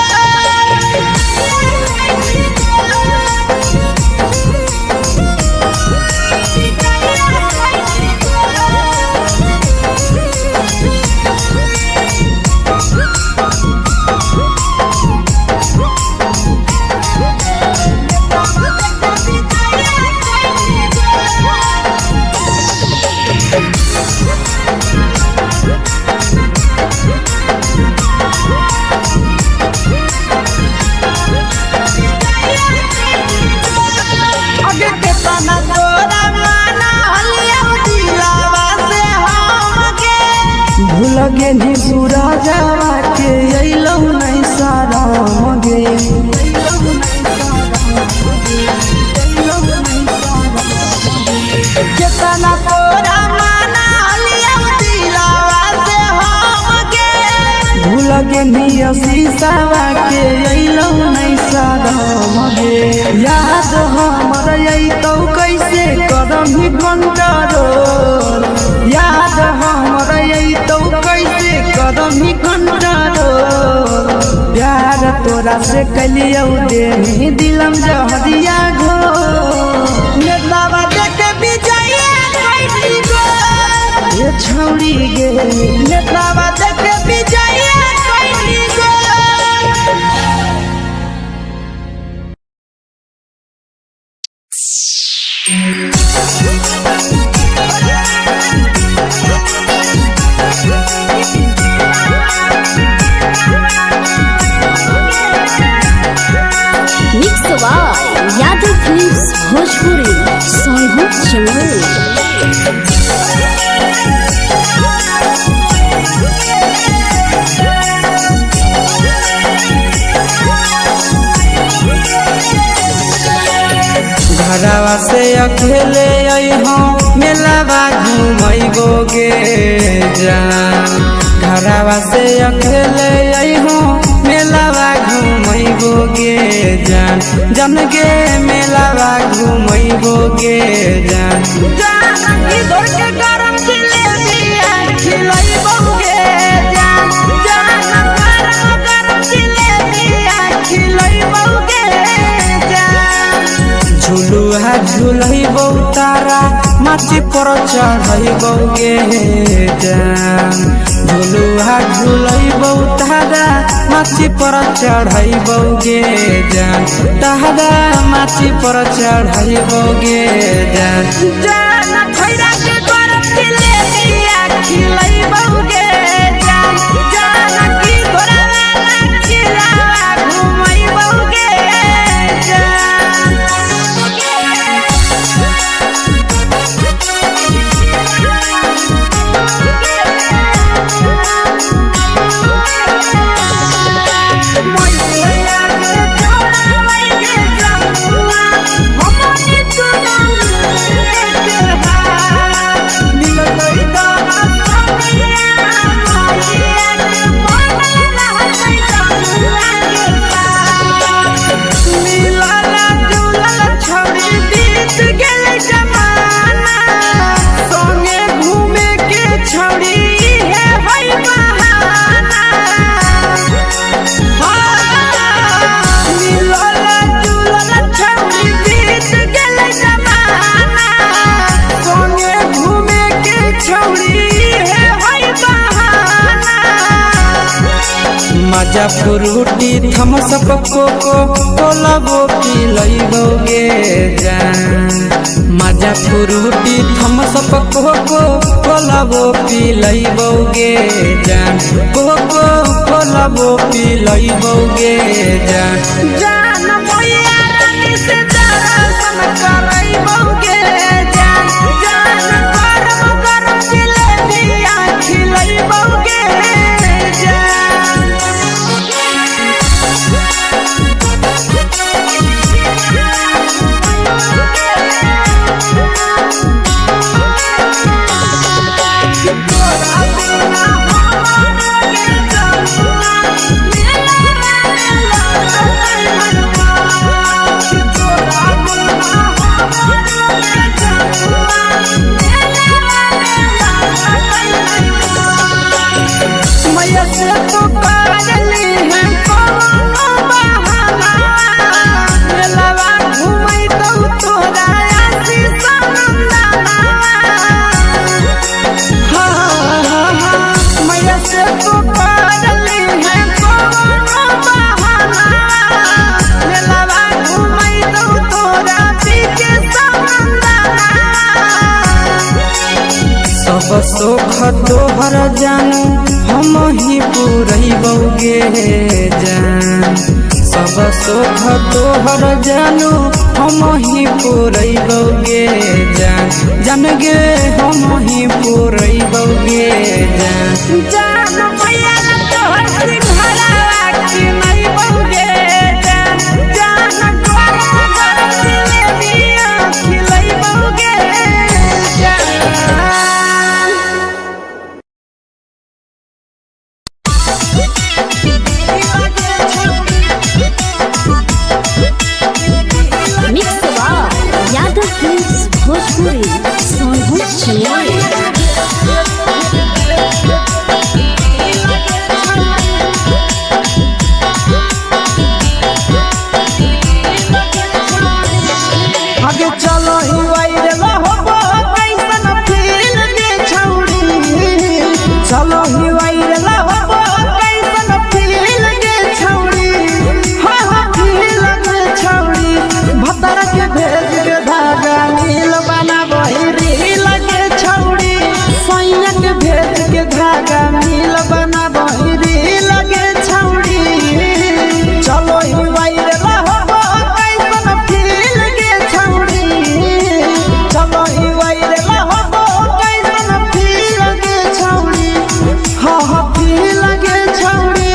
आगे केतना तोरा माना हलिया दिलावा से हमके। भूल गेली सूरजवा के अइलौ नहीं शरम गे। केतना तोरा माना हलिया दिलावा से हमके। भूल गेली शीशावा के अइलौ नहीं शरम गे। याद हमर अइतौ कैसे करम कंट्रोल। याद हमर अइतौ कैसे करम कंट्रोल। प्यार तोरा से कलियौ देनी दिलम जहरिया घो। नेतावा देख विजय कैली गो। हे छौड़ी गे नेतावा देख विजय कैली गो। Mix by Yadav films Bhojpuri Sonu Chamoli. घरवा से अकेले अइहो मेलावा घूमैबो गे जान। घरवा से अकेले अइहो मेलावा घुमैबो गे जान, जान गे मेलावा घुमैबो गे जान। जान इधर के गरम जिलेबिया खिलैबो गे जान, जान गरम गरम जिलेबिया खिलैबो गे जान। झुलुआ झुलैबो तारा माची पर चढ़ैबो गे जान, झुलुआ झुलैबो तारा माची पर चढ़ैबो गे जान, तारा माची पर चढ़ैबो गे जान। जान खैरा के गरम जिलेबिया खिलैबो गे जान, जान की तोरा वाला खिलावा घुमैबो गे जान। मैया के छोड़ावै गे जमुआ, हमनी दुनू के हाथ। मिलतै तोरा सनिया, मैया के बनल रहतै जमुआ के साथ। मिलल जुलल छौड़ी बीत गेलै जमाना, संगे घूमे के छौड़ी इहे है बहाना। मिलल जुलल छौड़ी बीत गेलै जमाना, संगे घूमे के छौड़ी इहे है बहाना। मजा फ्रूटी थम्सअप कोको कोलाबो पिलैबो गे जान, मजा फ्रूटी थम्सअप कोको कोलाबो पिलैबो गे जान, कोको कोलाबो पिलैबो गे जान। जान मैया रानी से दर्शन करैबो गे जान, जान गरम गरम जिलेबिया खिलैबो गे जान। तोरा बिना हमारो गे जमुआ, मेलावा में लगतै मनवा। तोरा बिना हमारो गे जमुआ, मेलावा में लगतै मनवा। मैया से तो करली है कौनो बहाना, मेलावा घुमैतौ तोरा आशीष नंदना। मैया से तो करली है कौनो बहाना, मेलावा घुमैतौ तोरा पीके समंदना। सब सुख तोहर जानू हम ही पुरैबो गे जान, सब सुख तोहर जानू हम ही पुरैबो गे जान, जान गे हम ही पुरैबो गे जान। जान मैया तोहर सिंघारा किनैबो गे जान, जान गरम गरम जिलेबिया खिलैबो गे जान। Mix by Yadav films Bhojpuri Sonbhadra Jamui. आगे चलो ही वायरल होबो कैसन फील गे छौड़ी, चलो ही वायरल होबो कैसन फील गे छौड़ी, हाँ हाँ फील गे छौड़ी। भतर के भेज के धागा नील बनाबही रील गे छौड़ी, सैया के भेज के धागा नील बनाबही रील गे छौड़ी। चलो ही वायरल होबो कैसन फील गे छौड़ी, चलो ही वायरल होबो कैसन फील गे छौड़ी, हाँ हाँ फील गे छौड़ी।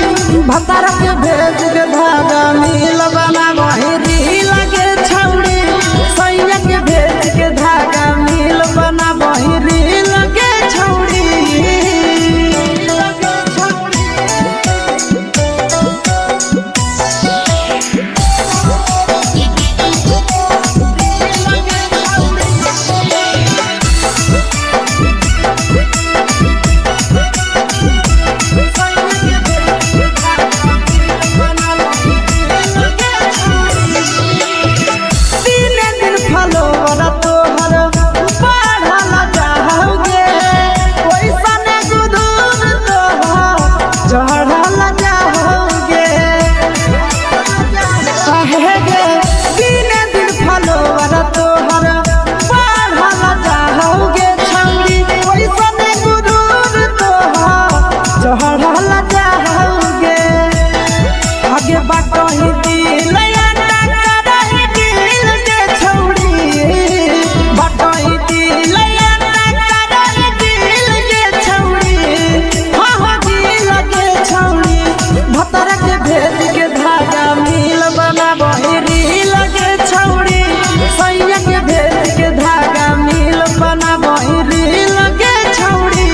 भतर के भेज के धागा नील बनाबही रील गे छौड़ी, सैया के भेज के धागा नील बनाबही रील गे छौड़ी। बटही दिल आटा करही दिल के छौड़ी, बटही दिल आटा करही दिल के छौड़ी, हाँ हाँ दिल के छौड़ी। भतरा के भेज के धागा मिल बनाबही रील के छौड़ी, सैया के भेज के धागा मिल बनाबही रील के छौड़ी।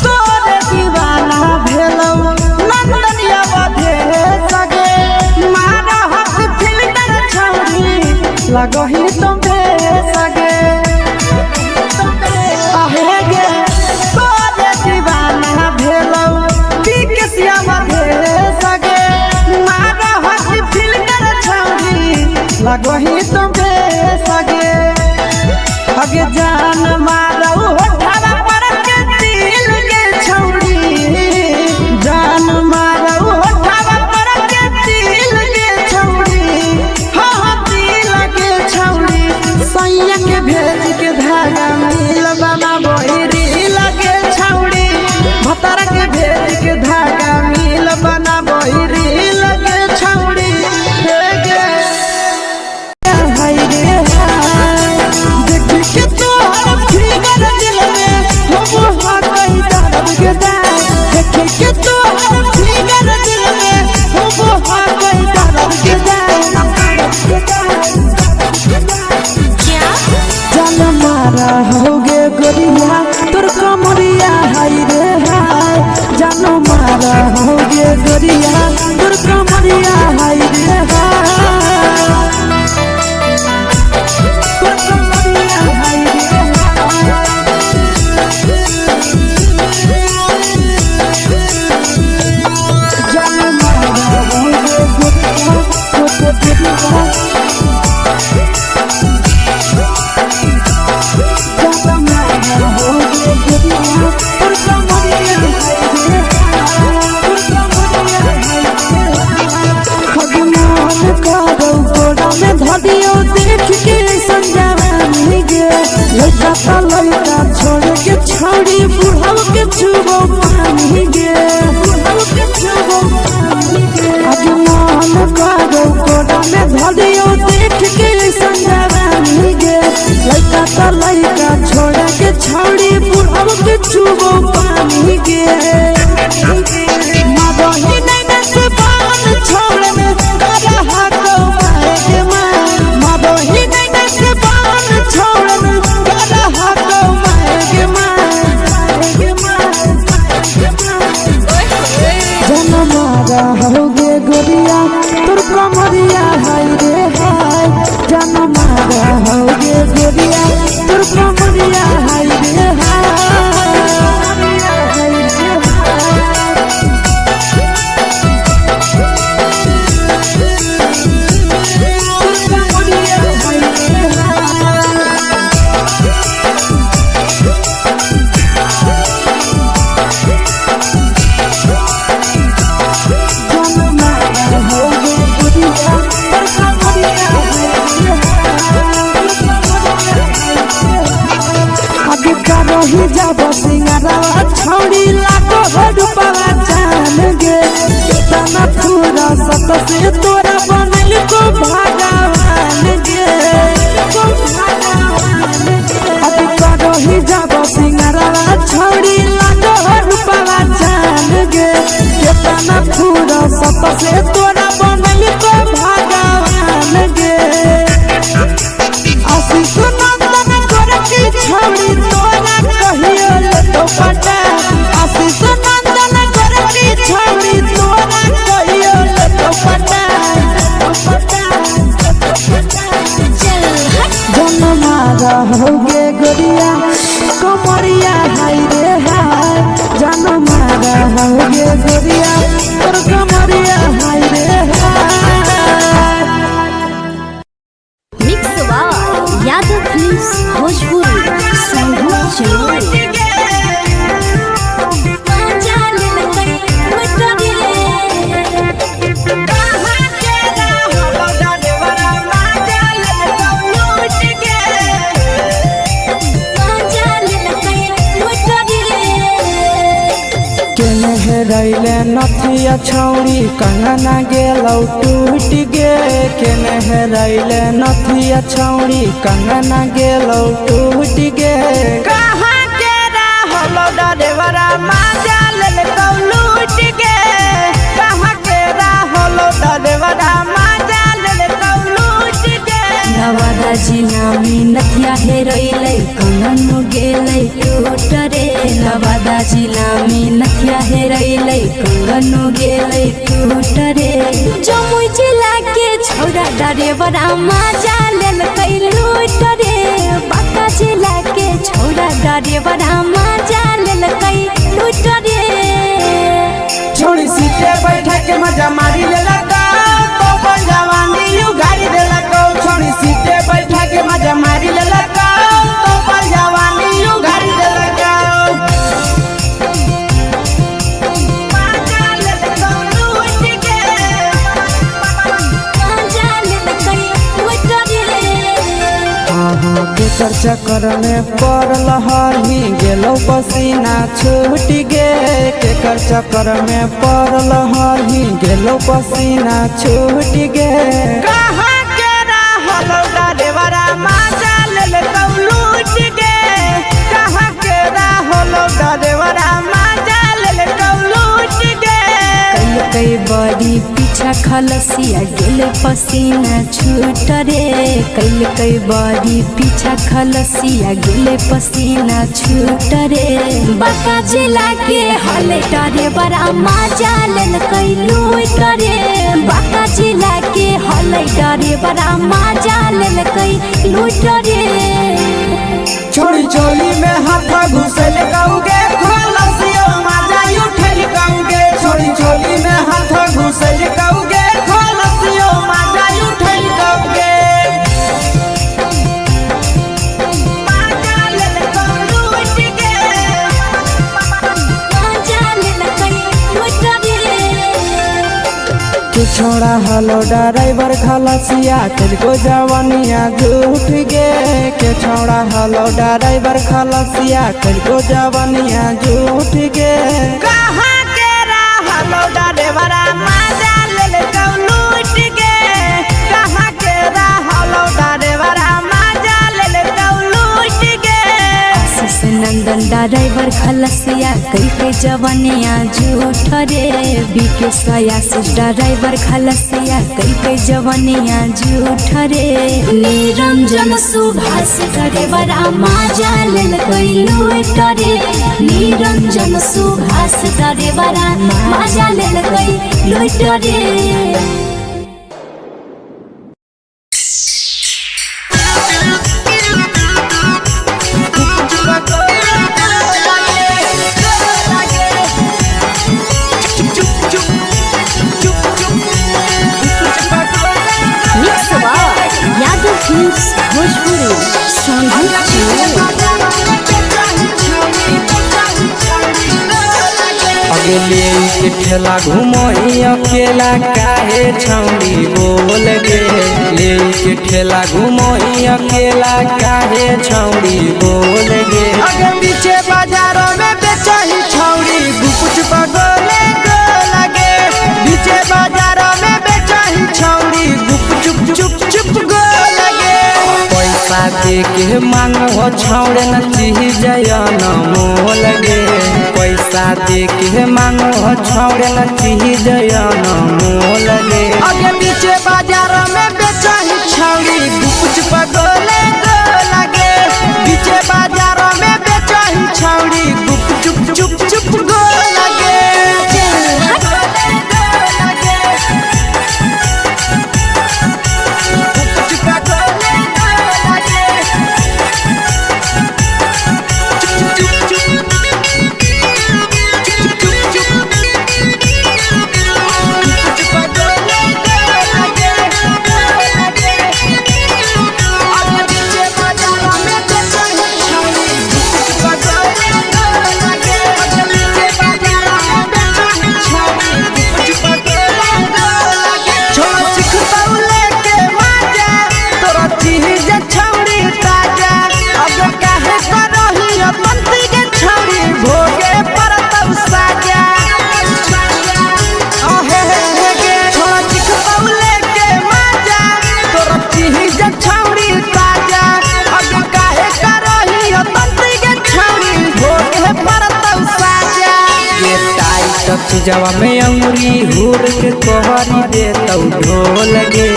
तोरे दीवाना भेलौ नंदनिया बधे सगे, मारा हक फिल्टर छौड़ी लगही तुम सगे। आहे गे तोरे दीवाना भेलौ बिकसिया बधे सगे, मारा हक फिल्टर छौड़ी लगही तुम सगे। अगे जान मारौ होठावा पर के दिल के छौड़ी, जान मारौ होठावा पर के दिल के छौड़ी, हाँ हाँ दिल के छौड़ी। सैया के भेज के धागा मिल बनाबही रील के छौड़ी, भतरा के भेज के धागा मिल बनाबही रील के छौड़ी। हे गे हाय रे हाय, देख के तोहर फिगर दिल में हम हा कहीं दर्द के दाग, देख के तोहर फिगर दिल में हम हा कहीं दर्द के दाग। जान मारा होगे गोरिया तोर कमरिया हाय रे हाय, जान मारा होगे गोरिया तोर कमरिया हाय रे हाय, तोर कमरिया हाय रे हाय। जान मारा होगे गोरिया तोर कमरिया, जान मारा होगे गोरिया तोर कमरिया हाय रे हाय, तोर कमरिया हाय रे हाय। भगवान करौ गोरा में धदियो देख के संजवानी गे, लइका त लइका छोड़ के छौड़ी बुढ़ऊ के छुबो पानी गे, बुढ़ऊ के छुबो पानी गे। भगवान करौ गोरा में धदियो देख के संजवानी गे, लइका त लइका छोड़ के छौड़ी बुढ़ऊ के छुबो पानी गे। मादही नैना से बान छोड़ में काला हाथों मारे के माँ, मादही नैना से बान छोड़ में काला हाथों मारे के माँ, मारे के माँ, जन मारा होगे गोरिया तोर कमरिया हाय रे हाय, जन मारा होगे गोरिया तोर कमरिया हाय रे हाय, हाय रे हाय। तोर कमरिया हाय रे हाय। जान मारा होगे गोरिया तोर कमरिया हाय रे हाय। आगे करही जाब सिंगारवा छौड़ी लागो हो रूपवा जान गे, केतना फूरा सत से तोरा बनल को भगवान गे, को भगवान गे। आगे करही जाब सिंगारवा छौड़ी लागो हो रूपवा जान गे, केतना फूरा सत से तोरा बनल को भगवान गे। आशीष नंदन गोरखी छौड़ी तोरा कहियो लेतो पटा, आशीष नंदन गोरखी छौड़ी तोरा कहियो लेतो पटा, जन मारा होगे गोरिया कमरिया हाय रे हाय, जन मारा होगे गोरिया तोर कमरिया हाय रे हाय। Mix by Yadav films Bhojpuri. Jamui. माजा लेलकै लूट रे। माजा लेलकै लूट रे। केने हेरैले नथिया छौरी कंगना गेलौ टूट गे। केने हेरैले नथिया छौरी कंगना गेलौ टूट गे। कहाँ के रहलो डरेवरा माजा लेलकौ लूट गे। कहाँ के रहलो डरेवरा माजा लेलकौ लूट गे। नवादा जिला में नथिया हेरैलै कंगन गेलै टूट रे। नवादा जिला में नथिया हेरैलै कंगन गेलै टूट रे। जमुई जिला के छौरा डरेवरा माजा लेलकै लूट रे। बांका जिला के छौरा डरेवरा माजा लेलकै लूट रे। छोड़ी सीटे बैठा के मजा मारी लेलक तो अपन जवानी उगारी देलक। छोड़ी सीटे बैठा के मजा मारी लेलक तो अपन जवानी उगारी देलक। माजा लेलकै लूट रे। अहाँ के चक्कर में पड़ल हरही गेलौ पसीना छूट गे। केकर चक्कर में पड़ल हरही गेलौ पसीना छूट गे। कहाँ के रहलो डरेवरा माजा लेलकौ लूट गे। कहाँ के रहलो डरेवरा माजा लेलकौ लूट गे। कई बड़ी पीछा खलसिया गेलै पसीना छूट रे। कैलकै बड़ी पीछा खलसिया गेलै पसीना छूट रे। बांका जिला के हले डरेवरा माजा लेलकै लूट रे। बांका जिला के हले डरेवरा माजा लेलकै लूट रे। छोड़ी चोली में हाथ घुसल कौगे खलसियो माजा उठल कौगे। छोड़ी चोली में हाथ घुसल कौगे खलसियो माजा उठल कौगे। माजा लेलकै लूट रे। के छोड़ा हलो ड्राइवर खलसिया तेरे जवानिया झूठ गे। के छोड़ा हलो ड्राइवर खलसिया तेरे जवानिया झूठ गे। कहाँ के रहलो ड्राइवरा माजा लेलकौ लूट गे। कहाँ के रहलो ड्राइवरा माजा लेलकौ लूट गे। आशीष नंदन ड्राइवर खलसिया कैलकै जवनिया झूठ रे। बीके आशीष ड्राइवर खलसिया कैलकै जवनिया झूठ रे। निरंजन सुभाष डरेवरा माजा लेलकै लूट रे। निरंजन सुभाष डरेवरा माजा लेलकै लूट रे। Mix by Yadav films Bhojpuri Sonbhadra Jamui. अगले के ठेला घुमोही अकेला काहे छौरी बोल गे। ले के ठेला घुमोही अकेला काहे छौरी बोल गे। अगे पीछे बाजारों में बेचही छौरी गुपुच पगोले गो लगे। पीछे बाजारों में बेचही छौरी गुप चुप चुप चुप गो लगे। पैसा दे के मांगो छौरे न चीज न मोल गे। पैसा दे के मांगो छौरे न चीज न मोल गे। अगे पीछे बाजारों में बेचही छौरी गुपुच पगोले गो लगे। पीछे बाजारों में बेचही छौरी गुप चुप चुप चुप गो लगे। चीजवा में अंगुरी हुर के कहरी देतौ ढोल गे।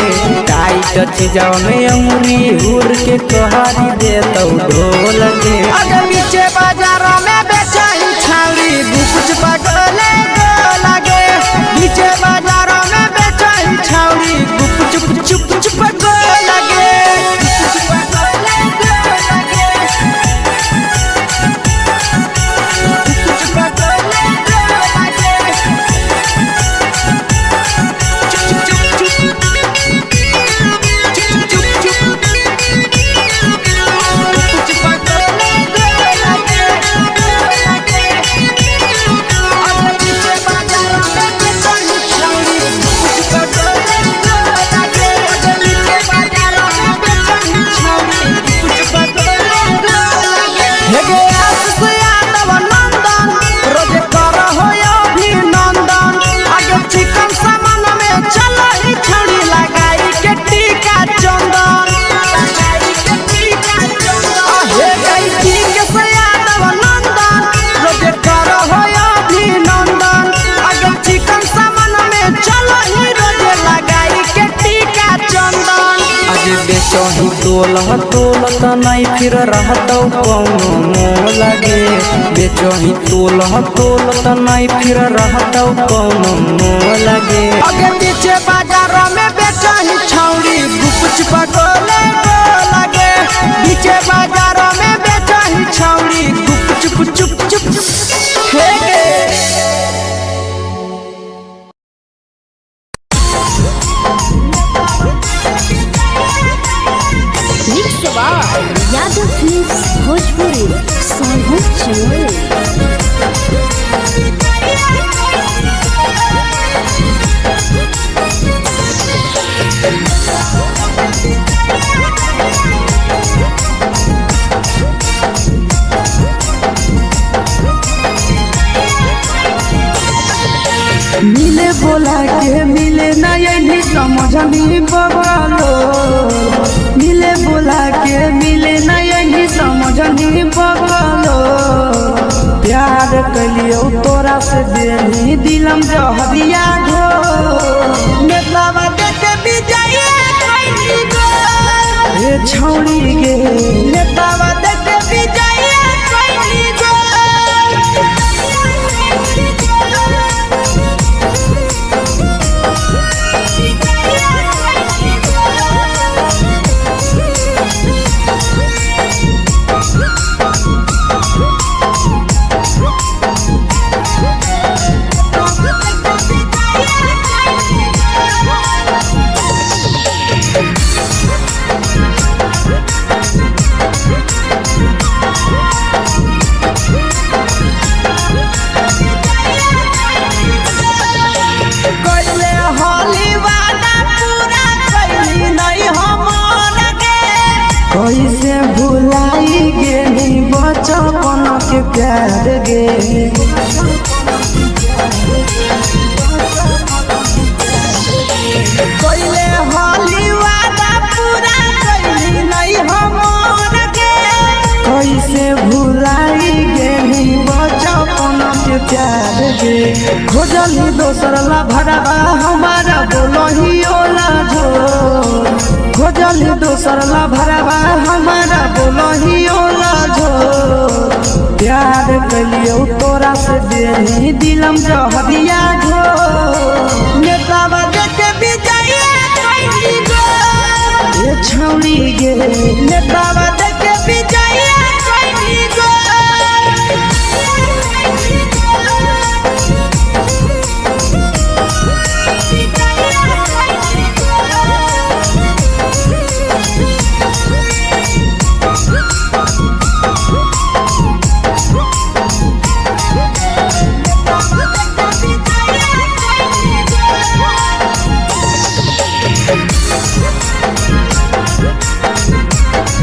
टाइट चीजवा में अंगुरी हुर के कहरी देतौ ढोल गे। अगर नीचे बाजार में बेचाई छाउरी गुपच पगले गो लागे। नीचे बाजार में बेचाई छाउरी गुप चुप चुप चुप गो लागे। गुप चुप गले गो लागे। गुप चुप गले गो लागे। चुप चुप चुप चुप चुप चुप गुप चुप गले गो लागे गो लागे। अगर नीचे बाजार में बेचाई छाउरी गुप चुप गले गो लागे। अगर नीचे बाजार में बेचाई छाउरी गुप चुप गले गो लागे। हे गे आस यादव नंदन रोज कर हो अभिनंदन। आगे चिकन सामान में चलो ही छड़ी लगाई के टीका चंदन। लगाई के टीका चंदन। हे गई ठीक से यादव नंदन रोज कर हो अभिनंदन। आगे चिकन सामान में चलो ही रोज लगाई के टीका चंदन। आज बेचही तोल तोल त नहीं फिर रहतौ कौनो मोल गे। बेचही तोल तोल त नहीं फिर रहतौ कौनो मोल गे। आगे पीछे बाजार में बेचाही छौरी गुप चुप गोले गो लागे। पीछे बाजार में बेचाही छौरी गुप चुप चुप चुप हे गे। Mix by Yadav films Bhojpuri Sonbhadra Chinoy. मिले बोला के मिले ना यही समझनी बबलो। मिले बोला के मिले ना यही समझनी बबलो। प्यार कलियो तोरा से देनी दिलम जहरिया घो। नेतावा देख विजय कैली गो। हे छौड़ी गे नेतावा देख विजय कैली गो। कैले होली वादा पूरा कैली नहीं हमर गे। कैसे भुलाई गेली बचपन के प्यार गे। कैले होली वादा पूरा कैली नहीं हमर गे। कैसे भुलाई गेली बचपन के प्यार गे। खोजली दोसर ला भरवा हमारा बोलही ओला झो। खोजली दोसर ला भरवा हमारा बोलही ओला झो। प्यार कलियो तोरा से देनी दिलम जहरिया घो। नेतावा देख विजय कैली गो। ए छौड़ी गे नेतावा देख विजय कैली गो।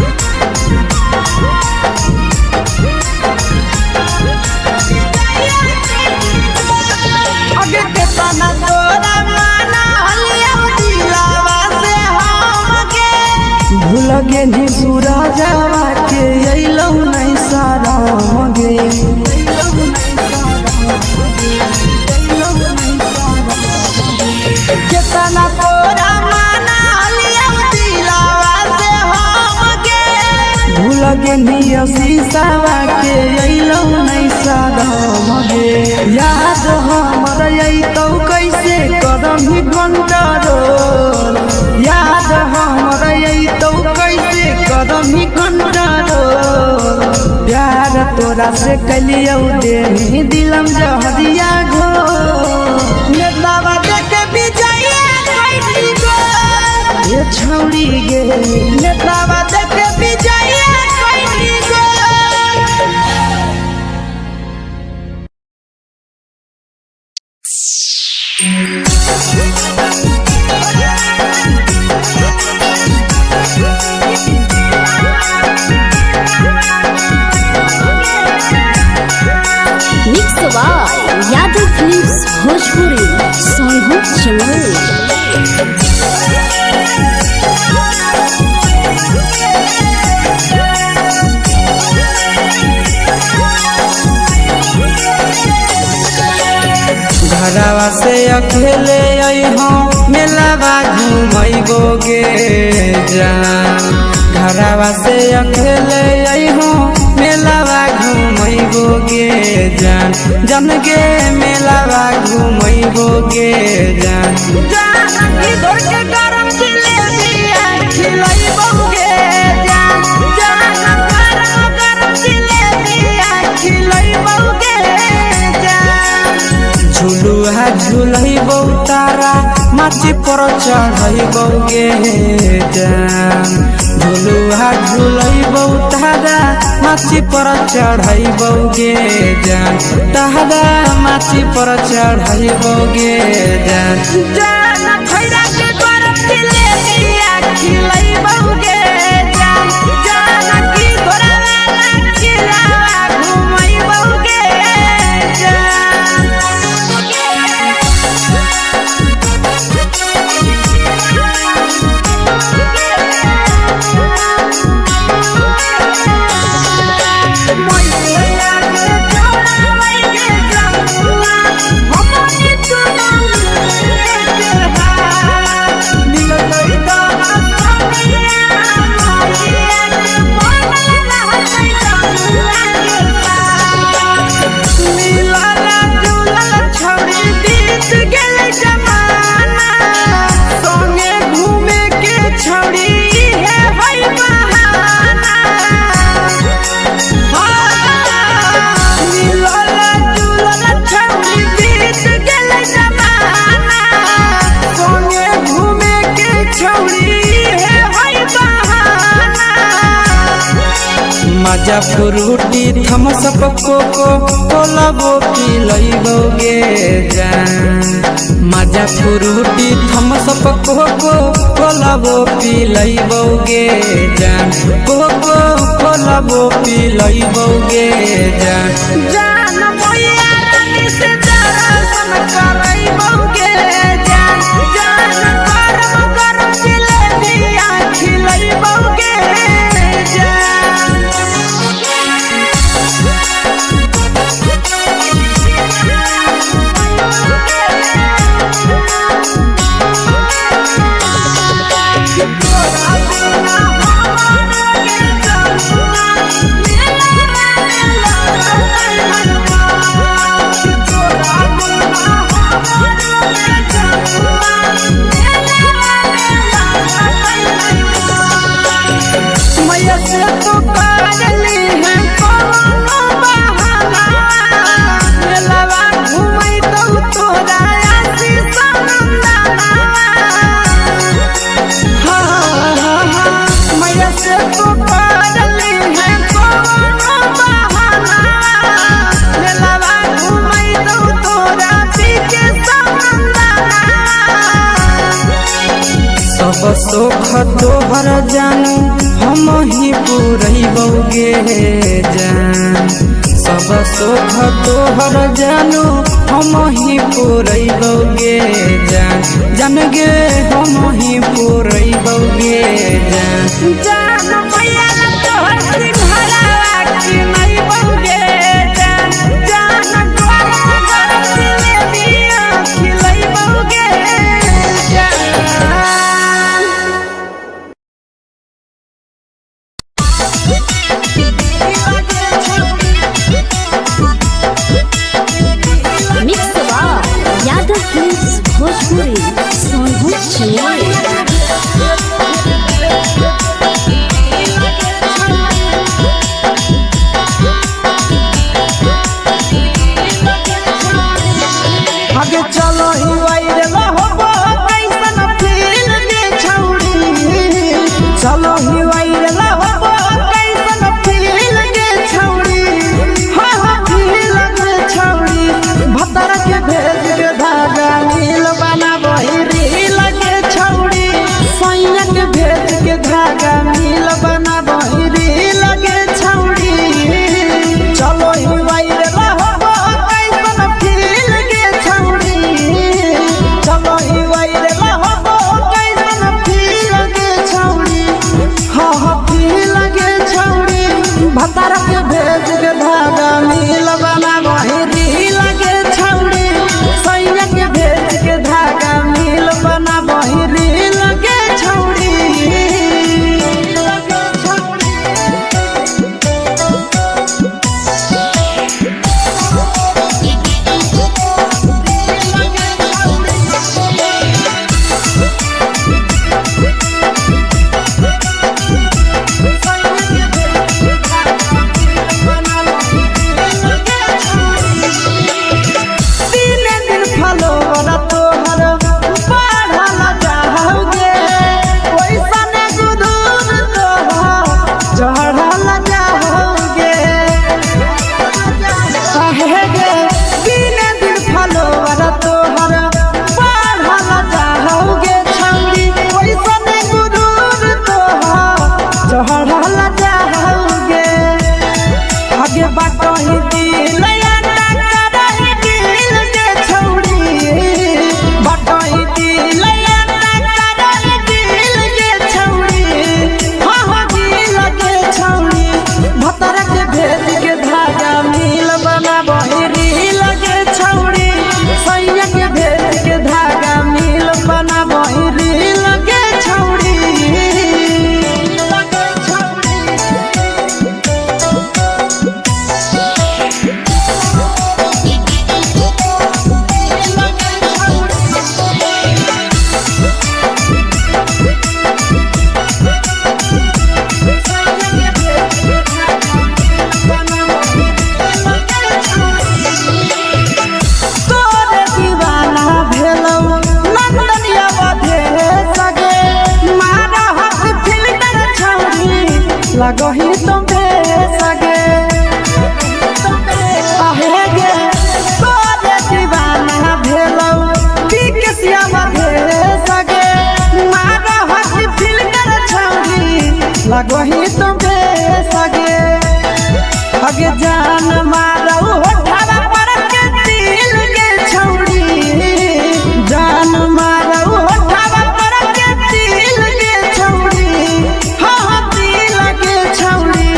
Thank you. भूल गेनी शीशावा के अइलौ नै शरम गे। याद हमर अइतौ कैसे करम कंट्रोल, याद हमर अइतौ कैसे करम कंट्रोल। प्यार तोरा से कलियौ देही दिलम जहरिया घो। नेतावा देखे विजया कैली गो ये छौड़ी गे, नेतावा देखे विजया कैली गो। Mix by Yadav films Bhojpuri Sonbhadra Jamui. घरवा से अकेले अइहो मेलावा घुमैबो गे जान। घरवा से अकेले अइहो मेलावा घुमैबो गे जान, जन गे मेलावा घुमैबो गे जान। जान की धर के गरम जिलेबिया खिलैबो गे जान, जान गरम गरम जिलेबिया खिलैबो गे जान। झुलुआ झुलैबौ तारा माची पर चढ़ैबौ गे जान। झुलुआ झुलैबौ तारा माची पर चढ़ैबौ गे जान, तारा माची पर चढ़ैबौ गे जान। जान खैरा के गरम जिलेबिया खिलैबो गे जान, जान की तोरा वाला खिलावा घुमैबो गे जान। मैया के चोरावै के जमुआ, हमनी चुनाव के हाथ। मिलतै तोरा सनिया, मैया के बनल रहतै जमुआ के साथ। मिलल जुलल छौड़ी बीत गेलै जमाना, संगे घूमे के छौड़ी इहे है बहाना। मिलल जुलल छौड़ी बीत गेलै जमाना, संगे घूमे के छौड़ी इहे है बहाना। मजा फ्रूटी थम्सअप कोको कोलाबो पिलैबौ गे जान। मजा फ्रूटी थम्सअप कोको कोलाबो पिलैबौ गे जान, कोको कोलाबो पिलैबौ गे जान। जान मैया रानी से दर्शन करैबौ गे जान, जान गरम गरम जिलेबिया खिलैबौ गे जान। तोरा बिना हमारा के जमुआ, मेला में लगतै मनवा। तोरा बिना हमारा के जमुआ, मेला में लगतै मनवा। मैया से तू करली है कोनो बहाना, मेलावा घुमैतौ तोरा आशीष नंदना। मैया से तू करली है कोनो बहाना, मेलावा घुमैतौ तोरा पीके नंदना। सब सुख तोहर जानू हम ही पुरैबौ गे जान। सब सुख तोहर जानू हम ही पुरैबौ गे जान, जान गे हम ही पुरैबौ गे जान। जान मैया तोहर सिंघारा किनैबौ गे जान, जान गरम गरम जिलेबिया खिलैबौ गे जान। भतार के भेज के धागा मिल बना बहिरी लगे छौड़ी, सैया के भेज के धागा मिल बना बहिरी लगे छौड़ी। दिने दिन फलोवर तोहर बढ़ल जाओगे, ओइसने गुदूर तोहर चढ़ल जाओगे। काहे गे दिने दिन फलोवर तोहर बढ़ल जाओगे छौड़ी, ओइसने गुदूर तोहर चढ़ल जाओगे। आगे बाटही दिल करही दिल के छौड़ी, बाटही दिल करही दिल के छौड़ी, हाँ हाँ दिल के छौड़ी। भतर के भेज के धागा मिल बना बहिरी लगे छौड़ी, सैया के भेज के धागा मिल बना बहिरी लगे छौड़ी। लगे छौड़ी। तोरे दीवाना भेलौ नंदनिया बधे सगे, मारा हक फिल्टर छौड़ी लगही तुम सगे। आहे गे तोरे दीवाना भेलौ बिकसिया बधे सगे, मारा हक फिल्टर छौड़ी लगही तुम सगे। अगे जान मारौ होठवा पर के दिल के छौड़ी, जान मारौ होठवा पर के दिल के छौड़ी, हाँ हाँ दिल के छौड़ी।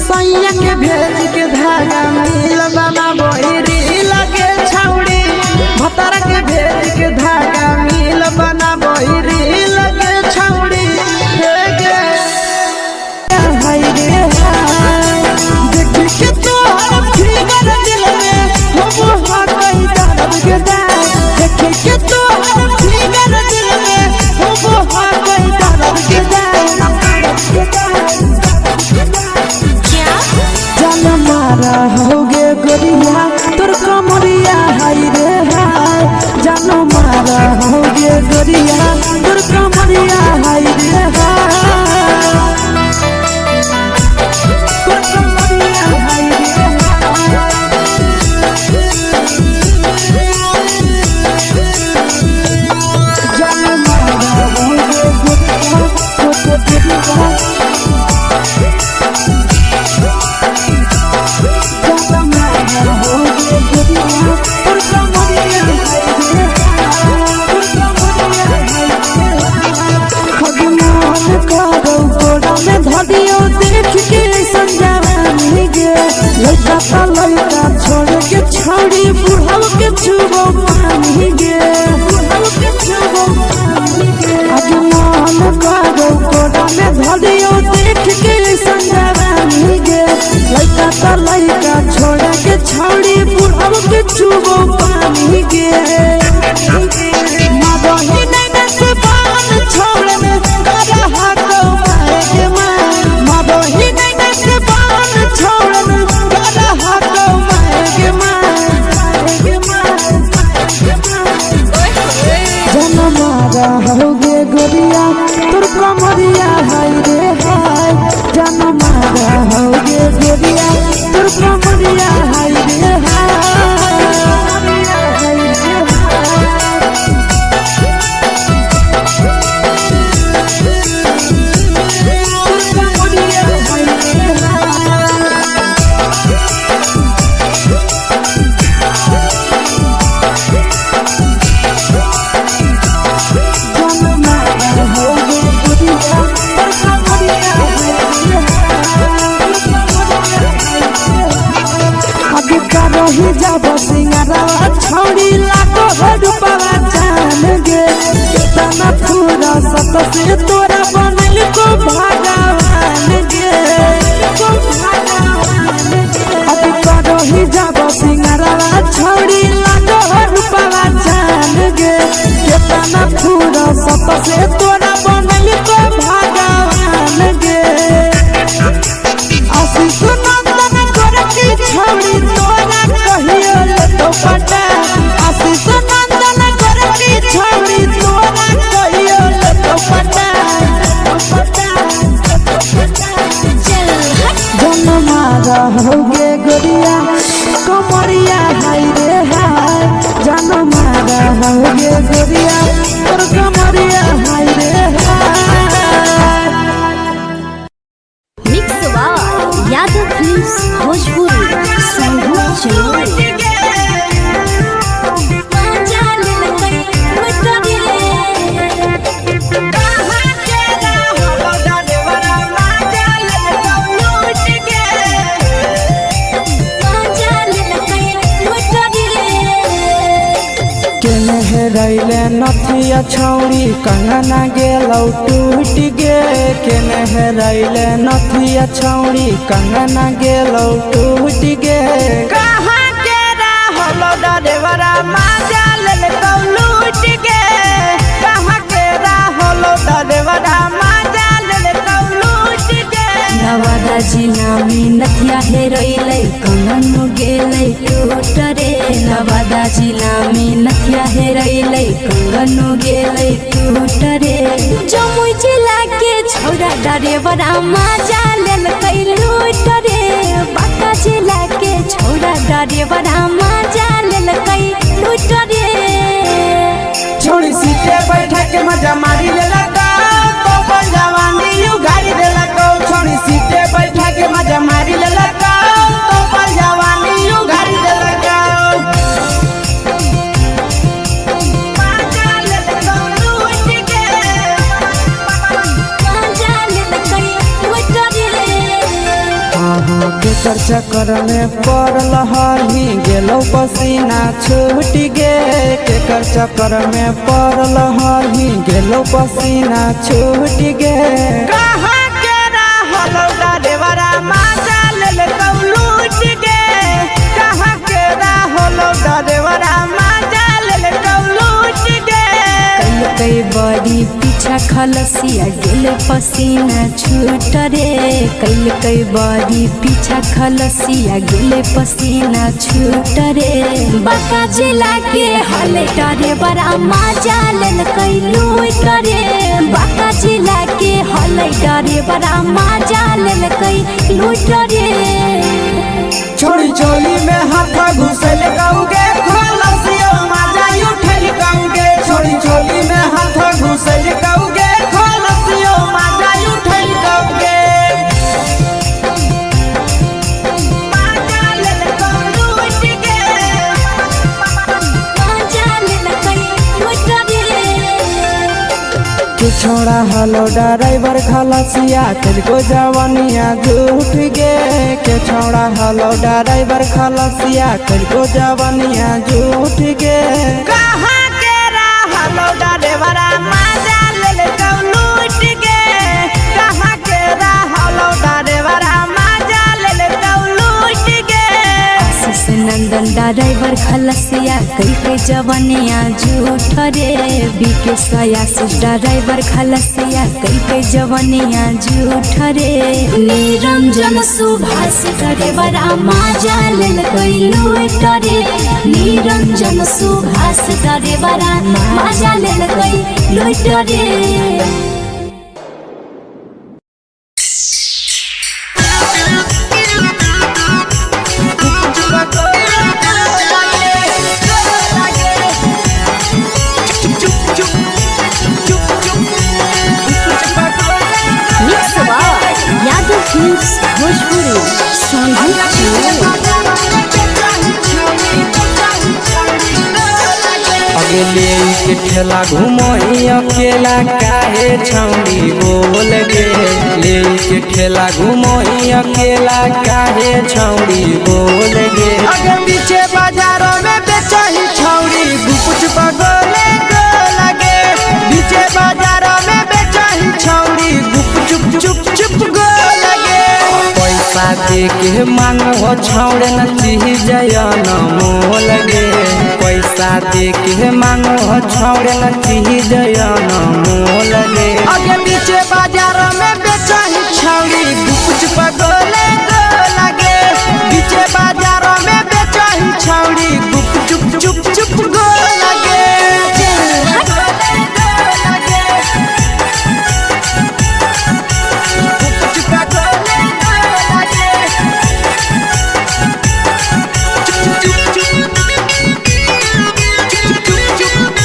सैया के भेज के धागा मिल बना बहिरी लगे छौड़ी, भतर के भेज के धागा मिल बना बहिरी लगे छौड़ी। हे गे हाय रे हाय, देख के तोहर फिगर दिल में हम हाकई दर्द के दाय, देख के तोहर फिगर दिल में हम हाकई दर्द के दाय। जान मारा होगे गोरिया तोर कमरिया हाय रे हाय, जान मारा होगे गोरिया तोर कमरिया हाय रे हाय, तोर कमरिया हाय रे हाय। जान मारा होगे गोरिया तोर कमरिया, जान मारा होगे गोरिया तोर कमरिया हाय रे हाय, तोर कमरिया हाय रे हाय। खगमान करौ कोरा में धरियो देख के संजावानी गे, लइका त लइका छोड़ के छौड़ी बुढ़ाव के छुबो पानी गे, बुढ़ाव के छुबो पानी गे। खगमान करौ कोरा में धरियो देख के संजावानी गे, लइका त लइका छोड़ के छौड़ी बुढ़ाव के छुबो पानी गे। मादही नैना से बान छोड़ में करहा कौ मारे के मां, मादही नैना से बान छोड़ में करहा कौ मारे के मां, के मां। जन मारा होगे गोरिया तोर कमरिया हाय रे हाय, जन मारा होगे गोरिया तोर कमरिया हाय रे हाय। करही जब सिंगारवा छौड़ी लागो हो रूपवा जान गे। केतना फुरसत से तोरा बनल को भगवान गे। अब करही जब सिंगारवा छौड़ी लागो हो रूपवा जान गे। केतना फुरसत से तोरा बनल को भगवान गे। आशीष नंदन गोरकी छौड़ी तोरा कहियो लेतो पटा। आशीष नंदन गोरकी छौड़ी तोरा कहियो लेतो पटा। जनमा रहोगे गोरिया कमरिया हाय रे हाय। जनमा रहोगे गोरिया तोर कमरिया हाय रे हाय। Mix by Yadav films Bhojpuri Sonu Chamoli. केने हेरैले नथिया छौड़ी कंगना गेलौ टूट गे। केने हेरैले नथिया छौड़ी कंगना गेलौ टूट गे। कहाँ के रहलो डरेवरा माजा लेलकौ लूट गे। कहाँ के रहलो डरेवरा माजा लेलकौ लूट गे। नवादा जिला में नथिया हेरैलै कंगन गेलै टूट रे। नवादा जिला में नथिया हेरैलै कंगन गेलै टूट रे। जमुई जिला के छौड़ा डरेवरा माजा लेलकै लूट रे। बांका जिला के छौड़ा डरेवरा माजा लेलकै लूट रे। छोड़ी सीटे बैठा के मजा मारी लेलकौ तो अपन जवानी उगारी देलकौ। छोड़ी सीटे बैठा के मजा मारी लेलकौ तो अपन जवानी उगारी देलकौ। माजा लेलकौ लूट गे। माजा लेलकै लूट रे। अहाँ के चक्कर में पड़ल हही गेलौ पसीना छूट गे। केकर चक्कर में पड़ल हही गेलौ पसीना छूट गे। कहाँ के रहलो डरेवरा माजा लेलकौ लूट गे। कहाँ के रहलो डरेवरा माजा लेलकौ लूट गे। कई बड़ी पीछा खलसिया गेल पसीना छूट रे। कैल बड़ी पीछा खलसिया गेल पसीना छूट रे। बांका जिला के हले डरेवरा माजा लेलकै लूट रे। बांका जिला के हले डरेवरा माजा लेलकै लूट रे। छोड़ी चोली में हाथ घुसल कौगे खलसियो माजा उठल कौगे। छोड़ी चोली में हाथ घुसल कौगे खलसियो माजा उठल कौगे। माजा लेलकौ लूट गे। माजा लेलकै लूट रे। के छोड़ा हलो ड्राइवर खलसिया को जवानिया झूठ गे। के छोड़ा हलो ड्राइवर खलसिया को जवानिया झूठ गे। कहाँ के रहलो डरेवरा माजा लेलकौ लूट गे। कहाँ के रहलो डरेवरा माजा लेलकौ लूट गे। आशीष नंदन ड्राइवर खलसिया कई जवनिया झूठ रे। बीके सयासी ड्राइवर खलसिया कई जवनिया झूठ रे। निरंजन सुभाष डरेवरा माजा लेलकै लूट रे। निरंजन सुभाष डरेवरा माजा लेलकै लूट रे। Mix by Yadav films Bhojpuri Sonu Chamoli. अगले के ठेला घुमोही अकेला काहे छौड़ी बोल गे। ले के ठेला घुमोही अकेला काहे छौड़ी बोल गे। अगे बीचे बाजार में बेचही छौरी गुपचुप गोले गोलगे। बीचे बाजार में बेचही छौरी गुपचुप चुप चुप गोलगे। पैसा दे के मांगो छौड़े न चीज मोल गे। पैसा दे के मांगो छौड़े न चीज मोल गे। आगे बीचे बाजार में बेचही छौरी गुपचुप गोले गोलगे। बीचे बाजार में बेचही छौरी गुपचुप चुप चुप गोलगे। गुपचुप गोले गोलगे। चुप चुप चुप चुप चुप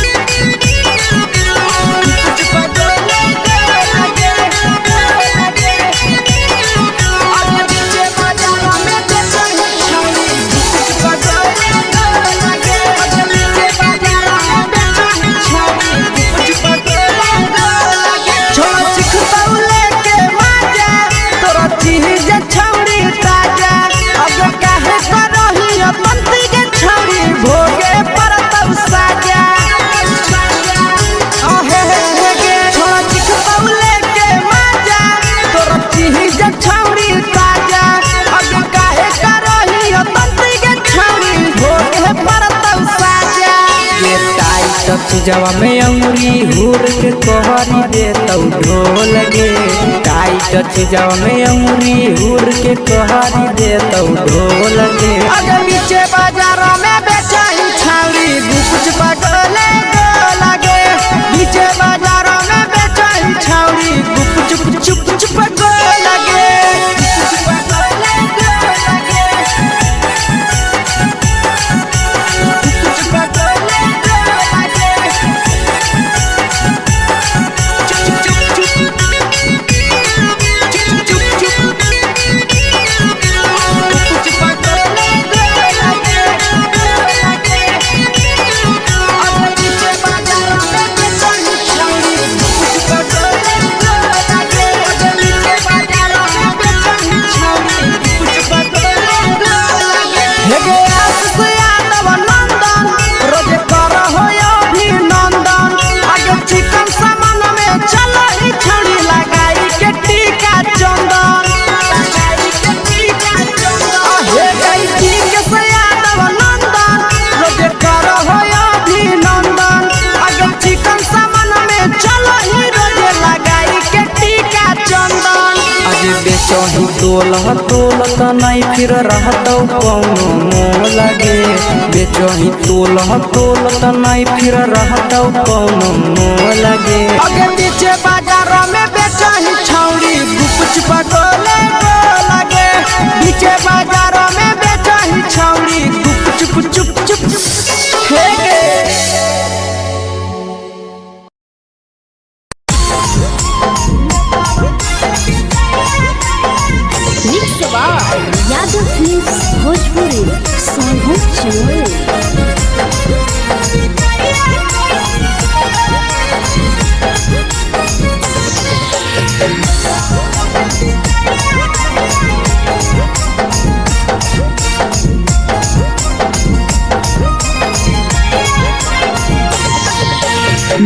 भोगे परतौ साजा। आहे हे गे छोड़ा चिख पौले के माजा तोरा चीज छौरी ताजा। अगे काहे करही तंती गे छौरी भोगे परतौ साजा। ये टाइट चीजवा में अंगुरी हुर के कहरी देतौ ढोल गे। टाइट चीजवा में अंगुरी हुर के कहरी देतौ ढोल गे। अगे बीचे बाजार में बेचही छौरी गुपचुप गोले गोलगे। बीचे बाजार में बेचही छौरी गुपचुप चुप चुप गोलगे। गुपचुप गोले गोलगे। गुपचुप गोले गोलगे। चुप चुप चुप चुप चुप चुप चिकन सामान में चलो ही छड़ी लगाई के टीका चंदन। हे गई ठीक से यादव नंदन रोजे कर हो अभिनंदन। अगर चिकन सामान में चलो ही रोजे लगाई के टीका चंदन। अजे बेचही तोल तोल त नहीं फिर रहतौ कौनो मोल गे। बेचही तोल तोल त नहीं फिर रहतौ कौनो मोल गे। अगे बीचे बाजार में बेचही छौरी गुपचुप गोले गोलगे। बीचे बाजार में बेचही छौरी गुपचुप चुप चुप हे गे। Mix by Yadav films Bhojpuri Sonbhadra Jamui.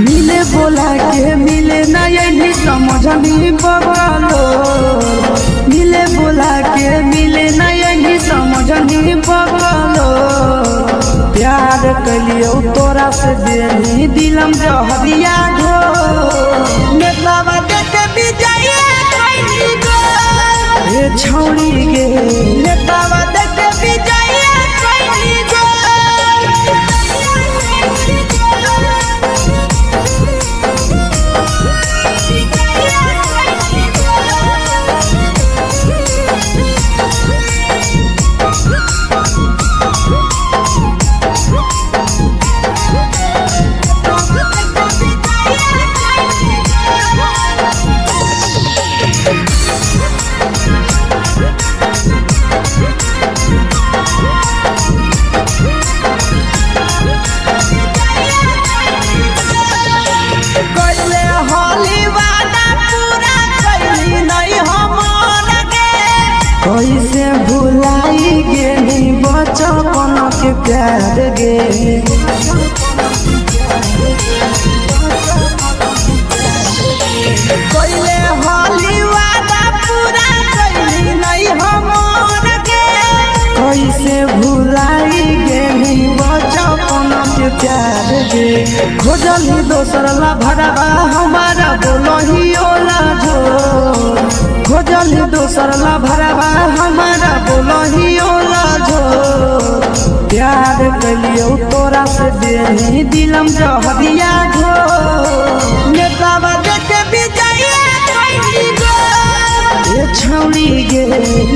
मिले बोला के मिले ना यही समझनी बगलो। मिले बोला के मिले ना यही समझनी बगलो। प्यार कलियो तोरा से देनी दिलम जहरिया घो। नेतावा देख विजय कैली गो। हे छौरी गे नेतावा देख विजय कैली गो। Thank you. भुलाई गेली बचपन के प्यार गे। कोइले होली वादा पूरा कैली नहीं हमर गे। कैसे भुलाई गेली बचपन के प्यार गे। खोजली दोसर ला भरवा हमारा बोलही ओला जो। खोजली दोसर ला भरवा हमारा बोलही ओला जो। प्यार कलियो तोरा से देही दिलम जहरिया घो। नेतावा देखे विजया कैली गो। ए छौड़ी गे।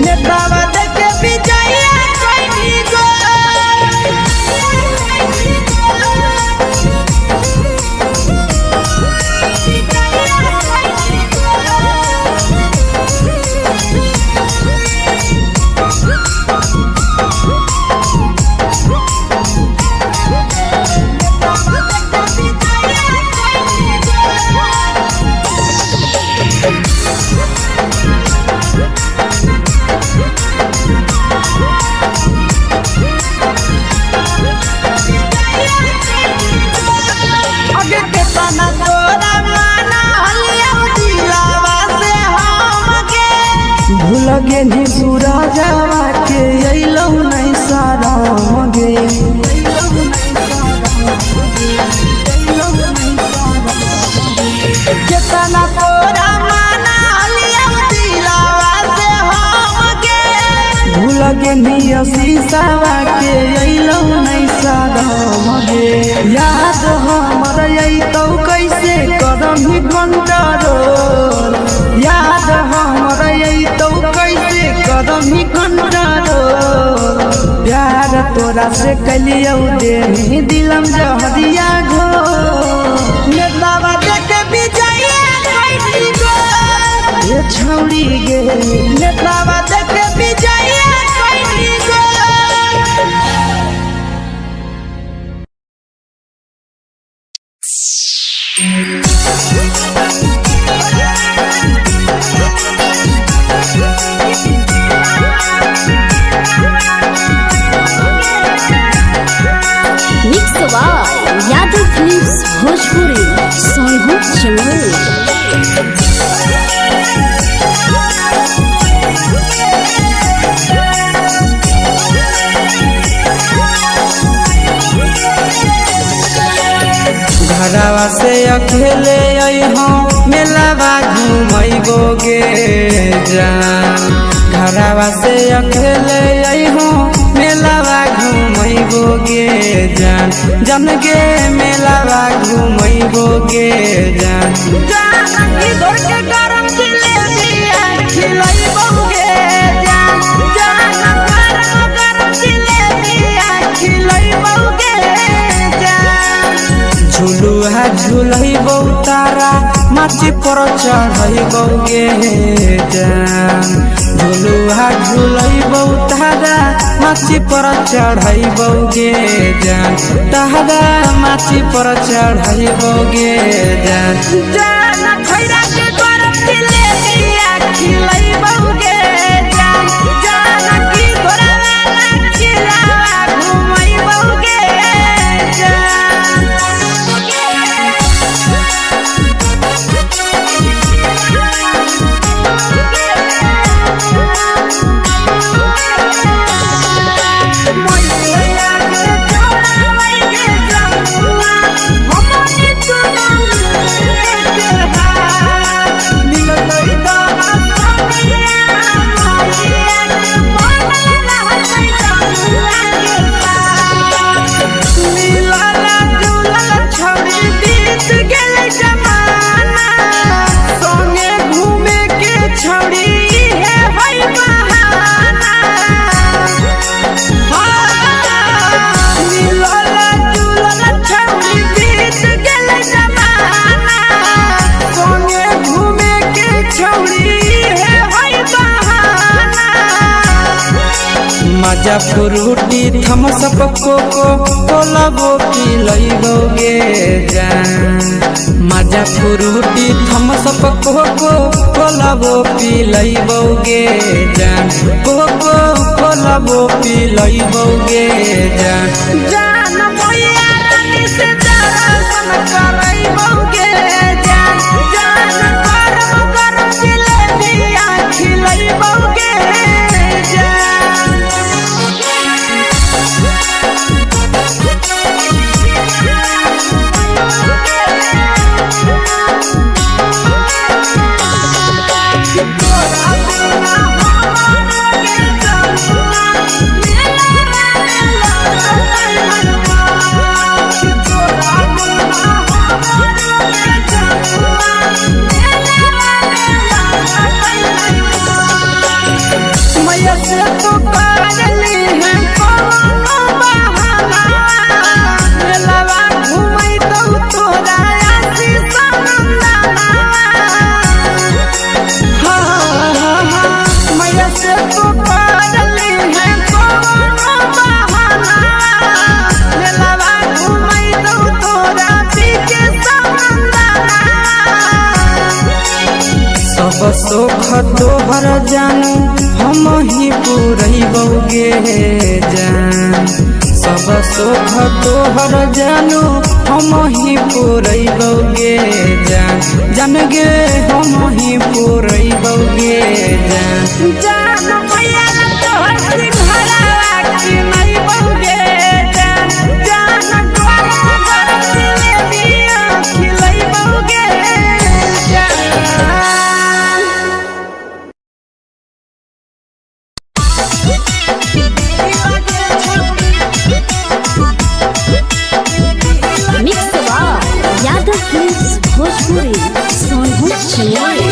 नेतावा देखे विजया कैली गो। अगे केतना तोरा माना हलिया दिलावा से हमके। भूल गेली सूरजवा के अइलौ नहीं शरम गे। केतना तोरा माना हलिया दिलावा से हमके। भूल गेली शीशावा के अइलौ नहीं शरम गे। याद हमर अइतौ कैसे करम कंट्रोल। याद हमर अइतौ कैसे करम कंट्रोल। प्यार तोरा से कलियौ देही दिलम जहरिया घो। नेतावा देखे विजया कैली गो। ए छौड़ी गे। नेतावा देखे विजया कैली गो। Mix by Yadav films Bhojpuri Sonbhadra Jamui. घरवा से अकेले अइहो मेलावा घुमैबो गे जान। घरवा से अकेले अइहो मेलावा घुमैबो गे जान। जन गे मेलावा घुमैबो गे जान। जान की धोर के गरम जिलेबिया खिलैबो गे जान। जान गरम गरम जिलेबिया खिलैबो गे जान। झुलुहा झुलैबौ तारा माची पर चढ़ैबौ गे जान। झुलुहा झुलैबौ तारा माची पर चढ़ैबौ गे जान। तारा माची पर चढ़ैबौ गे जान। जान खैरा के गरम जिलेबिया खिलैबो गे जान। जान की धोरा वाला खिलावा घुमैबो गे जान। मिलतै मजा फ्रूटी थम्सअप कोको कोला वो पिलैबौगे जान। मजा फ्रूटी थम्सअप कोको कोला वो पिलैबौगे जान। कोको कोला वो पिलैबौगे जान। जान मैया रानी से दर्शन करैबौगे जान। जान गरम गरम जिलेबिया खिलैबौगे जान। तोरा बिना हमारा के जमुआ मेला मेला तोरा बिना हमारा के जमुआ मेला मेला मैया से तो करली है कौनो बहाना। मेलावा घुमै तो तोरा आशीष नंदना। हाँ हाँ हाँ मैया से तो करली है कौनो बहाना। मेलावा घुमै तो तोरा पीके समंदना। सब सुख तोहर जानू हम ही पुरैबौगे जान। सब सुख तोहर जानू हम ही पुरैबौगे जान। जान गे हम ही पुरैबौगे जान। जान मैया तोहर सिंघारा खिलैबौगे जान। जान गरम गरम जिलेबिया खिलैबौगे जान। Mix by Yadav films Bhojpuri Sonbhadra Jamui.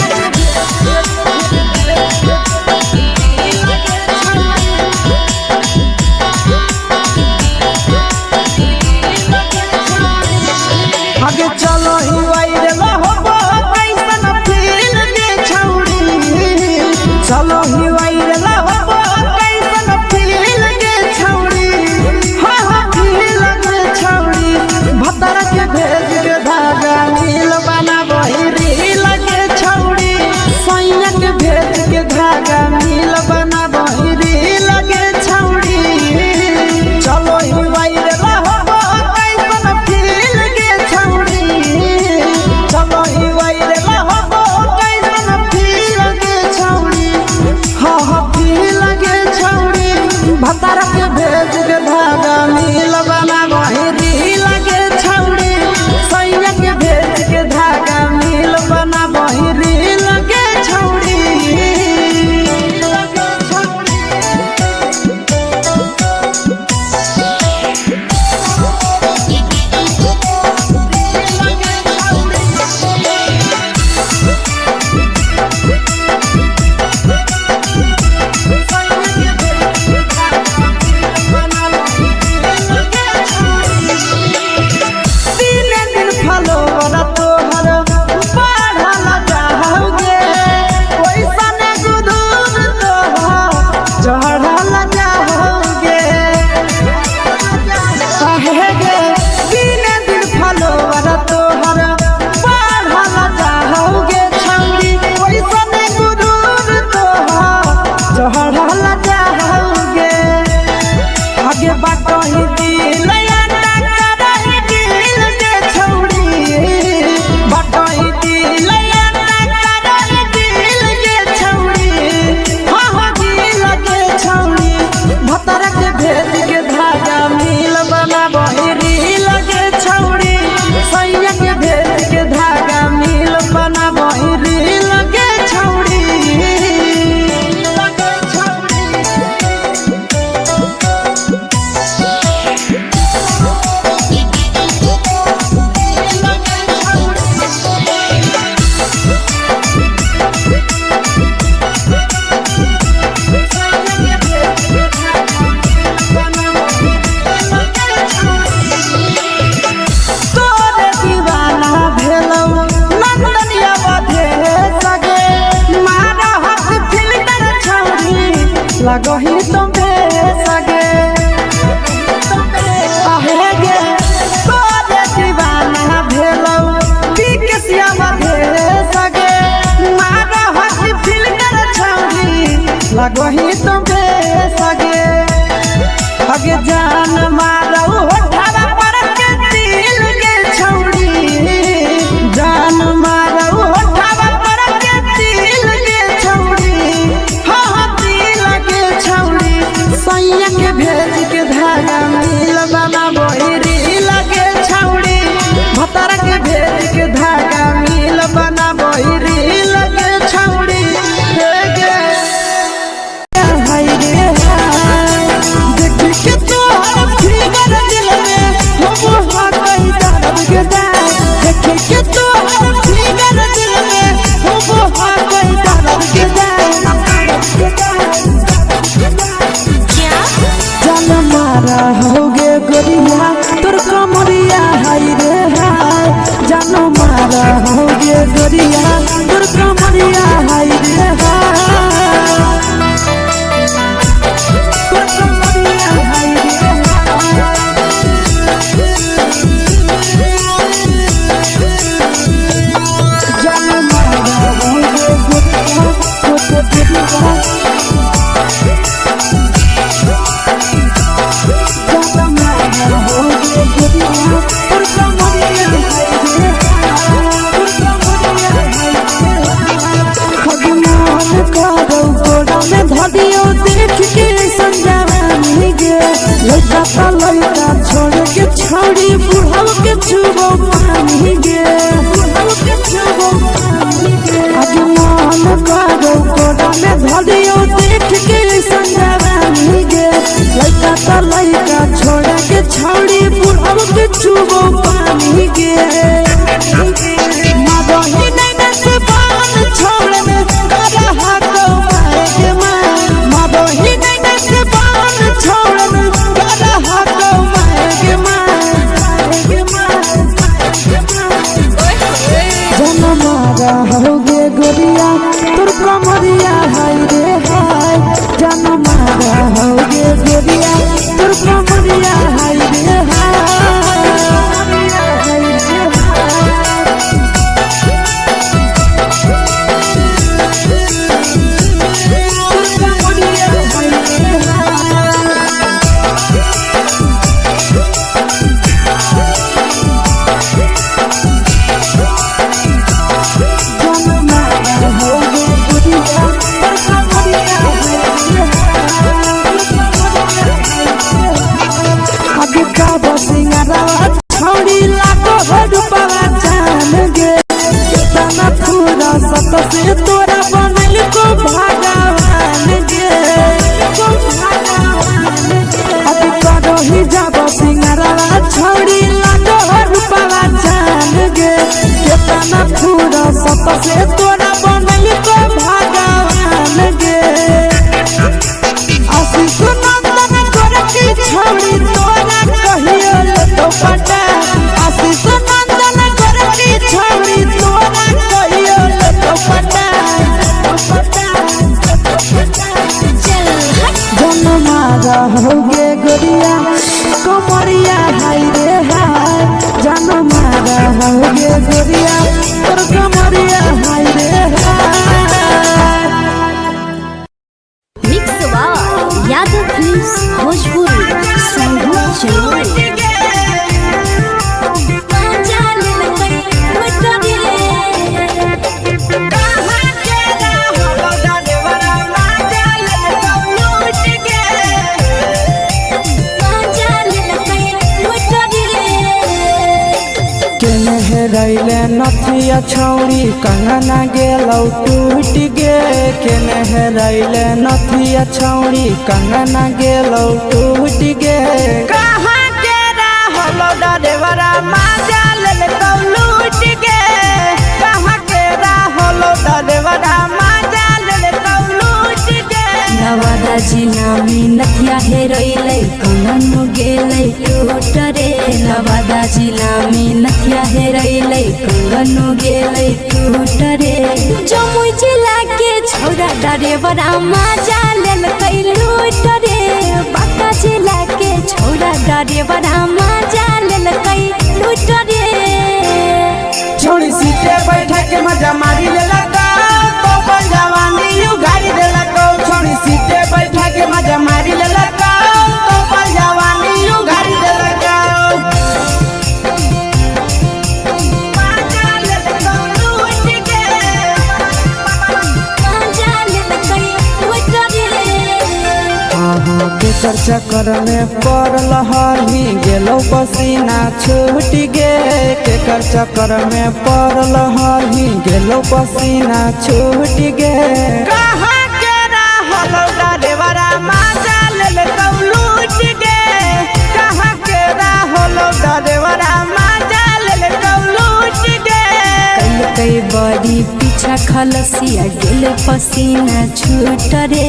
सगे आहे गे तोरे दीवाना भेलौ पी के श्यामा भे सगे मारा हसी फिल्टर छौरी लगही तो बे सगे अगे जान मारौ होठावा पर के दिल गे छौरी जान मारौ होठावा पर के दिल गे छौरी हाँ हाँ दिल गे छौरी सैया के भेज के धागा मिल बना बोहरी लगे छौरी भतारा के भेज के धागा मिल बना बोहरी लगे छौरी हे गे हाय रे हाय देख के तोहर फिगर दिल में हम हा कहीं दर्द के दाग देख के तोहर फिगर दिल में हम हा कहीं दर्द के दाग जान मारा होगे गोरिया तोर कमरिया हाय रे हाय जान मारा होगे गोरिया तोर कमरिया हाय रे हाय तोर कमरिया हाय रे हाय जान मारा होगे गोरिया तोर कमरिया छोड़ के छोड़ी बुढ़ाव के छुबो पानी गे बुढ़ाव के छुबो पानी गे अभिमान करो कोड़ा में धरियो देख के संजवानी गे लइका त लइका छोड़ के छोड़ी बुढ़ाव के छुबो पानी गे मादही नैना से बान छोड़ में करा हाको माए के माए मादही नैना से बान छोड़ में करा हाको माए के माए के माए जन मारा होगे गोरिया तोर कमरिया हाय रे हाय जन मारा होगे गोरिया तोर कमरिया हाय रे हाय हाय रे हाय तोर कमरिया हाय रे हाय से तोरा बनल को भगवान गे को भगवान अब करो ही जाब सिंगरवा छोड़ी लागो रूपवा जान गे केतना फूरा सत से तोरा बनल को भगवान गे आशीष नंदन गोरखी छोड़ी तोरा कहियो तो पटा आशीष नंदन गोरखी छोड़ी तोरा कहियो तो पटा जन मारा होगे गोरिया कमरिया हाय रे हाय जन मारा होगे गोरिया तोर कमरिया हाय रे हाय mix by Yadav films Bhojpuri Sanghu Chandoli केने हेरैले नथिया छौरी कंगना गेलौ टूट गे केने हेरैले नथिया छौरी कंगना गेलौ टूट गे कहाँ के रहलो डरेवरा माजा ले तो लूट गे कहाँ के रहलो डरेवरा माजा ले तो लूट गे नवादा जिला में नथिया हेरैलै कंगन गेलै टूट रे नवादा जिला में नथिया हेरैलै कंगन गेलै टूट रे जमुई जिला के छौरा डरेवरा माजा लेलकै लूट रे। डरे बड़ा मजा लेलकै लूट रे। छोड़ी सीटे बैठा के मजा मारी लेलक तो अपन जवानी उगारी देलक। छोड़ी सीटे बैठा के मजा मारी लेलक तो अपन जवानी उगारी देलक। मजा लेलक लूट के मजा लेलकै लूट रे। के चक्कर में पड़ल हही गेलो पसीना छूट गे। केकर चक्कर में पड़ल हही गेलो पसीना छूट गे। कहाँ के रहल डरेवरा मजा लेलकौ लूट गे। कहाँ के रहल डरेवरा मजा लेलकौ लूट गे। कई बड़ी पीछा खलसिया गेल पसीना छूट रे।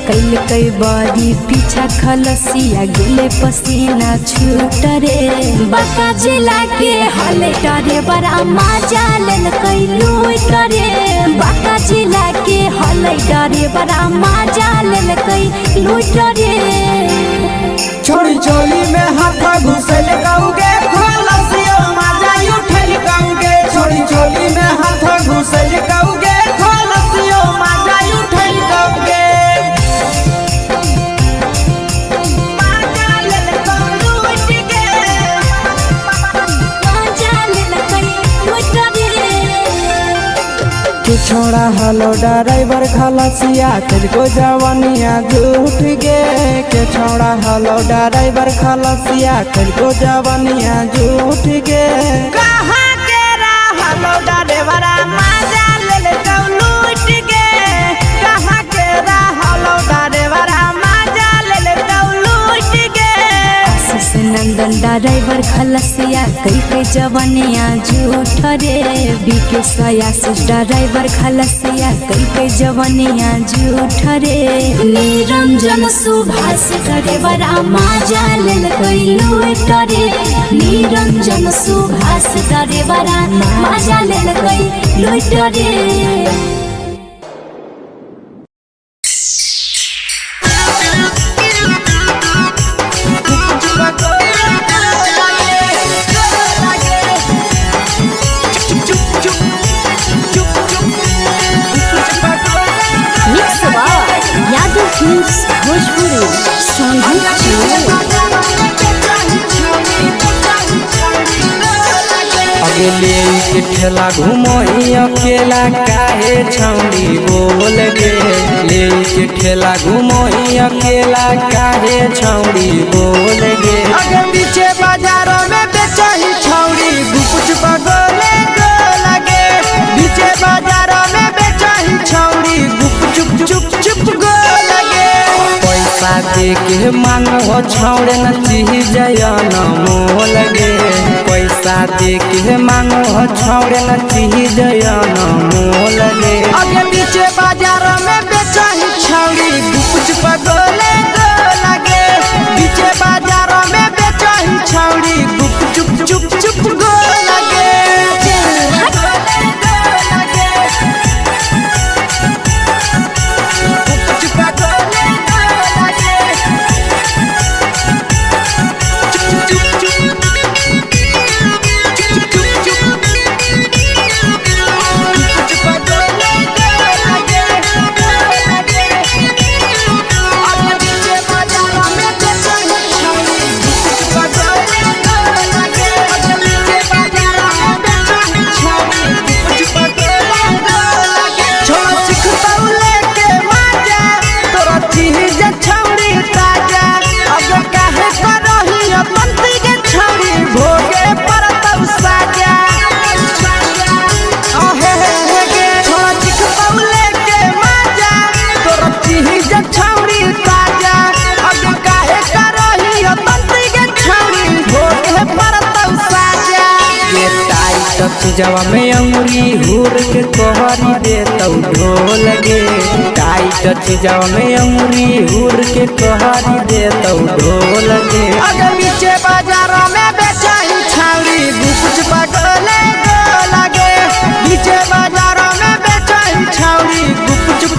कैल बड़ी पीछा खलसिया गेल पसीना छूट रे। बांका जिला के हले डरे बड़ा मजा लेलकै लूट रे। बांका जिला के हले डरे बड़ा मजा लेलकै लूट रे। छोड़ी चोली में हाथ घुसल कौगे खलसियो मजा उठल कौगे। छोड़ी चोली में हाथ घुसल कौगे खलसियो मजा उठल कौगे। मजा लेलकौ लूट गे। मजा लेलकै लूट रे। के छोड़ा हलो ड्राइवर खलसिया तेरे जवानिया झूठ गे। के छोड़ा हलो ड्राइवर खलसिया तेरे जवानिया झूठ गे। कहाँ के रहलो ड्राइवरा मजा लेलकौ लूट गे। कहाँ के रहलो ड्राइवरा मजा लेलकौ लूट गे। आशीष नंदन ड्राइवर खलसिया कई कई जवनिया झूठ रे। बीके आशीष ड्राइवर खलसिया कई कई जवनिया झूठ रे। निरंजन सुभाष डरे बड़ा मजा लेलकै लूट रे। निरंजन सुभाष डरे बड़ा मजा लेलकै लूट रे। Mix by Yadav films Bhojpuri Sonbhadra Chandauli. अगले के ठेला घुमोही अकेला काहे छौड़ी बोल गे। ले के ठेला घुमोही अकेला काहे छौड़ी बोल गे। अगे पीछे बाजार में बेचही छौड़ी गुपच बगोले गो लगे। पीछे बाजार में बेचही छौड़ी गुप चुप चुप चुप गो लगे। पैसा दे के मांगो छौड़े न चीज न मोल गे। पैसा दे के मांगो छौड़े न चीज न मोल गे। अगे पीछे बाजार में बेचही छौड़ी गुपच बगोले गो लगे। पीछे बाजार में बेचही छौड़ी गुप चुप चुप चुप गो लगे। चीजवा में अंगुरी हुर के कहरी देतौ ढोल गे। टाइट चीजवा में अंगुरी हुर के कहरी देतौ ढोल।